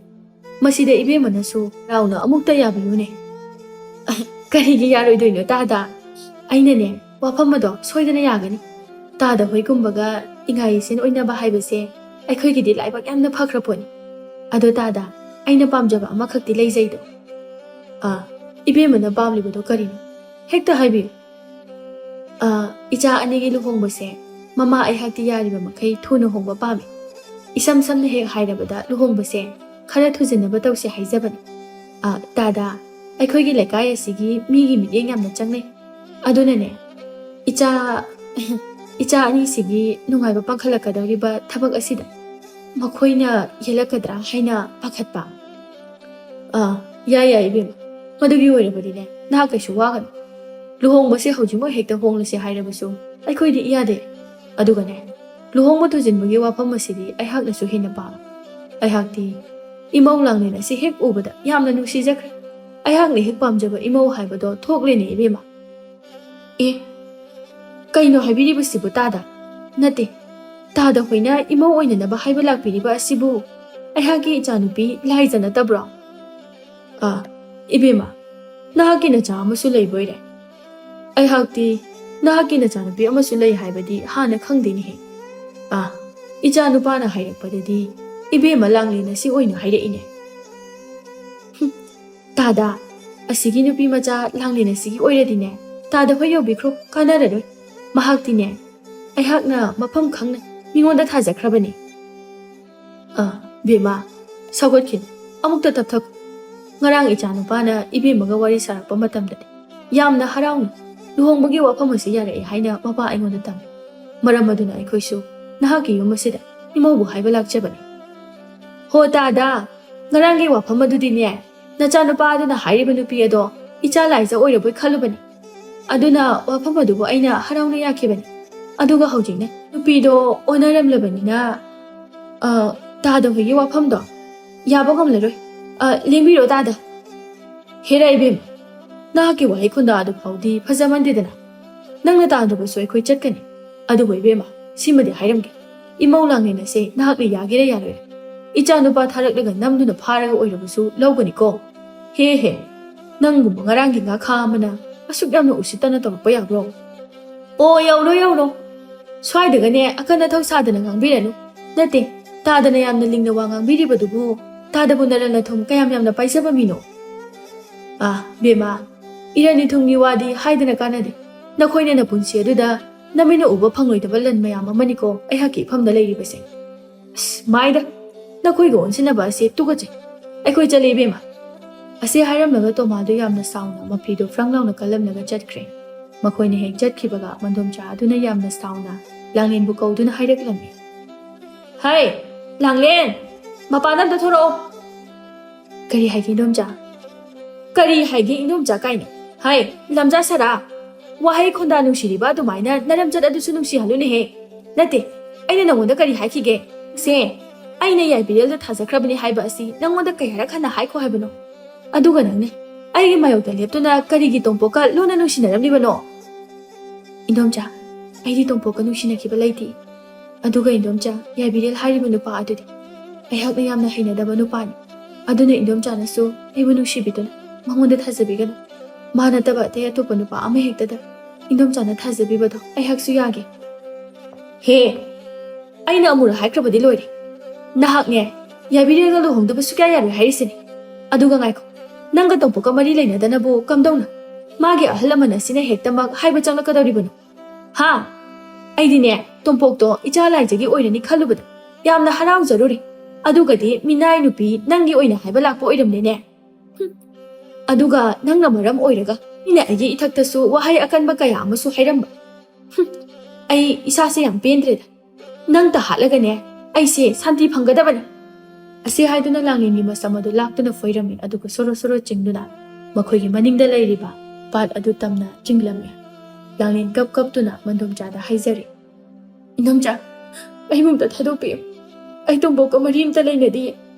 ꯃꯁꯤꯗ ꯏꯕꯦꯝꯃꯅꯁꯨ ꯍꯔꯥꯎꯅ ꯑꯃꯨꯛꯇ ꯌꯥꯕꯤꯌꯨꯅꯦ"꯫ ꯀꯔꯤꯒꯤ ꯌꯥꯔꯣꯏꯗꯣꯏꯅꯣ ꯇꯥꯗ? ꯑꯩꯅꯅꯦ, ꯋꯥꯐꯝ ꯑꯗꯣ ꯁꯣꯏꯗꯅ ꯌꯥꯒꯅꯤ꯫ ꯇꯥꯗ ꯍꯣꯏꯒꯨꯝꯕꯒ ꯏꯉꯥ ꯏꯁꯦꯟ ꯑꯣꯏꯅꯕ ꯍꯥꯏꯕꯁꯦ ꯑꯩꯈꯣꯏꯒꯤꯗꯤ ꯂꯥꯏꯕꯛ ꯌꯥꯝꯅ ꯐꯈ꯭ꯔ ꯄꯣꯠꯅꯤ꯫ ꯑꯗꯣ ꯇꯥꯗ, ꯑꯩꯅ ꯄꯥꯝꯖꯕ ꯑꯃꯈꯛꯇꯤ ꯂꯩꯖꯩꯗꯣ꯫ ꯑꯥ, ꯏꯕꯦꯝꯃꯅ ꯄꯥꯝꯂꯤꯕꯗꯣ ꯀꯔꯤꯅꯣ? ꯍꯦꯛꯇ ꯍꯥꯏꯕꯤꯌꯨ꯫ ꯑꯥ, ꯏꯆꯥ ꯑꯅꯤꯒꯤ ꯂꯨꯍꯣꯡꯕꯁꯦ ꯃꯃꯥ ꯑꯩꯍꯥꯛꯇꯤ ꯌꯥꯔꯤꯕ ꯃꯈꯩ ꯊꯨꯅ ꯍꯣꯡꯕ ꯄꯥꯝꯃꯤ꯫ ꯏꯁꯝ ꯁꯝꯅ ꯍꯦꯛ ꯍꯥꯏꯔꯕꯗ ꯂꯨꯍꯣꯡꯕꯁꯦ ꯈꯔ ꯊꯨꯖꯤꯟꯅꯕ ꯇꯧꯁꯦ ꯍꯥꯏꯖꯕꯅꯤ꯫ ꯑꯥ, ꯇꯥꯗ, ꯑꯩꯈꯣꯏꯒꯤ ꯂꯩꯀꯥꯏ ꯑꯁꯤꯒꯤ ꯃꯤꯒꯤ ꯃꯤꯠꯌꯦꯡ ꯌꯥꯝꯅ ꯆꯪꯅꯩ꯫ ꯑꯗꯨꯅꯅꯦ, ꯏꯆꯥ, ꯏꯆꯥ ꯑꯅꯤꯁꯤꯒꯤ ꯅꯨꯡꯉꯥꯏꯕ ꯄꯥꯡꯈꯠꯂꯛꯀꯗꯧꯔꯤꯕ ꯊꯕꯛ ꯑꯁꯤꯗ ꯃꯈꯣꯏꯅ ꯌꯦꯜꯂꯛꯀꯗ꯭ꯔꯥ ꯍꯥꯏꯅ ꯄꯥꯈꯠꯄ꯫ ꯑꯥ, ꯌꯥꯏ, ꯌꯥꯏ, ꯏꯕꯦꯝꯃ꯫ ꯃꯗꯨꯒꯤ ꯑꯣꯏꯔꯕꯗꯤꯅꯦ, ꯅꯍꯥꯛ ꯀꯩꯁꯨ ꯋꯥꯒꯅꯨ꯫ ꯂꯨꯍꯣꯡꯕꯁꯦ ꯍꯧꯖꯤꯛꯃꯛ ꯍꯦꯛꯇ ꯍꯣꯡꯂꯁꯦ ꯍꯥꯏꯔꯕꯁꯨ ꯑꯩꯈꯣꯏꯗꯤ ꯏꯌꯥꯗꯦ꯫ ꯑꯗꯨꯒꯅꯦ, ꯂꯨꯍꯣꯡꯕ ꯊꯨꯖꯤꯟꯕꯒꯤ ꯋꯥꯐꯝ ꯑꯁꯤꯗꯤ ꯑꯩꯍꯥꯛꯅꯁꯨ ꯍꯦꯟꯅ ꯄꯥꯝꯃꯤ꯫ ꯑꯩꯍꯥꯛꯇꯤ ꯏꯃꯧ ꯂꯥꯡꯂꯦꯟ ꯑꯁꯤ ꯍꯦꯛ ꯎꯕꯗ ꯌꯥꯝꯅ ꯅꯨꯡꯁꯤꯖꯈ꯭ꯔꯦ꯫ ꯑꯩꯍꯥꯛꯅ ꯍꯦꯛ ꯄꯥꯝꯖꯕ ꯏꯃꯧ ꯍꯥꯏꯕꯗꯣ ꯊꯣꯛꯂꯦꯅꯦ, ꯏꯕꯦꯝꯃ꯫ ꯑꯦ, ꯀꯩꯅꯣ ꯍꯥꯏꯕꯤꯔꯤꯕꯁꯤꯕꯨ ꯇꯥꯗ? ꯅꯠꯇꯦ, ꯇꯥꯗ ꯍꯣꯏꯅ ꯏꯃꯧ ꯑꯣꯏꯅꯅꯕ ꯍꯥꯏꯕ ꯂꯥꯛꯄꯤꯔꯤꯕ ꯑꯁꯤꯕꯨ ꯑꯩꯍꯥꯛꯀꯤ ꯏꯆꯥꯅꯨꯄꯤ ꯂꯥꯏꯖ ꯅꯠꯇꯕ꯭ꯔꯣ? ꯑꯥ, ꯏꯕꯦꯝꯃ, ꯅꯍꯥꯛꯀꯤ ꯅꯆꯥ ꯑꯃꯁꯨ ꯂꯩꯕꯣꯏꯔꯦ? ꯑꯩꯍꯥꯛꯇꯤ ꯅꯍꯥꯛꯀꯤ ꯅꯆꯥꯅꯨꯄꯤ ꯑꯃꯁꯨ ꯂꯩ ꯍꯥꯏꯕꯗꯤ ꯍꯥꯟꯅ ꯈꯪꯗꯦꯅꯦꯍꯦ꯫ ꯑꯥ, ꯏꯆꯥ ꯅꯨꯄꯥꯅ ꯍꯥꯏꯔꯛꯄꯗꯗꯤ ꯏꯕꯦꯝꯃ ꯂꯥꯡꯂꯦꯟ ꯑꯁꯤ ꯑꯣꯏꯅ ꯍꯥꯏꯔꯛꯏꯅꯦ꯫ ꯍꯨꯝ, ꯇꯥꯗ, ꯑꯁꯤꯒꯤ ꯅꯨꯄꯤ ꯃꯆꯥ ꯂꯥꯡꯂꯦꯟ ꯑꯁꯤꯒꯤ ꯑꯣꯏꯔꯗꯤꯅꯦ, ꯇꯥꯗ ꯍꯣꯏ ꯌꯧꯕꯤꯈ꯭ꯔꯣ, ꯀꯥꯟꯅꯔꯔꯣꯏ꯫ ꯃꯍꯥꯛꯇꯤꯅꯦ, ꯑꯩꯍꯥꯛꯅ ꯃꯐꯝ ꯈꯪꯅ ꯃꯤꯉꯣꯟꯗ ꯊꯥꯖꯈ꯭ꯔꯕꯅꯤ꯫ ꯑ, ꯕꯦꯝꯃ, ꯁꯧꯒꯠꯈꯤꯅꯨ, ꯑꯃꯨꯛꯇ ꯇꯞꯊꯈꯣ꯫ ꯉꯔꯥꯡ ꯏꯆꯥ ꯅꯨꯄꯥꯅ ꯏꯕꯦꯝꯃꯒ ꯋꯥꯔꯤ ꯁꯥꯔꯛꯄ ꯃꯇꯝꯗꯗꯤ ꯌꯥꯝꯅ ꯍꯔꯥꯎꯅ ꯂꯨꯍꯣꯡꯕꯒꯤ ꯋꯥꯐꯝ ꯑꯁꯤ ꯌꯥꯔꯛꯑꯦ ꯍꯥꯏꯅ ꯃꯄꯥ ꯑꯩꯉꯣꯟꯗ ꯇꯝꯃꯤ꯫ ꯃꯔꯝ ꯑꯗꯨꯅ ꯑꯩꯈꯣꯏꯁꯨ ꯅꯍꯥꯛꯀꯤ ꯌꯨꯝ ꯑꯁꯤꯗ ꯏꯃꯧꯕꯨ ꯍꯥꯏꯕ ꯂꯥꯛꯆꯕꯅꯤ꯫ ꯍꯣ ꯇꯥꯗ, ꯉꯔꯥꯡꯒꯤ ꯋꯥꯐꯝ ꯑꯗꯨꯗꯤꯅꯦ, ꯅꯆꯥꯅꯨꯄꯥ ꯑꯗꯨꯅ ꯍꯥꯏꯔꯤꯕ ꯅꯨꯄꯤ ꯑꯗꯣ ꯏꯆꯥ ꯂꯥꯏꯖ ꯑꯣꯏꯔꯕꯣꯏ ꯈꯜꯂꯨꯕꯅꯤ꯫ ꯑꯗꯨꯅ ꯋꯥꯐꯝ ꯑꯗꯨꯕꯨ ꯑꯩꯅ ꯍꯔꯥꯎꯅ ꯌꯥꯈꯤꯕꯅꯤ꯫ ꯑꯗꯨꯒ ꯍꯧꯖꯤꯛꯅꯦ, ꯅꯨꯄꯤꯗꯣ ꯑꯣꯟꯅꯔꯝꯂꯕꯅꯤꯅ, ꯑ, ꯇꯥꯗ ꯍꯣꯏꯒꯤ ꯋꯥꯐꯝꯗꯣ ꯌꯥꯕ ꯉꯝꯂꯔꯣꯏ꯫ ꯑ, ꯂꯦꯡꯕꯤꯔꯣ ꯇꯥꯗ꯫ ꯍꯦꯔꯥ ꯏꯕꯦꯝ, ꯅꯍꯥꯛꯀꯤ ꯋꯥꯍꯩ ꯈꯨꯟꯗꯥ ꯑꯗꯨ ꯐꯥꯎꯗꯤ ꯐꯖꯃꯟꯗꯦꯗꯅ꯫ ꯅꯪꯅ ꯇꯥꯗ꯭ꯔꯕꯁꯨ ꯑꯩꯈꯣꯏ ꯆꯠꯀꯅꯤ꯫ ꯑꯗꯨꯕꯨ ꯏꯕꯦꯝꯃ, ꯁꯤꯃꯗꯤ ꯍꯥꯏꯔꯝꯒꯦ꯫ ꯏꯃꯧ ꯂꯥꯡꯂꯦꯟ ꯑꯁꯦ ꯅꯍꯥꯛꯅ ꯌꯥꯒꯦꯔꯥ ꯌꯥꯔꯣꯏꯔꯥ, ꯏꯆꯥ ꯅꯨꯄꯥ ꯊꯥꯔꯛꯂꯒ ꯅꯝꯗꯨꯅ ꯐꯥꯔꯒ ꯑꯣꯏꯔꯕꯁꯨ ꯂꯧꯒꯅꯤꯀꯣ꯫ ꯍꯦ ꯍꯦ꯫ ꯅꯪꯒꯨꯝꯕ ꯉꯔꯥꯡꯒꯤ ꯉꯥꯈꯥ ꯑꯃꯅ ꯑꯁꯨꯛ ꯌꯥꯝꯅ ꯎꯁꯤꯠꯇꯅ ꯇꯧꯔꯛꯄ ꯌꯥꯕ꯭ꯔꯣ? ꯑꯣ, ꯌꯧꯔꯣ, ꯌꯧꯔꯣ꯫ ꯁ꯭ꯋꯥꯏꯗꯒꯅꯦ ꯑꯀꯟ ꯑꯊꯧ ꯁꯥꯗꯅ ꯉꯥꯡꯕꯤꯔꯅꯨ꯫ ꯅꯠꯇꯦ, ꯇꯥꯗꯅ ꯌꯥꯝꯅ ꯂꯤꯡꯅ ꯋꯥ ꯉꯥꯡꯕꯤꯔꯤꯕꯗꯨꯕꯨ꯫ ꯇꯥꯗꯕꯨ ꯅꯔꯟ ꯅꯊꯨꯝ ꯀꯌꯥꯝ ꯌꯥꯝꯅ ꯄꯥꯏꯖꯕ ꯃꯤꯅꯣ? ꯑꯥ, ꯕꯦꯝꯃ, ꯏꯔꯟ ꯏꯊꯨꯝꯒꯤ ꯋꯥꯗꯤ ꯍꯥꯏꯗꯅ ꯀꯥꯟꯅꯗꯦ꯫ ꯅꯈꯣꯏꯅ ꯅꯄꯨꯟꯁꯤ ꯑꯗꯨꯗ ꯅꯃꯤꯠꯅ ꯎꯕ ꯐꯪꯂꯣꯏꯗꯕ ꯂꯟ ꯃꯌꯥꯝ ꯑꯃꯅꯤꯀꯣ ꯑꯩꯍꯥꯛꯀꯤ ꯏꯐꯝꯗ ꯂꯩꯔꯤꯕꯁꯦ꯫ ꯑꯁ, ꯃꯥꯏꯗ, ꯅꯈꯣꯏꯒ ꯑꯣꯟꯁꯤꯟꯅꯕ ꯑꯁꯤ ꯇꯨꯀꯠꯆꯩ꯫ ꯑꯩꯈꯣꯏ ꯆꯠꯂꯦ, ꯏꯕꯦꯝꯃ꯫ ꯑꯁꯤ ꯍꯥꯏꯔꯝꯂꯒ ꯇꯣꯃꯥꯗꯨ ꯌꯥꯝꯅ ꯁꯥꯎꯅ ꯃꯐꯤꯗꯨ ꯐ꯭ꯔꯪ ꯂꯥꯎꯅ ꯀꯜꯂꯝꯂꯒ ꯆꯠꯈ꯭ꯔꯦ꯫ ꯃꯈꯣꯏꯅ ꯍꯦꯛ ꯆꯠꯈꯤꯕꯒ ꯃꯟꯗꯣꯝꯆꯥ ꯑꯗꯨꯅ ꯌꯥꯝꯅ ꯁꯥꯎꯅ ꯂꯥꯡꯂꯦꯟꯕꯨ ꯀꯧꯗꯨꯅ ꯍꯥꯏꯔꯛꯂꯝꯃꯤ꯫ ꯍꯩ, ꯂꯥꯡꯂꯦꯟ! ꯃꯄꯥꯟꯗ ꯑꯝꯇ ꯊꯣꯔꯛꯑꯣ꯫ ꯀꯔꯤ ꯍꯥꯏꯒꯦ, ꯏꯟꯗꯣꯝꯆꯥ? ꯀꯔꯤ ꯍꯥꯏꯒꯦ, ꯏꯟꯗꯣꯝꯆꯥ ꯀꯥꯏꯅ? ꯍꯩ, ꯂꯝꯖꯥ ꯁꯔꯥ! ꯋꯥꯍꯩ ꯈꯣꯟꯗꯥ ꯅꯨꯡꯁꯤꯔꯤꯕ ꯑꯗꯨꯃꯥꯏꯅ ꯅꯔꯝꯆꯠ ꯑꯗꯨꯁꯨ ꯅꯨꯡꯁꯤꯍꯜꯂꯨꯅꯦꯍꯦ꯫ ꯅꯠꯇꯦ, ꯑꯩꯅ ꯅꯉꯣꯟꯗ ꯀꯔꯤ ꯍꯥꯏꯈꯤꯒꯦ? ꯁꯦ, ꯑꯩꯅ ꯌꯥꯏꯕꯤꯔꯦꯜꯗ ꯊꯥꯖꯈ꯭ꯔꯕꯅꯤ ꯍꯥꯏꯕ ꯑꯁꯤ ꯅꯉꯣꯟꯗ ꯀꯌꯥꯔꯛ ꯍꯟꯅ ꯍꯥꯏꯈꯣ ꯍꯥꯏꯕꯅꯣ? ꯑꯗꯨꯒ ꯅꯪꯅ ꯑꯩꯒꯤ ꯃꯥꯌꯣꯛꯇ ꯂꯦꯞꯇꯨꯅ ꯀꯔꯤꯒꯤ ꯇꯣꯝꯄꯣꯛꯀ ꯂꯨꯅ ꯅꯨꯡꯁꯤꯅꯔꯝꯂꯤꯕꯅꯣ? ꯏꯟꯗꯣꯝꯆꯥ, ꯑꯩꯗꯤ ꯇꯣꯝꯄꯣꯛꯀ ꯅꯨꯡꯁꯤꯅꯈꯤꯕ ꯂꯩꯇꯦ꯫ ꯑꯗꯨꯒ ꯏꯟꯗꯣꯝꯆꯥ, ꯌꯥꯏꯕꯤꯔꯦꯜ ꯍꯥꯏꯔꯤꯕ ꯅꯨꯄꯥ ꯑꯗꯨꯗꯤ ꯑꯩꯍꯥꯛꯅ ꯌꯥꯝꯅ ꯍꯩꯅꯗꯕ ꯅꯨꯄꯥꯅꯤ꯫ ꯑꯗꯨꯅ ꯏꯟꯗꯣꯝꯆꯥꯅꯁꯨ ꯑꯩꯕꯨ ꯅꯨꯡꯁꯤꯕꯤꯗꯨꯅ ꯃꯉꯣꯟꯗ ꯊꯥꯖꯕꯤꯒꯅꯨ꯫ ꯃꯥ ꯅꯠꯇꯕ ꯑꯇꯩ ꯑꯇꯣꯞꯄ ꯅꯨꯄꯥ ꯑꯃ ꯍꯦꯛꯇꯗ ꯏꯟꯗꯣꯝꯆꯥꯅ ꯊꯥꯖꯕꯤꯕꯗꯣ ꯑꯩꯍꯥꯛꯁꯨ ꯌꯥꯒꯦ꯫ ꯍꯦ, ꯑꯩꯅ ꯑꯃꯨꯔꯛ ꯍꯥꯏꯈ꯭ꯔꯕꯗꯤ ꯂꯣꯏꯔꯦ꯫ ꯅꯍꯥꯛꯅꯦ, ꯌꯥꯏꯕꯤꯔꯦꯜꯒ ꯂꯨꯍꯣꯡꯗꯕ ꯁꯨꯛꯌꯥ ꯌꯥꯔꯣꯏ ꯍꯥꯏꯔꯤꯁꯤꯅꯦ꯫ ꯑꯗꯨꯒ ꯉꯥꯏꯈꯣ, ꯅꯪꯒ ꯇꯣꯝꯄꯣꯛꯀ ꯃꯔꯤ ꯂꯩꯅꯗꯅꯕꯨ ꯀꯝꯗꯧꯅ ꯃꯥꯒꯤ ꯑꯍꯜ ꯂꯃꯟ ꯑꯁꯤꯅ ꯍꯦꯛꯇꯃꯛ ꯍꯥꯏꯕ ꯆꯪꯂꯛꯀꯗꯧꯔꯤꯕꯅꯣ? ꯍꯥ? ꯑꯩꯗꯤꯅꯦ, ꯇꯣꯝꯄꯣꯛꯇꯣ ꯏꯆꯥ ꯂꯥꯏꯖꯒꯤ ꯑꯣꯏꯔꯅꯤ ꯈꯜꯂꯨꯕꯗ ꯌꯥꯝꯅ ꯍꯔꯥꯎꯖꯔꯨꯔꯦ꯫ ꯑꯗꯨꯒꯗꯤ ꯃꯤꯅꯥꯏ ꯅꯨꯄꯤ ꯅꯪꯒꯤ ꯑꯣꯏꯅ ꯍꯥꯏꯕ ꯂꯥꯛꯄ ꯑꯣꯏꯔꯝꯂꯦꯅꯦ꯫ ꯍꯨꯝ꯫ ꯑꯗꯨꯒ ꯅꯪꯅ ꯃꯔꯝ ꯑꯣꯏꯔꯒ ꯃꯤꯅ ꯑꯩꯒꯤ ꯏꯊꯛꯇꯁꯨ ꯋꯥꯍꯩ ꯑꯀꯟꯕ ꯀꯌꯥ ꯑꯃꯁꯨ ꯍꯥꯏꯔꯝꯕ꯫ ꯍꯨꯝ꯫ ꯑꯩ ꯏꯁꯥꯁꯦ ꯌꯥꯝ ꯄꯦꯟꯗ꯭ꯔꯦꯗ꯫ ꯅꯪꯇ ꯍꯥꯠꯂꯒꯅꯦ, ꯑꯩꯁꯦ ꯁꯥꯟꯇꯤ ꯐꯪꯒꯗꯕꯅꯤ꯫ ꯑꯁꯤ ꯍꯥꯏꯗꯨꯅ ꯂꯥꯡꯂꯦꯟꯒꯤ ꯃꯁꯝ ꯑꯗꯨ ꯂꯥꯛꯇꯨꯅ ꯐꯣꯏꯔꯝꯃꯤ, ꯑꯗꯨꯒ ꯁꯣꯔꯣ ꯁꯣꯔꯣ ꯆꯤꯡꯗꯨꯅ ꯃꯈꯣꯏꯒꯤ ꯃꯅꯤꯡꯗ ꯂꯩꯔꯤꯕ ꯄꯥꯠ ꯑꯗꯨ ꯇꯝꯅ ꯆꯤꯡꯂꯝꯃꯤ꯫ ꯂꯥꯡꯂꯦꯟ ꯀꯞ ꯀꯞꯇꯨꯅ ꯃꯟꯗꯣꯝꯆꯥꯗ ꯍꯥꯏꯖꯔꯤ, "ꯏꯟꯗꯣꯝꯆꯥ, ꯑꯩꯕꯨ ꯑꯝꯇ ꯊꯥꯗꯣꯛꯄꯤꯌꯨ꯫ ꯑꯩ ꯇꯣꯝꯄꯣꯛꯀ ꯃꯔꯤ ꯑꯝꯇ ꯂꯩꯅꯗꯤꯌꯦ꯫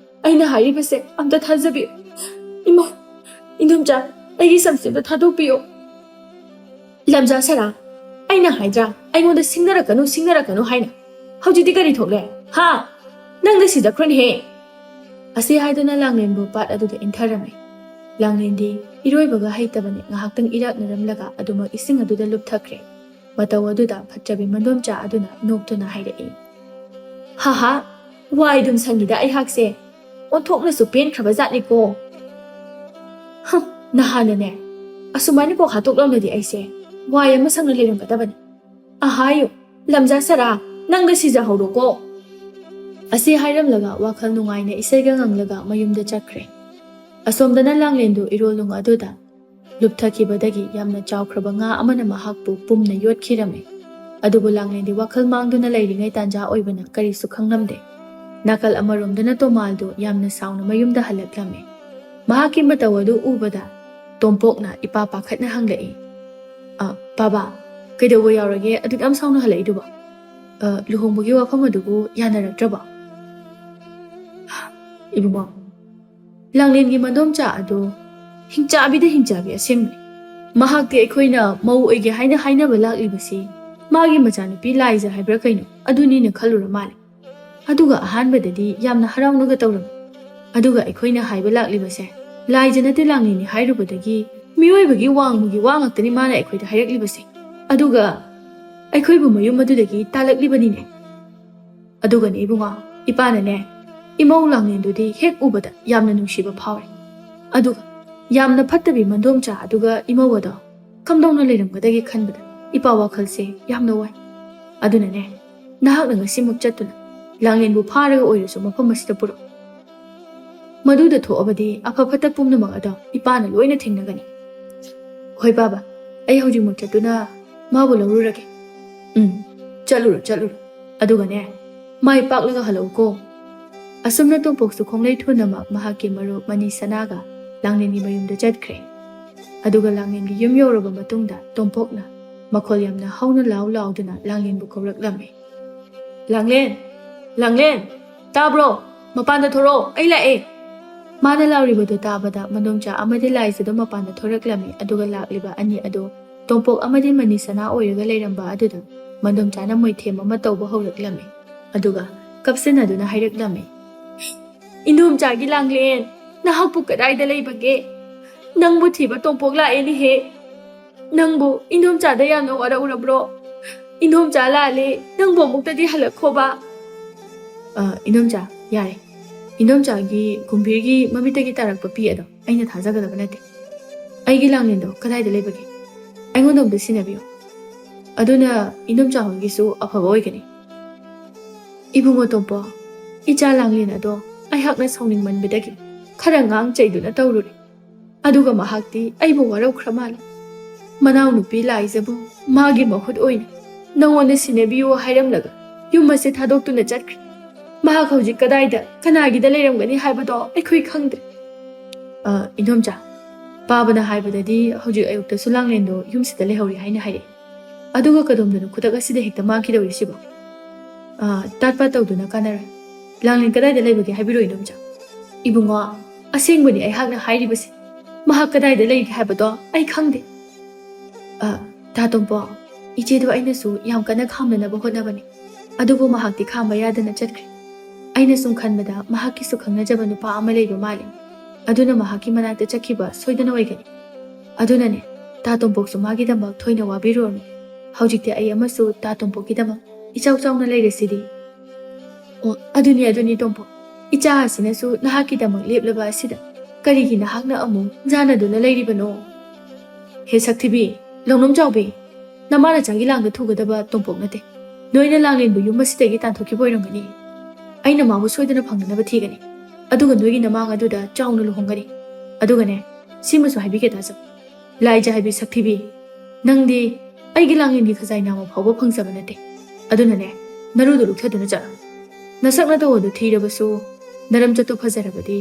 ꯑꯩꯅ ꯍꯥꯏꯔꯤꯕꯁꯦ ꯑꯝꯇ ꯊꯥꯖꯕꯤꯌꯨ꯫ ꯏꯃꯥ, ꯏꯟꯗꯣꯝꯆꯥ, ꯑꯩꯒꯤ ꯁꯝꯁꯦ ꯑꯝꯇ ꯊꯥꯗꯣꯛꯄꯤꯌꯨ꯫" "ꯂꯝꯖꯥ ꯁꯔꯥ, ꯑꯩꯅ ꯍꯥꯏꯗ꯭ꯔꯥ, ꯑꯩꯉꯣꯟꯗ ꯁꯤꯡꯅꯔꯛꯀꯅꯨ, ꯁꯤꯡꯅꯔꯛꯀꯅꯨ ꯍꯥꯏꯅ꯫ ꯍꯧꯖꯤꯛꯇꯤ ꯀꯔꯤ ꯊꯣꯛꯂꯦ? ꯍꯥ? ꯅꯪꯗ ꯁꯤꯖꯈ꯭ꯔꯅꯤꯍꯦ!" ꯑꯁꯤ ꯍꯥꯏꯗꯨꯅ ꯂꯥꯡꯂꯦꯟꯕꯨ ꯄꯥꯠ ꯑꯗꯨꯗ ꯏꯟꯊꯔꯝꯃꯤ꯫ ꯂꯥꯡꯂꯦꯟꯗꯤ ꯏꯔꯣꯏꯕꯒ ꯍꯩꯇꯕꯅꯤ, ꯉꯥꯏꯍꯥꯛꯇꯪ ꯏꯔꯛꯅꯔꯝꯂꯒ ꯑꯗꯨꯃꯛ ꯏꯁꯤꯡ ꯑꯗꯨꯗ ꯂꯨꯞꯊꯈ꯭ꯔꯦ꯫ ꯃꯇꯧ ꯑꯗꯨꯗ ꯐꯠꯇ꯭ꯔꯕꯤ ꯃꯟꯗꯣꯝꯆꯥ ꯑꯗꯨꯅ ꯅꯣꯛꯇꯨꯅ ꯍꯥꯏꯔꯛꯏ, "ꯍꯥꯍꯥ, ꯋꯥꯏ ꯑꯗꯨꯝ ꯁꯪꯉꯤꯗ ꯑꯩꯍꯥꯛꯁꯦ꯫ ꯑꯣꯟꯊꯣꯛꯅꯁꯨ ꯄꯦꯟꯈ꯭ꯔꯕ ꯖꯥꯠꯅꯤꯀꯣ꯫ ꯍꯝ, ꯅꯍꯥꯟꯅꯅꯦ, ꯑꯁꯨꯃꯥꯏꯅ ꯀꯣꯛ ꯍꯥꯠꯇꯣꯛꯂꯝꯂꯗꯤ ꯑꯩꯁꯦ ꯋꯥꯏ ꯑꯃ ꯁꯪꯅ ꯂꯩꯔꯝꯒꯗꯕꯅꯤ꯫ ꯑꯍꯥꯌꯨ, ꯂꯝꯖꯥ ꯁꯔꯥ, ꯅꯪꯒ ꯁꯤꯖꯍꯧꯔꯣꯀꯣ"꯫ ꯑꯁꯤ ꯍꯥꯏꯔꯝꯂꯒ ꯋꯥꯈꯜ ꯅꯨꯡꯉꯥꯏꯅ ꯏꯁꯩꯒ ꯉꯪꯂꯒ ꯃꯌꯨꯝꯗ ꯆꯠꯈ꯭ꯔꯦ꯫ ꯑꯁꯣꯝꯗꯅ ꯂꯥꯡꯂꯦꯟꯗꯨ ꯏꯔꯣꯜꯅꯨꯡ ꯑꯗꯨꯗ ꯂꯨꯞꯊꯈꯤꯕꯗꯒꯤ ꯌꯥꯝꯅ ꯆꯥꯎꯈ꯭ꯔꯕ ꯉꯥ ꯑꯃꯅ ꯃꯍꯥꯛꯄꯨ ꯄꯨꯝꯅ ꯌꯣꯠꯈꯤꯔꯝꯃꯤ꯫ ꯑꯗꯨꯕꯨ ꯂꯥꯡꯂꯦꯟꯗꯤ ꯋꯥꯈꯜ ꯃꯥꯡꯗꯨꯅ ꯂꯩꯔꯤꯉꯩ ꯇꯥꯟꯖꯥ ꯑꯣꯏꯕꯅ ꯀꯔꯤꯁꯨ ꯈꯪꯂꯝꯗꯦ꯫ ꯅꯥꯀꯜ ꯑꯃꯔꯣꯝꯗꯅ ꯇꯣꯃꯥꯜꯗꯨ ꯌꯥꯝꯅ ꯁꯥꯎꯅ ꯃꯌꯨꯝꯗ ꯍꯜꯂꯛꯂꯝꯃꯤ꯫ ꯃꯍꯥꯛꯀꯤ ꯃꯇꯧ ꯑꯗꯨ ꯎꯕꯗ ꯇꯣꯝꯄꯣꯛꯅ ꯏꯄꯥ ꯄꯥꯈꯠꯅ ꯍꯪꯂꯛꯏ, "ꯑ, ꯕꯥꯕꯥ, ꯀꯩꯗꯧꯕ ꯌꯥꯎꯔꯒꯦ ꯑꯗꯨꯛ ꯌꯥꯝ ꯁꯥꯎꯅ ꯍꯜꯂꯛꯏꯗꯨꯕꯣ? ꯑ, ꯂꯨꯍꯣꯡꯕꯒꯤ ꯋꯥꯐꯝ ꯑꯗꯨꯕꯨ ꯌꯥꯅꯔꯛꯇ꯭ꯔꯕꯣ?" ꯏꯕꯨꯡꯉꯣ, ꯂꯥꯡꯂꯦꯟꯒꯤ ꯃꯟꯗꯣꯝꯆꯥ ꯑꯗꯣ ꯍꯤꯡꯆꯥꯕꯤꯗ ꯍꯤꯡꯆꯥꯕꯤ ꯑꯁꯦꯡꯕꯅꯤ꯫ ꯃꯍꯥꯛꯇꯤ ꯑꯩꯈꯣꯏꯅ ꯃꯧ ꯑꯣꯏꯒꯦ ꯍꯥꯏꯅ ꯍꯥꯏꯅꯕ ꯂꯥꯛꯂꯤꯕꯁꯤ ꯃꯥꯒꯤ ꯃꯆꯥꯅꯨꯄꯤ ꯂꯥꯏꯖ ꯍꯥꯏꯕ꯭ꯔꯥ ꯀꯩꯅꯣ ꯑꯗꯨꯅꯤꯅ ꯈꯜꯂꯨꯔ ꯃꯥꯜꯂꯦ꯫ ꯑꯗꯨꯒ ꯑꯍꯥꯟꯕꯗꯗꯤ ꯌꯥꯝꯅ ꯍꯔꯥꯎꯅꯒ ꯇꯧꯔꯝꯃꯤ꯫ ꯑꯗꯨꯒ ꯑꯩꯈꯣꯏꯅ ꯍꯥꯏꯕ ꯂꯥꯛꯂꯤꯕꯁꯦ ꯂꯥꯏꯖ ꯅꯠꯇꯦ ꯂꯥꯡꯂꯦꯟꯅꯤ ꯍꯥꯏꯔꯨꯕꯗꯒꯤ ꯃꯤꯑꯣꯏꯕꯒꯤ ꯋꯥꯡꯃꯒꯤ ꯋꯥ ꯉꯥꯛꯇꯅꯤ ꯃꯥꯅ ꯑꯩꯈꯣꯏꯗ ꯍꯥꯏꯔꯛꯂꯤꯕꯁꯦ꯫ ꯑꯗꯨꯒ ꯑꯩꯈꯣꯏꯕꯨ ꯃꯌꯨꯝ ꯑꯗꯨꯗꯒꯤ ꯇꯥꯜꯂꯛꯂꯤꯕꯅꯤꯅꯦ꯫ ꯑꯗꯨꯒꯅꯦ ꯏꯕꯨꯡꯉꯣ, ꯏꯄꯥꯅꯅꯦ, ꯏꯃꯧ ꯂꯥꯡꯂꯦꯟꯗꯨꯗꯤ ꯍꯦꯛ ꯎꯕꯗ ꯌꯥꯝꯅ ꯅꯨꯡꯁꯤꯕ ꯐꯥꯎꯔꯦ꯫ ꯑꯗꯨꯒ ꯌꯥꯝꯅ ꯐꯠꯇꯕꯤ ꯃꯟꯗꯣꯝꯆꯥ ꯑꯗꯨꯒ ꯏꯃꯧ ꯑꯗꯣ ꯀꯝꯗꯧꯅ ꯂꯩꯔꯝꯒꯗꯒꯦ ꯈꯟꯕꯗ ꯏꯄꯥ ꯋꯥꯈꯜꯁꯦ ꯌꯥꯝꯅ ꯋꯥꯏ꯫ ꯑꯗꯨꯅꯅꯦ, ꯅꯍꯥꯛꯅ ꯉꯁꯤꯃꯛ ꯆꯠꯇꯨꯅ ꯂꯥꯡꯂꯦꯟꯕꯨ ꯐꯥꯔꯒ ꯑꯣꯏꯔꯁꯨ ꯃꯐꯝ ꯑꯁꯤꯗ ꯄꯨꯔꯛꯎ꯫ ꯃꯗꯨꯗ ꯊꯣꯛꯑꯕꯗꯤ ꯑꯐ ꯐꯠꯇ ꯄꯨꯝꯅꯃꯛ ꯑꯗꯣ ꯏꯄꯥꯅ ꯂꯣꯏꯅ ꯊꯦꯡꯅꯒꯅꯤ꯫ ꯍꯣꯏ ꯕꯥꯕꯥ, ꯑꯩ ꯍꯧꯖꯤꯛꯃꯛ ꯆꯠꯇꯨꯅ ꯃꯥꯕꯨ ꯂꯧꯔꯨꯔꯒꯦ꯫ ꯎꯝ, ꯆꯠꯂꯨꯔꯣ, ꯆꯠꯂꯨꯔꯣ꯫ ꯑꯗꯨꯒꯅꯦ, ꯃꯥꯏ ꯄꯥꯛꯂꯒ ꯍꯜꯂꯛꯎꯀꯣ꯫ ꯑꯁꯨꯝꯅ ꯇꯣꯝꯄꯣꯛꯁꯨ ꯈꯣꯡꯂꯩ ꯊꯨꯅꯃꯛ ꯃꯍꯥꯛꯀꯤ ꯃꯔꯨꯞ ꯃꯅꯤ ꯁꯅꯥꯒ ꯂꯥꯡꯂꯦꯟꯒꯤ ꯃꯌꯨꯝꯗ ꯆꯠꯈ꯭ꯔꯦ꯫ ꯑꯗꯨꯒ ꯂꯥꯡꯂꯦꯟꯒꯤ ꯌꯨꯝ ꯌꯧꯔꯕ ꯃꯇꯨꯡꯗ ꯇꯣꯝꯄꯣꯛꯅ ꯃꯈꯣꯜ ꯌꯥꯝꯅ ꯍꯧꯅ ꯂꯥꯎ ꯂꯥꯎꯗꯨꯅ ꯂꯥꯡꯂꯦꯟꯕꯨ ꯀꯧꯔꯛꯂꯝꯃꯤ꯫ "ꯂꯥꯡꯂꯦꯟ! ꯂꯥꯡꯂꯦꯟ! ꯇꯥꯕ꯭ꯔꯣ? ꯃꯄꯥꯟꯗ ꯊꯣꯔꯛꯑꯣ, ꯑꯩ ꯂꯥꯛꯑꯦ!" ꯃꯥꯅ ꯂꯥꯎꯔꯤꯕꯗꯨ ꯇꯥꯕꯗ ꯃꯟꯗꯣꯝꯆꯥ ꯑꯃꯗꯤ ꯂꯥꯏꯖꯗꯣ ꯃꯄꯥꯟꯗ ꯊꯣꯔꯛꯂꯝꯃꯤ, ꯑꯗꯨꯒ ꯂꯥꯛꯂꯤꯕ ꯑꯅꯤ ꯑꯗꯨ ꯇꯣꯝꯄꯣꯛ ꯑꯃꯗꯤ ꯃꯅꯤ ꯁꯅꯥ ꯑꯣꯏꯔꯒ ꯂꯩꯔꯝꯕ ꯑꯗꯨꯗ ꯃꯟꯗꯣꯝꯆꯥꯅ ꯃꯣꯏꯊꯦꯝ ꯑꯃ ꯇꯧꯕ ꯍꯧꯔꯛꯂꯝꯃꯤ, ꯑꯗꯨꯒ ꯀꯞꯁꯤꯟꯅꯗꯨꯅ ꯍꯥꯏꯔꯛꯂꯝꯃꯤ, "ꯏꯟꯗꯣꯝꯆꯥꯒꯤ ꯂꯥꯡꯂꯦꯟ, ꯅꯍꯥꯛꯄꯨ ꯀꯗꯥꯏꯗ ꯂꯩꯕꯒꯦ? ꯅꯪꯕꯨ ꯊꯤꯕ ꯇꯣꯝꯄꯣꯛ ꯂꯥꯛꯑꯦꯅꯦꯍꯦ꯫ ꯅꯪꯕꯨ ꯏꯟꯗꯣꯝꯆꯥꯗ ꯌꯥꯝꯅ ꯋꯥꯔꯛꯎꯔꯕ꯭ꯔꯣ? ꯏꯟꯗꯣꯝꯆꯥ ꯂꯥꯛꯂꯦ, ꯅꯪꯕꯨ ꯑꯃꯨꯛꯇꯗꯤ ꯍꯜꯂꯛꯈꯣꯕ꯫ ꯑ, ꯏꯟꯗꯣꯝꯆꯥ, ꯌꯥꯔꯦ꯫ ꯏꯟꯗꯣꯝꯆꯥꯒꯤ ꯀꯨꯝꯕꯤꯔꯒꯤ ꯃꯃꯤꯠꯇꯒꯤ ꯇꯥꯔꯛꯄ ꯄꯤ ꯑꯗꯣ ꯑꯩꯅ ꯊꯥꯖꯒꯗꯕ ꯅꯠꯇꯦ꯫ ꯑꯩꯒꯤ ꯂꯥꯡꯂꯦꯟꯗꯣ ꯀꯗꯥꯏꯗ ꯂꯩꯕꯒꯦ? ꯑꯩꯉꯣꯟꯗ ꯑꯝꯇ ꯁꯤꯟꯅꯕꯤꯌꯨ꯫ ꯑꯗꯨꯅ ꯏꯟꯗꯣꯝꯆꯥ ꯍꯣꯏꯒꯤꯁꯨ ꯑꯐꯕ ꯑꯣꯏꯒꯅꯤ꯫ ꯏꯕꯨꯡꯉꯣ ꯇꯣꯝꯄꯣ, ꯏꯆꯥ ꯂꯥꯡꯂꯦꯟ ꯑꯗꯣ ꯑꯩꯍꯥꯛꯅ ꯁꯥꯎꯅꯤꯡꯃꯟꯕꯗꯒꯤ ꯈꯔ ꯉꯥꯡ ꯆꯩꯗꯨꯅ ꯇꯧꯔꯨꯔꯦ꯫ ꯑꯗꯨꯒ ꯃꯍꯥꯛꯇꯤ ꯑꯩꯕꯨ ꯋꯥꯔꯧꯈ꯭ꯔ ꯃꯥꯜꯂꯦ꯫ ꯃꯅꯥꯎꯅꯨꯄꯤ ꯂꯥꯏꯖꯕꯨ ꯃꯥꯒꯤ ꯃꯍꯨꯠ ꯑꯣꯏꯅ ꯅꯉꯣꯟꯗ ꯁꯤꯟꯅꯕꯤꯌꯨ ꯍꯥꯏꯔꯝꯂꯒ ꯌꯨꯝ ꯑꯁꯤ ꯊꯥꯗꯣꯛꯇꯨꯅ ꯆꯠꯈ꯭ꯔꯦ꯫ ꯃꯍꯥꯛ ꯍꯧꯖꯤꯛ ꯀꯗꯥꯏꯗ, ꯀꯅꯥꯒꯤꯗ ꯂꯩꯔꯝꯒꯅꯤ ꯍꯥꯏꯕꯗꯣ ꯑꯩꯈꯣꯏ ꯈꯪꯗ꯭ꯔꯦ꯫ ꯑ, ꯏꯟꯗꯣꯝꯆꯥ, ꯄꯥꯕꯅ ꯍꯥꯏꯕꯗꯗꯤ ꯍꯧꯖꯤꯛ ꯑꯌꯨꯛꯇꯁꯨ ꯂꯥꯡꯂꯦꯟꯗꯣ ꯌꯨꯝꯁꯤꯗ ꯂꯩꯍꯧꯔꯤ ꯍꯥꯏꯅ ꯍꯥꯏꯔꯛꯏ꯫ ꯑꯗꯨꯒ ꯀꯗꯣꯝꯗꯅꯣ ꯈꯨꯗꯛ ꯑꯁꯤꯗ ꯍꯦꯛꯇ ꯃꯥꯡꯈꯤꯗꯧꯔꯤꯁꯤꯕꯣ? ꯑ, ꯇꯥꯠ ꯄꯥꯠ ꯇꯧꯗꯨꯅ ꯀꯥꯟꯅꯔꯣꯏ꯫ ꯂꯥꯡꯂꯦꯟ ꯀꯗꯥꯏꯗ ꯂꯩꯕꯒꯦ ꯍꯥꯏꯕꯤꯔꯛꯑꯣ, ꯏꯟꯗꯣꯝꯆꯥ꯫ ꯏꯕꯨꯡꯉꯣ, ꯑꯁꯦꯡꯕꯅꯤ ꯑꯩꯍꯥꯛꯅ ꯍꯥꯏꯔꯤꯕꯁꯦ꯫ ꯃꯍꯥꯛ ꯀꯗꯥꯏꯗ ꯂꯩꯒꯦ ꯍꯥꯏꯕꯗꯣ ꯑꯩ ꯈꯪꯗꯦ꯫ ꯑ, ꯇꯥ ꯇꯣꯝꯄꯣ, ꯏꯆꯦꯗꯣ ꯑꯩꯅꯁꯨ ꯌꯥꯝ ꯀꯟꯅ ꯈꯥꯝꯅꯅꯕ ꯍꯣꯠꯅꯕꯅꯤ, ꯑꯗꯨꯕꯨ ꯃꯍꯥꯛꯇꯤ ꯈꯥꯝꯕ ꯌꯥꯗꯅ ꯆꯠꯈ꯭ꯔꯦ꯫ ꯑꯩꯅ ꯁꯨꯝ ꯈꯟꯕꯗ ꯃꯍꯥꯛꯀꯤꯁꯨ ꯈꯪꯅꯖꯕ ꯅꯨꯄꯥ ꯑꯃ ꯂꯩꯕ ꯃꯥꯜꯂꯦ, ꯑꯗꯨꯅ ꯃꯍꯥꯛꯀꯤ ꯃꯅꯥꯛꯇ ꯆꯠꯈꯤꯕ ꯁꯣꯏꯗꯅ ꯑꯣꯏꯒꯅꯤ꯫ ꯑꯗꯨꯅꯅꯦ, ꯇꯥ ꯇꯣꯝꯄꯣꯛꯁꯨ ꯃꯥꯒꯤꯗꯃꯛ ꯊꯣꯏꯅ ꯋꯥꯕꯤꯔꯨꯔꯅꯨ꯫ ꯍꯧꯖꯤꯛꯇꯤ ꯑꯩ ꯑꯃꯁꯨ ꯇꯥ ꯇꯣꯝꯄꯣꯛꯀꯤꯗꯃꯛ ꯏꯆꯥꯎ ꯆꯥꯎꯅ ꯂꯩꯔꯁꯤꯗꯤ꯫ ꯑꯣ, ꯑꯗꯨꯅꯤ, ꯑꯗꯨꯅꯤ ꯇꯣꯝꯄꯣꯛ, ꯏꯆꯥ ꯑꯁꯤꯅꯁꯨ ꯅꯍꯥꯛꯀꯤꯗꯃꯛ ꯂꯦꯞꯂꯕ ꯑꯁꯤꯗ ꯀꯔꯤꯒꯤ ꯅꯍꯥꯛꯅ ꯑꯃꯨꯛ ꯖꯥꯅꯗꯨꯅ ꯂꯩꯔꯤꯕꯅꯣ? ꯍꯦ ꯁꯛꯊꯤꯕꯤ, ꯂꯧꯅꯝ ꯆꯥꯎꯕꯤ, ꯅꯃꯥ ꯅꯆꯥꯒꯤ ꯂꯥꯡꯗ ꯊꯨꯒꯗꯕ ꯇꯣꯝꯄꯣꯛ ꯅꯠꯇꯦ꯫ ꯅꯣꯏꯅ ꯂꯥꯡꯂꯦꯟꯕꯨ ꯌꯨꯝ ꯑꯁꯤꯗꯒꯤ ꯇꯥꯟꯊꯣꯛꯈꯤꯕ ꯑꯣꯏꯔꯝꯒꯅꯤ꯫ ꯑꯩꯅ ꯃꯥꯕꯨ ꯁꯣꯏꯗꯅ ꯐꯪꯅꯅꯕ ꯊꯤꯒꯅꯤ, ꯑꯗꯨꯒ ꯅꯣꯏꯒꯤ ꯅꯃꯥꯡ ꯑꯗꯨꯗ ꯆꯥꯎꯅ ꯂꯨꯍꯣꯡꯒꯅꯤ꯫ ꯑꯗꯨꯒꯅꯦ, ꯁꯤꯃꯁꯨ ꯍꯥꯏꯕꯤꯒꯦ ꯇꯥꯖꯧ, ꯂꯥꯏꯖ ꯍꯥꯏꯕꯤ ꯁꯛꯊꯤꯕꯤ, ꯅꯪꯗꯤ ꯑꯩꯒꯤ ꯂꯥꯡꯂꯦꯟꯒꯤ ꯈꯖꯥꯏ ꯅꯥꯝꯃ ꯐꯥꯎꯕ ꯐꯪꯖꯕ ꯅꯠꯇꯦ꯫ ꯑꯗꯨꯅꯅꯦ, ꯅꯔꯨꯗꯨ ꯂꯨꯛꯊꯗꯨꯅ ꯆꯠꯂꯣ꯫ ꯅꯁꯛ ꯅꯇꯧ ꯑꯗꯨ ꯊꯤꯔꯕꯁꯨ, ꯅꯔꯝꯆꯠꯇꯨ ꯐꯖꯔꯕꯗꯤ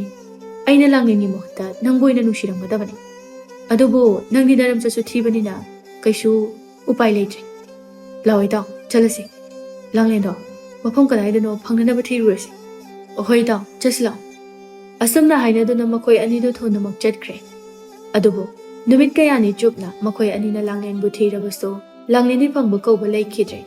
ꯑꯩꯅ ꯂꯥꯡꯂꯦꯟꯒꯤ ꯃꯍꯨꯠꯇ ꯅꯪꯕꯨ ꯑꯣꯏꯅ ꯅꯨꯡꯁꯤꯔꯝꯒꯗꯕꯅꯤ꯫ ꯑꯗꯨꯕꯨ ꯅꯪꯗꯤ ꯅꯔꯝꯆꯠꯁꯨ ꯊꯤꯕꯅꯤꯅ ꯀꯩꯁꯨ ꯎꯄꯥꯏ ꯂꯩꯇ꯭ꯔꯦ꯫ ꯂꯥꯛꯑꯣ ꯏꯇꯥꯎ, ꯆꯠꯂꯁꯤ꯫ ꯂꯥꯡꯂꯦꯟꯗꯣ ꯃꯐꯝ ꯀꯗꯥꯏꯗꯅꯣ ꯐꯪꯅꯅꯕ ꯊꯤꯔꯨꯔꯁꯤ꯫ ꯑꯍꯣꯏ ꯏꯇꯥꯎ, ꯆꯠꯁꯤ ꯂꯥꯛꯑꯣ꯫ ꯑꯁꯨꯝꯅ ꯍꯥꯏꯅꯗꯨꯅ ꯃꯈꯣꯏ ꯑꯅꯤꯗꯨ ꯊꯨꯅꯃꯛ ꯆꯠꯈ꯭ꯔꯦ꯫ ꯑꯗꯨꯕꯨ ꯅꯨꯃꯤꯠ ꯀꯌꯥꯅꯤ ꯆꯨꯞꯅ ꯃꯈꯣꯏ ꯑꯅꯤꯅ ꯂꯥꯡꯂꯦꯟꯕꯨ ꯊꯤꯔꯕꯁꯨ ꯂꯥꯡꯂꯦꯟꯗꯤ ꯐꯪꯕ ꯀꯧꯕ ꯂꯩꯈꯤꯗ꯭ꯔꯦ꯫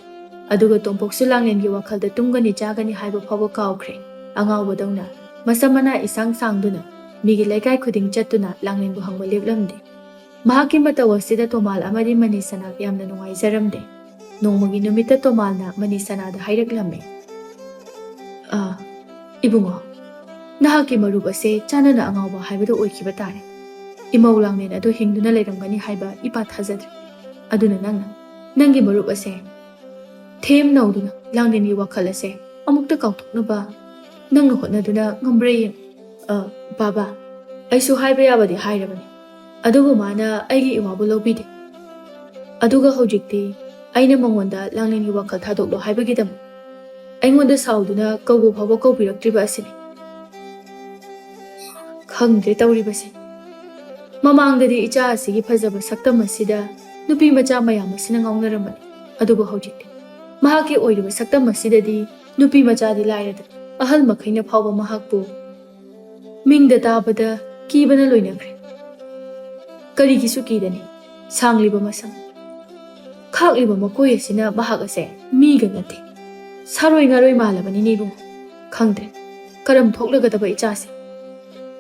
ꯑꯗꯨꯒ ꯇꯣꯝꯄꯣꯛꯁꯨ ꯂꯥꯡꯂꯦꯟꯒꯤ ꯋꯥꯈꯜꯗ ꯇꯨꯝꯒꯅꯤ ꯆꯥꯒꯅꯤ ꯍꯥꯏꯕ ꯐꯥꯎꯕ ꯀꯥꯎꯈ꯭ꯔꯦ꯫ ꯑꯉꯥꯎꯕꯗꯧꯅ ꯃꯁꯝ ꯃꯅꯥ ꯏꯁꯥꯡ ꯁꯥꯡꯗꯨꯅ ꯃꯤꯒꯤ ꯂꯩꯀꯥꯏ ꯈꯨꯗꯤꯡ ꯆꯠꯇꯨꯅ ꯂꯥꯡꯂꯦꯟꯕꯨ ꯍꯪꯕ ꯂꯦꯞꯂꯝꯗꯦ꯫ ꯃꯍꯥꯛꯀꯤ ꯃꯇꯧ ꯑꯁꯤꯗ ꯇꯣꯃꯥꯜ ꯑꯃꯗꯤ ꯃꯅꯤꯁꯅꯥ ꯌꯥꯝꯅ ꯅꯨꯡꯉꯥꯏꯖꯔꯝꯗꯦ꯫ ꯅꯣꯡꯃꯒꯤ ꯅꯨꯃꯤꯠꯇ ꯇꯣꯃꯥꯜꯅ ꯃꯅꯤꯁꯅꯥꯗ ꯍꯥꯏꯔꯛꯂꯝꯃꯤ, "ꯑꯥ, ꯏꯕꯨꯡꯉꯣ, ꯅꯍꯥꯛꯀꯤ ꯃꯔꯨꯞ ꯑꯁꯦ ꯆꯥꯅꯅ ꯑꯉꯥꯎꯕ ꯍꯥꯏꯕꯗꯨ ꯑꯣꯏꯈꯤꯕ ꯇꯥꯔꯦ꯫ ꯏꯃꯧ ꯂꯥꯡꯂꯦꯟ ꯑꯗꯨ ꯍꯤꯡꯗꯨꯅ ꯂꯩꯔꯝꯒꯅꯤ ꯍꯥꯏꯕ ꯏꯄꯥ ꯊꯥꯖꯗ꯭ꯔꯦ꯫ ꯑꯗꯨꯅ ꯅꯪꯅ ꯅꯪꯒꯤ ꯃꯔꯨꯞ ꯑꯁꯦ ꯊꯦꯝ ꯅꯧꯗꯨꯅ ꯂꯥꯡꯂꯦꯟꯒꯤ ꯋꯥꯈꯜ ꯑꯁꯦ ꯑꯃꯨꯛꯇ ꯀꯥꯎꯊꯣꯛꯅꯕ ꯅꯪꯅ ꯍꯣꯠꯅꯗꯨꯅ ꯉꯝꯕ꯭ꯔꯥ ꯌꯦꯡꯉꯨ꯫" "ꯑ, ꯕꯥꯕꯥ, ꯑꯩꯁꯨ ꯍꯥꯏꯕ ꯌꯥꯕꯗꯤ ꯍꯥꯏꯔꯕꯅꯤ, ꯑꯗꯨꯕꯨ ꯃꯥꯅ ꯑꯩꯒꯤ ꯏꯋꯥꯕꯨ ꯂꯧꯕꯤꯗꯦ꯫ ꯑꯗꯨꯒ ꯍꯧꯖꯤꯛꯇꯤ ꯑꯩꯅ ꯃꯉꯣꯟꯗ ꯂꯥꯡꯂꯦꯟꯒꯤ ꯋꯥꯈꯜ ꯊꯥꯗꯣꯛꯂꯣ ꯍꯥꯏꯕꯒꯤꯗꯃꯛ ꯑꯩꯉꯣꯟꯗ ꯁꯥꯎꯗꯨꯅ ꯀꯧꯕ ꯐꯥꯎꯕ ꯀꯧꯕꯤꯔꯛꯇ꯭ꯔꯤꯕ ꯑꯁꯤꯅꯤ꯫ ꯈꯪꯗ꯭ꯔꯦ ꯇꯧꯔꯤꯕꯁꯦ꯫ ꯃꯃꯥꯡꯗꯗꯤ ꯏꯆꯥ ꯑꯁꯤꯒꯤ ꯐꯖꯕ ꯁꯛꯇꯝ ꯑꯁꯤꯗ ꯅꯨꯄꯤ ꯃꯆꯥ ꯃꯌꯥꯝ ꯑꯁꯤꯅ ꯉꯥꯎꯅꯔꯝꯕꯅꯤ꯫ ꯑꯗꯨꯕꯨ ꯍꯧꯖꯤꯛꯇꯤ ꯃꯍꯥꯛꯀꯤ ꯑꯣꯏꯔꯤꯕ ꯁꯛꯇꯝ ꯑꯁꯤꯗꯗꯤ ꯅꯨꯄꯤ ꯃꯆꯥꯗꯤ ꯂꯥꯏꯔꯗꯅ ꯑꯍꯜ ꯃꯈꯩꯅ ꯐꯥꯎꯕ ꯃꯍꯥꯛꯄꯨ ꯃꯤꯡꯗ ꯇꯥꯕꯗ ꯀꯤꯕꯅ ꯂꯣꯏꯅꯈ꯭ꯔꯦ꯫ ꯀꯔꯤꯒꯤꯁꯨ ꯀꯤꯗꯅꯤ? ꯁꯥꯡꯂꯤꯕ ꯃꯁꯝ, ꯈꯥꯛꯂꯤꯕ ꯃꯀꯣꯏ ꯑꯁꯤꯅ ꯃꯍꯥꯛ ꯑꯁꯦ ꯃꯤꯒ ꯅꯠꯇꯦ, ꯁꯥꯔꯣꯏ ꯉꯥꯔꯣꯏ ꯃꯥꯜꯂꯕꯅꯤꯅꯦ ꯏꯕꯨꯡꯉꯣ꯫ ꯈꯪꯗ꯭ꯔꯦ, ꯀꯔꯝ ꯊꯣꯛꯂꯒꯗꯕ ꯏꯆꯥꯁꯦ?"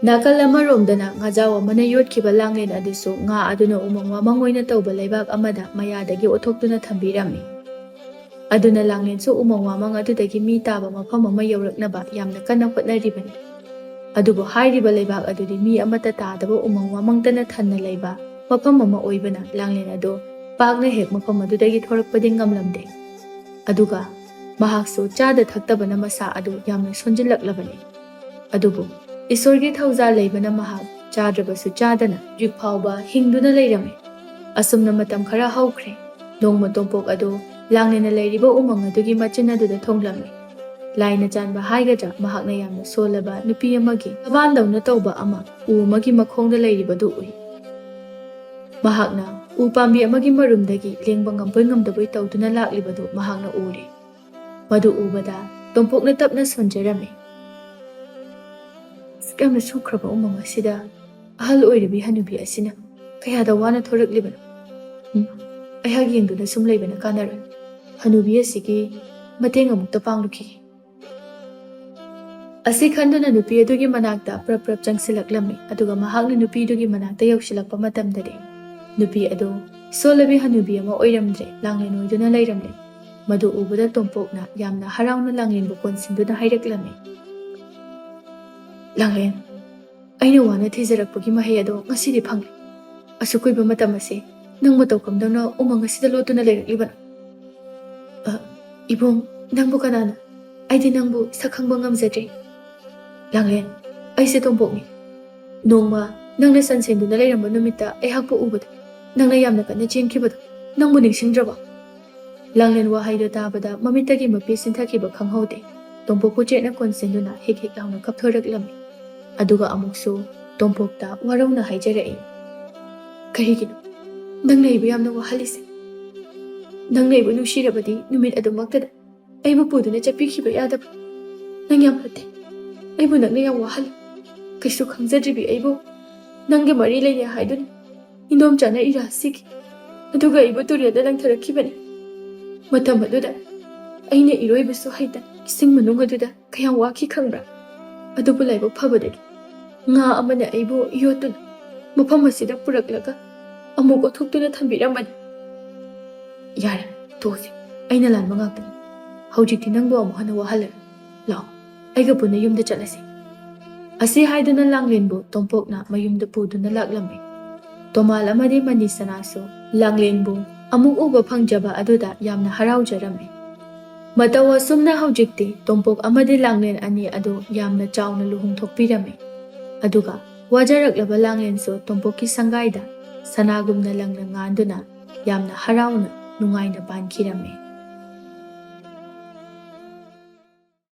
ꯅꯥꯀꯜ ꯑꯃꯔꯣꯝꯗꯅ ꯉꯥꯖꯥꯎ ꯑꯃꯅ ꯌꯣꯠꯈꯤꯕ ꯂꯥꯡꯂꯦꯟ ꯑꯗꯨꯁꯨ ꯉꯥ ꯑꯗꯨꯅ ꯎꯃꯪ ꯋꯥꯃꯪ ꯑꯣꯏꯅ ꯇꯧꯕ ꯂꯩꯕꯥꯛ ꯑꯃꯗ ꯃꯌꯥꯗꯒꯤ ꯑꯣꯠꯊꯣꯛꯇꯨꯅ ꯊꯝꯕꯤꯔꯝꯃꯤ꯫ ꯑꯗꯨꯅ ꯂꯥꯡꯂꯦꯟꯁꯨ ꯎꯃꯪ ꯋꯥꯃꯪ ꯑꯗꯨꯗꯒꯤ ꯃꯤ ꯇꯥꯕ ꯃꯐꯝ ꯑꯃ ꯌꯧꯔꯛꯅꯕ ꯌꯥꯝꯅ ꯀꯟꯅ ꯍꯣꯠꯅꯔꯤꯕꯅꯤ꯫ ꯑꯗꯨꯕꯨ ꯍꯥꯏꯔꯤꯕ ꯂꯩꯕꯥꯛ ꯑꯗꯨꯗꯤ ꯃꯤ ꯑꯃꯠꯇ ꯇꯥꯗꯕ ꯎꯃꯪ ꯋꯥꯃꯪꯇꯅ ꯊꯟꯅ ꯂꯩꯕ ꯃꯐꯝ ꯑꯃ ꯑꯣꯏꯕꯅ ꯂꯥꯡꯂꯦꯟ ꯑꯗꯨ ꯄꯥꯛꯅ ꯍꯦꯛ ꯃꯐꯝ ꯑꯗꯨꯗꯒꯤ ꯊꯣꯔꯛꯄꯗꯤ ꯉꯝꯂꯝꯗꯦ꯫ ꯑꯗꯨꯒ ꯃꯍꯥꯛꯁꯨ ꯆꯥꯗ ꯊꯛꯇꯕꯅ ꯃꯁꯥ ꯑꯗꯨ ꯌꯥꯝꯅ ꯁꯣꯟꯖꯤꯜꯂꯛꯂꯕꯅꯤ꯫ ꯑꯗꯨꯕꯨ ꯏꯁꯣꯔꯒꯤ ꯊꯧꯖꯥꯜ ꯂꯩꯕꯅ ꯃꯍꯥꯛ ꯆꯥꯗ꯭ꯔꯕꯁꯨ ꯆꯥꯗꯅ ꯍꯧꯖꯤꯛ ꯐꯥꯎꯕ ꯍꯤꯡꯗꯨꯅ ꯂꯩꯔꯝꯃꯤ꯫ ꯑꯁꯨꯝꯅ ꯃꯇꯝ ꯈꯔ ꯍꯧꯈ꯭ꯔꯦ꯫ ꯅꯣꯡꯃ ꯇꯣꯝꯄꯣꯛ ꯑꯗꯨ ꯂꯥꯡꯂꯦꯟꯅ ꯂꯩꯔꯤꯕ ꯎꯃꯪ ꯑꯗꯨꯒꯤ ꯃꯆꯤꯟ ꯑꯗꯨꯗ ꯊꯣꯡꯂꯝꯃꯤ꯫ ꯂꯥꯏꯅ ꯆꯥꯟꯕ ꯍꯥꯏꯒꯗ꯭ꯔꯥ, ꯃꯍꯥꯛꯅ ꯌꯥꯝꯅ ꯁꯣꯜꯂꯕ ꯅꯨꯄꯤ ꯑꯃꯒꯤ ꯊꯕꯥꯟꯗꯧꯅ ꯇꯧꯕ ꯑꯃ ꯎ ꯑꯃꯒꯤ ꯃꯈꯣꯡꯗ ꯂꯩꯔꯤꯕꯗꯨ ꯎꯏ꯫ ꯃꯍꯥꯛꯅ ꯎ ꯄꯥꯝꯕꯤ ꯑꯃꯒꯤ ꯃꯔꯨꯝꯗꯒꯤ ꯂꯦꯡꯕ ꯉꯝꯕꯣꯏ ꯉꯝꯗꯕꯣꯏ ꯇꯧꯗꯨꯅ ꯂꯥꯛꯂꯤꯕꯗꯨ ꯃꯍꯥꯛꯅ ꯎꯔꯦ꯫ ꯃꯗꯨ ꯎꯕꯗ ꯇꯣꯝꯄꯣꯛꯅ ꯇꯞꯅ ꯁꯣꯟꯖꯔꯝꯃꯤ꯫ ꯑꯁꯨꯛ ꯌꯥꯝꯅ ꯁꯨꯈ꯭ꯔꯕ ꯎꯃꯪ ꯑꯁꯤꯗ ꯑꯍꯜ ꯑꯣꯏꯔꯕꯤ ꯍꯅꯨꯕꯤ ꯑꯁꯤꯅ ꯀꯌꯥꯗ ꯋꯥꯅ ꯊꯣꯔꯛꯂꯤꯕꯅꯣ? ꯎꯝ, ꯑꯩꯍꯥꯛ ꯌꯦꯡꯗꯨꯅ ꯁꯨꯝ ꯂꯩꯕꯅ ꯀꯥꯟꯅꯔꯣꯏ꯫ ꯍꯅꯨꯕꯤ ꯑꯁꯤꯒꯤ ꯃꯇꯦꯡ ꯑꯃꯨꯛꯇ ꯄꯥꯡꯂꯨꯈꯤꯒꯦ꯫ ꯑꯁꯤ ꯈꯟꯗꯨꯅ ꯅꯨꯄꯤ ꯑꯗꯨꯒꯤ ꯃꯅꯥꯛꯇ ꯄ꯭ꯔꯞ ꯄ꯭ꯔꯞ ꯆꯪꯁꯤꯜꯂꯛꯂꯝꯃꯤ꯫ ꯑꯗꯨꯒ ꯃꯍꯥꯛꯅ ꯅꯨꯄꯤꯗꯨꯒꯤ ꯃꯅꯥꯛꯇ ꯌꯧꯁꯤꯜꯂꯛꯄ ꯃꯇꯝꯗꯗꯤ, ꯅꯨꯄꯤ ꯑꯗꯨ ꯁꯣꯜꯂꯕꯤ ꯍꯅꯨꯕꯤ ꯑꯃ ꯑꯣꯏꯔꯝꯗ꯭ꯔꯦ, ꯂꯥꯡꯂꯦꯟ ꯑꯣꯏꯗꯨꯅ ꯂꯩꯔꯝꯂꯦ꯫ ꯃꯗꯨ ꯎꯕꯗ ꯇꯣꯝꯄꯣꯛꯅ ꯌꯥꯝꯅ ꯍꯔꯥꯎꯅ ꯂꯥꯡꯂꯦꯟꯕꯨ ꯀꯣꯟꯁꯤꯟꯗꯨꯅ ꯍꯥꯏꯔꯛꯂꯝꯃꯤ, "ꯂꯥꯡꯂꯦꯟ, ꯑꯩꯅ ꯋꯥꯅ ꯊꯤꯖꯔꯛꯄꯒꯤ ꯃꯍꯩ ꯑꯗꯣ ꯉꯁꯤꯗꯤ ꯐꯪꯂꯦ꯫ ꯑꯁꯨꯛ ꯀꯨꯏꯕ ꯃꯇꯝ ꯑꯁꯤ ꯅꯪ ꯃꯇꯧ ꯀꯝꯗꯧꯅ ꯎꯃꯪ ꯑꯁꯤꯗ ꯂꯣꯠꯇꯨꯅ ꯂꯩꯔꯛꯂꯤꯕꯅꯣ?" "ꯑ, ꯏꯕꯨꯡ, ꯅꯪꯕꯨ ꯀꯅꯥꯅꯣ? ꯑꯩꯗꯤ ꯅꯪꯕꯨ ꯁꯛ ꯈꯪꯕ ꯉꯝꯖꯗ꯭ꯔꯤ꯫" "ꯂꯥꯡꯂꯦꯟ, ꯑꯩꯁꯦ ꯇꯣꯝꯄꯣꯛꯅꯤ꯫ ꯅꯣꯡꯃ ꯅꯪꯅ ꯁꯟ ꯁꯦꯟꯗꯨꯅ ꯂꯩꯔꯝꯕ ꯅꯨꯃꯤꯠꯇ ꯑꯩꯍꯥꯛꯄꯨ ꯎꯕꯗ ꯅꯪꯅ ꯌꯥꯝꯅ ꯀꯟꯅ ꯆꯦꯟꯈꯤꯕꯗꯣ ꯅꯪꯕꯨ ꯅꯤꯡꯁꯤꯡꯗ꯭ꯔꯕꯣ?" ꯂꯥꯡꯂꯦꯟ ꯋꯥꯍꯩꯗꯨ ꯇꯥꯕꯗ ꯃꯃꯤꯠꯇꯒꯤ ꯃꯄꯤ ꯁꯤꯟꯊꯈꯤꯕ ꯈꯪꯍꯧꯗꯦ꯫ ꯇꯣꯝꯄꯣꯛꯄꯨ ꯆꯦꯠꯅ ꯀꯣꯟꯁꯤꯟꯗꯨꯅ ꯍꯤꯛ ꯍꯤꯛ ꯂꯥꯎꯅ ꯀꯞꯊꯣꯔꯛꯂꯝꯃꯤ꯫ ꯑꯗꯨꯒ ꯑꯃꯨꯛꯁꯨ ꯇꯣꯝꯄꯣꯛꯇ ꯋꯥꯔꯧꯅ ꯍꯥꯏꯖꯔꯛꯏ, "ꯀꯔꯤꯒꯤꯅꯣ ꯅꯪꯅ ꯑꯩꯕꯨ ꯌꯥꯝꯅ ꯋꯥꯍꯜꯂꯤꯁꯦ? ꯅꯪꯅ ꯑꯩꯕꯨ ꯅꯨꯡꯁꯤꯔꯕꯗꯤ ꯅꯨꯃꯤꯠ ꯑꯗꯨꯃꯛꯇꯗ ꯑꯩꯕꯨ ꯄꯨꯗꯨꯅ ꯆꯠꯄꯤꯈꯤꯕ ꯌꯥꯗꯕ? ꯅꯪ ꯌꯥꯝ ꯐꯠꯇꯦ꯫ ꯑꯩꯕꯨ ꯅꯪꯅ ꯌꯥꯝ ꯋꯥꯍꯜꯂꯤ꯫ ꯀꯩꯁꯨ ꯈꯪꯖꯗ꯭ꯔꯤꯕꯤ ꯑꯩꯕꯨ ꯅꯪꯒ ꯃꯔꯤ ꯂꯩꯅꯩ ꯍꯥꯏꯗꯨꯅ ꯏꯟꯗꯣꯝꯆꯥꯅ ꯏꯔꯥ ꯁꯤꯈꯤ꯫ ꯑꯗꯨꯒ ꯑꯩꯕꯨ ꯇꯨꯔꯦꯜꯗ ꯂꯪꯊꯔꯛꯈꯤꯕꯅꯤ꯫ ꯃꯇꯝ ꯑꯗꯨꯗ ꯑꯩꯅ ꯏꯔꯣꯏꯕꯁꯨ ꯍꯩꯇꯅ ꯏꯁꯤꯡ ꯃꯅꯨꯡ ꯑꯗꯨꯗ ꯀꯌꯥꯝ ꯋꯥꯈꯤ ꯈꯪꯕ꯭ꯔꯥ? ꯑꯗꯨꯕꯨ ꯂꯥꯏꯕꯛ ꯐꯕꯗꯒꯤ ꯉꯥ ꯑꯃꯅ ꯑꯩꯕꯨ ꯌꯣꯠꯇꯨꯅ ꯃꯐꯝ ꯑꯁꯤꯗ ꯄꯨꯔꯛꯂꯒ ꯑꯃꯨꯛ ꯑꯣꯟꯊꯣꯛꯇꯨꯅ ꯊꯝꯕꯤꯔꯝꯕꯅꯤ꯫" "ꯌꯥꯔꯦ, ꯇꯣꯛꯑꯁꯤ꯫ ꯑꯩꯅ ꯂꯥꯟꯕ ꯉꯥꯛꯇꯅꯤ꯫ ꯍꯧꯖꯤꯛꯇꯤ ꯅꯪꯕꯨ ꯑꯃꯨꯛ ꯍꯟꯅ ꯋꯥꯍꯜꯂꯔꯣꯏ꯫ ꯂꯥꯛꯑꯣ, ꯑꯩꯒ ꯄꯨꯟꯅ ꯌꯨꯝꯗ ꯆꯠꯂꯁꯤ꯫" ꯑꯁꯤ ꯍꯥꯏꯗꯨꯅ ꯂꯥꯡꯂꯦꯟꯕꯨ ꯇꯣꯝꯄꯣꯛꯅ ꯃꯌꯨꯝꯗ ꯄꯨꯗꯨꯅ ꯂꯥꯛꯂꯝꯃꯤ꯫ ꯇꯣꯃꯥꯜ ꯑꯃꯗꯤ ꯃꯅꯤꯁꯅꯥꯁꯨ ꯂꯥꯡꯂꯦꯟꯕꯨ ꯑꯃꯨꯛ ꯎꯕ ꯐꯪꯖꯕ ꯑꯗꯨꯗ ꯌꯥꯝꯅ ꯍꯔꯥꯎꯖꯔꯝꯃꯤ꯫ ꯃꯇꯧ ꯑꯁꯨꯝꯅ ꯍꯧꯖꯤꯛꯇꯤ ꯇꯣꯝꯄꯣꯛ ꯑꯃꯗꯤ ꯂꯥꯡꯂꯦꯟ ꯑꯅꯤ ꯑꯗꯨ ꯌꯥꯝꯅ ꯆꯥꯎꯅ ꯂꯨꯍꯣꯡꯊꯣꯛꯄꯤꯔꯝꯃꯤ꯫ ꯑꯗꯨꯒ ꯋꯥꯖꯔꯛꯂꯕ ꯂꯥꯡꯂꯦꯟꯁꯨ ꯇꯣꯝꯄꯣꯛꯀꯤ ꯁꯪꯒꯥꯏꯗ ꯁꯅꯥꯒꯨꯝꯅ ꯂꯪꯅ ꯉꯥꯟꯗꯨꯅ ꯌꯥꯝꯅ ꯍꯔꯥꯎꯅ ꯅꯨꯡꯉꯥꯏꯅ ꯄꯥꯟꯈꯤꯔꯝꯃꯤ꯫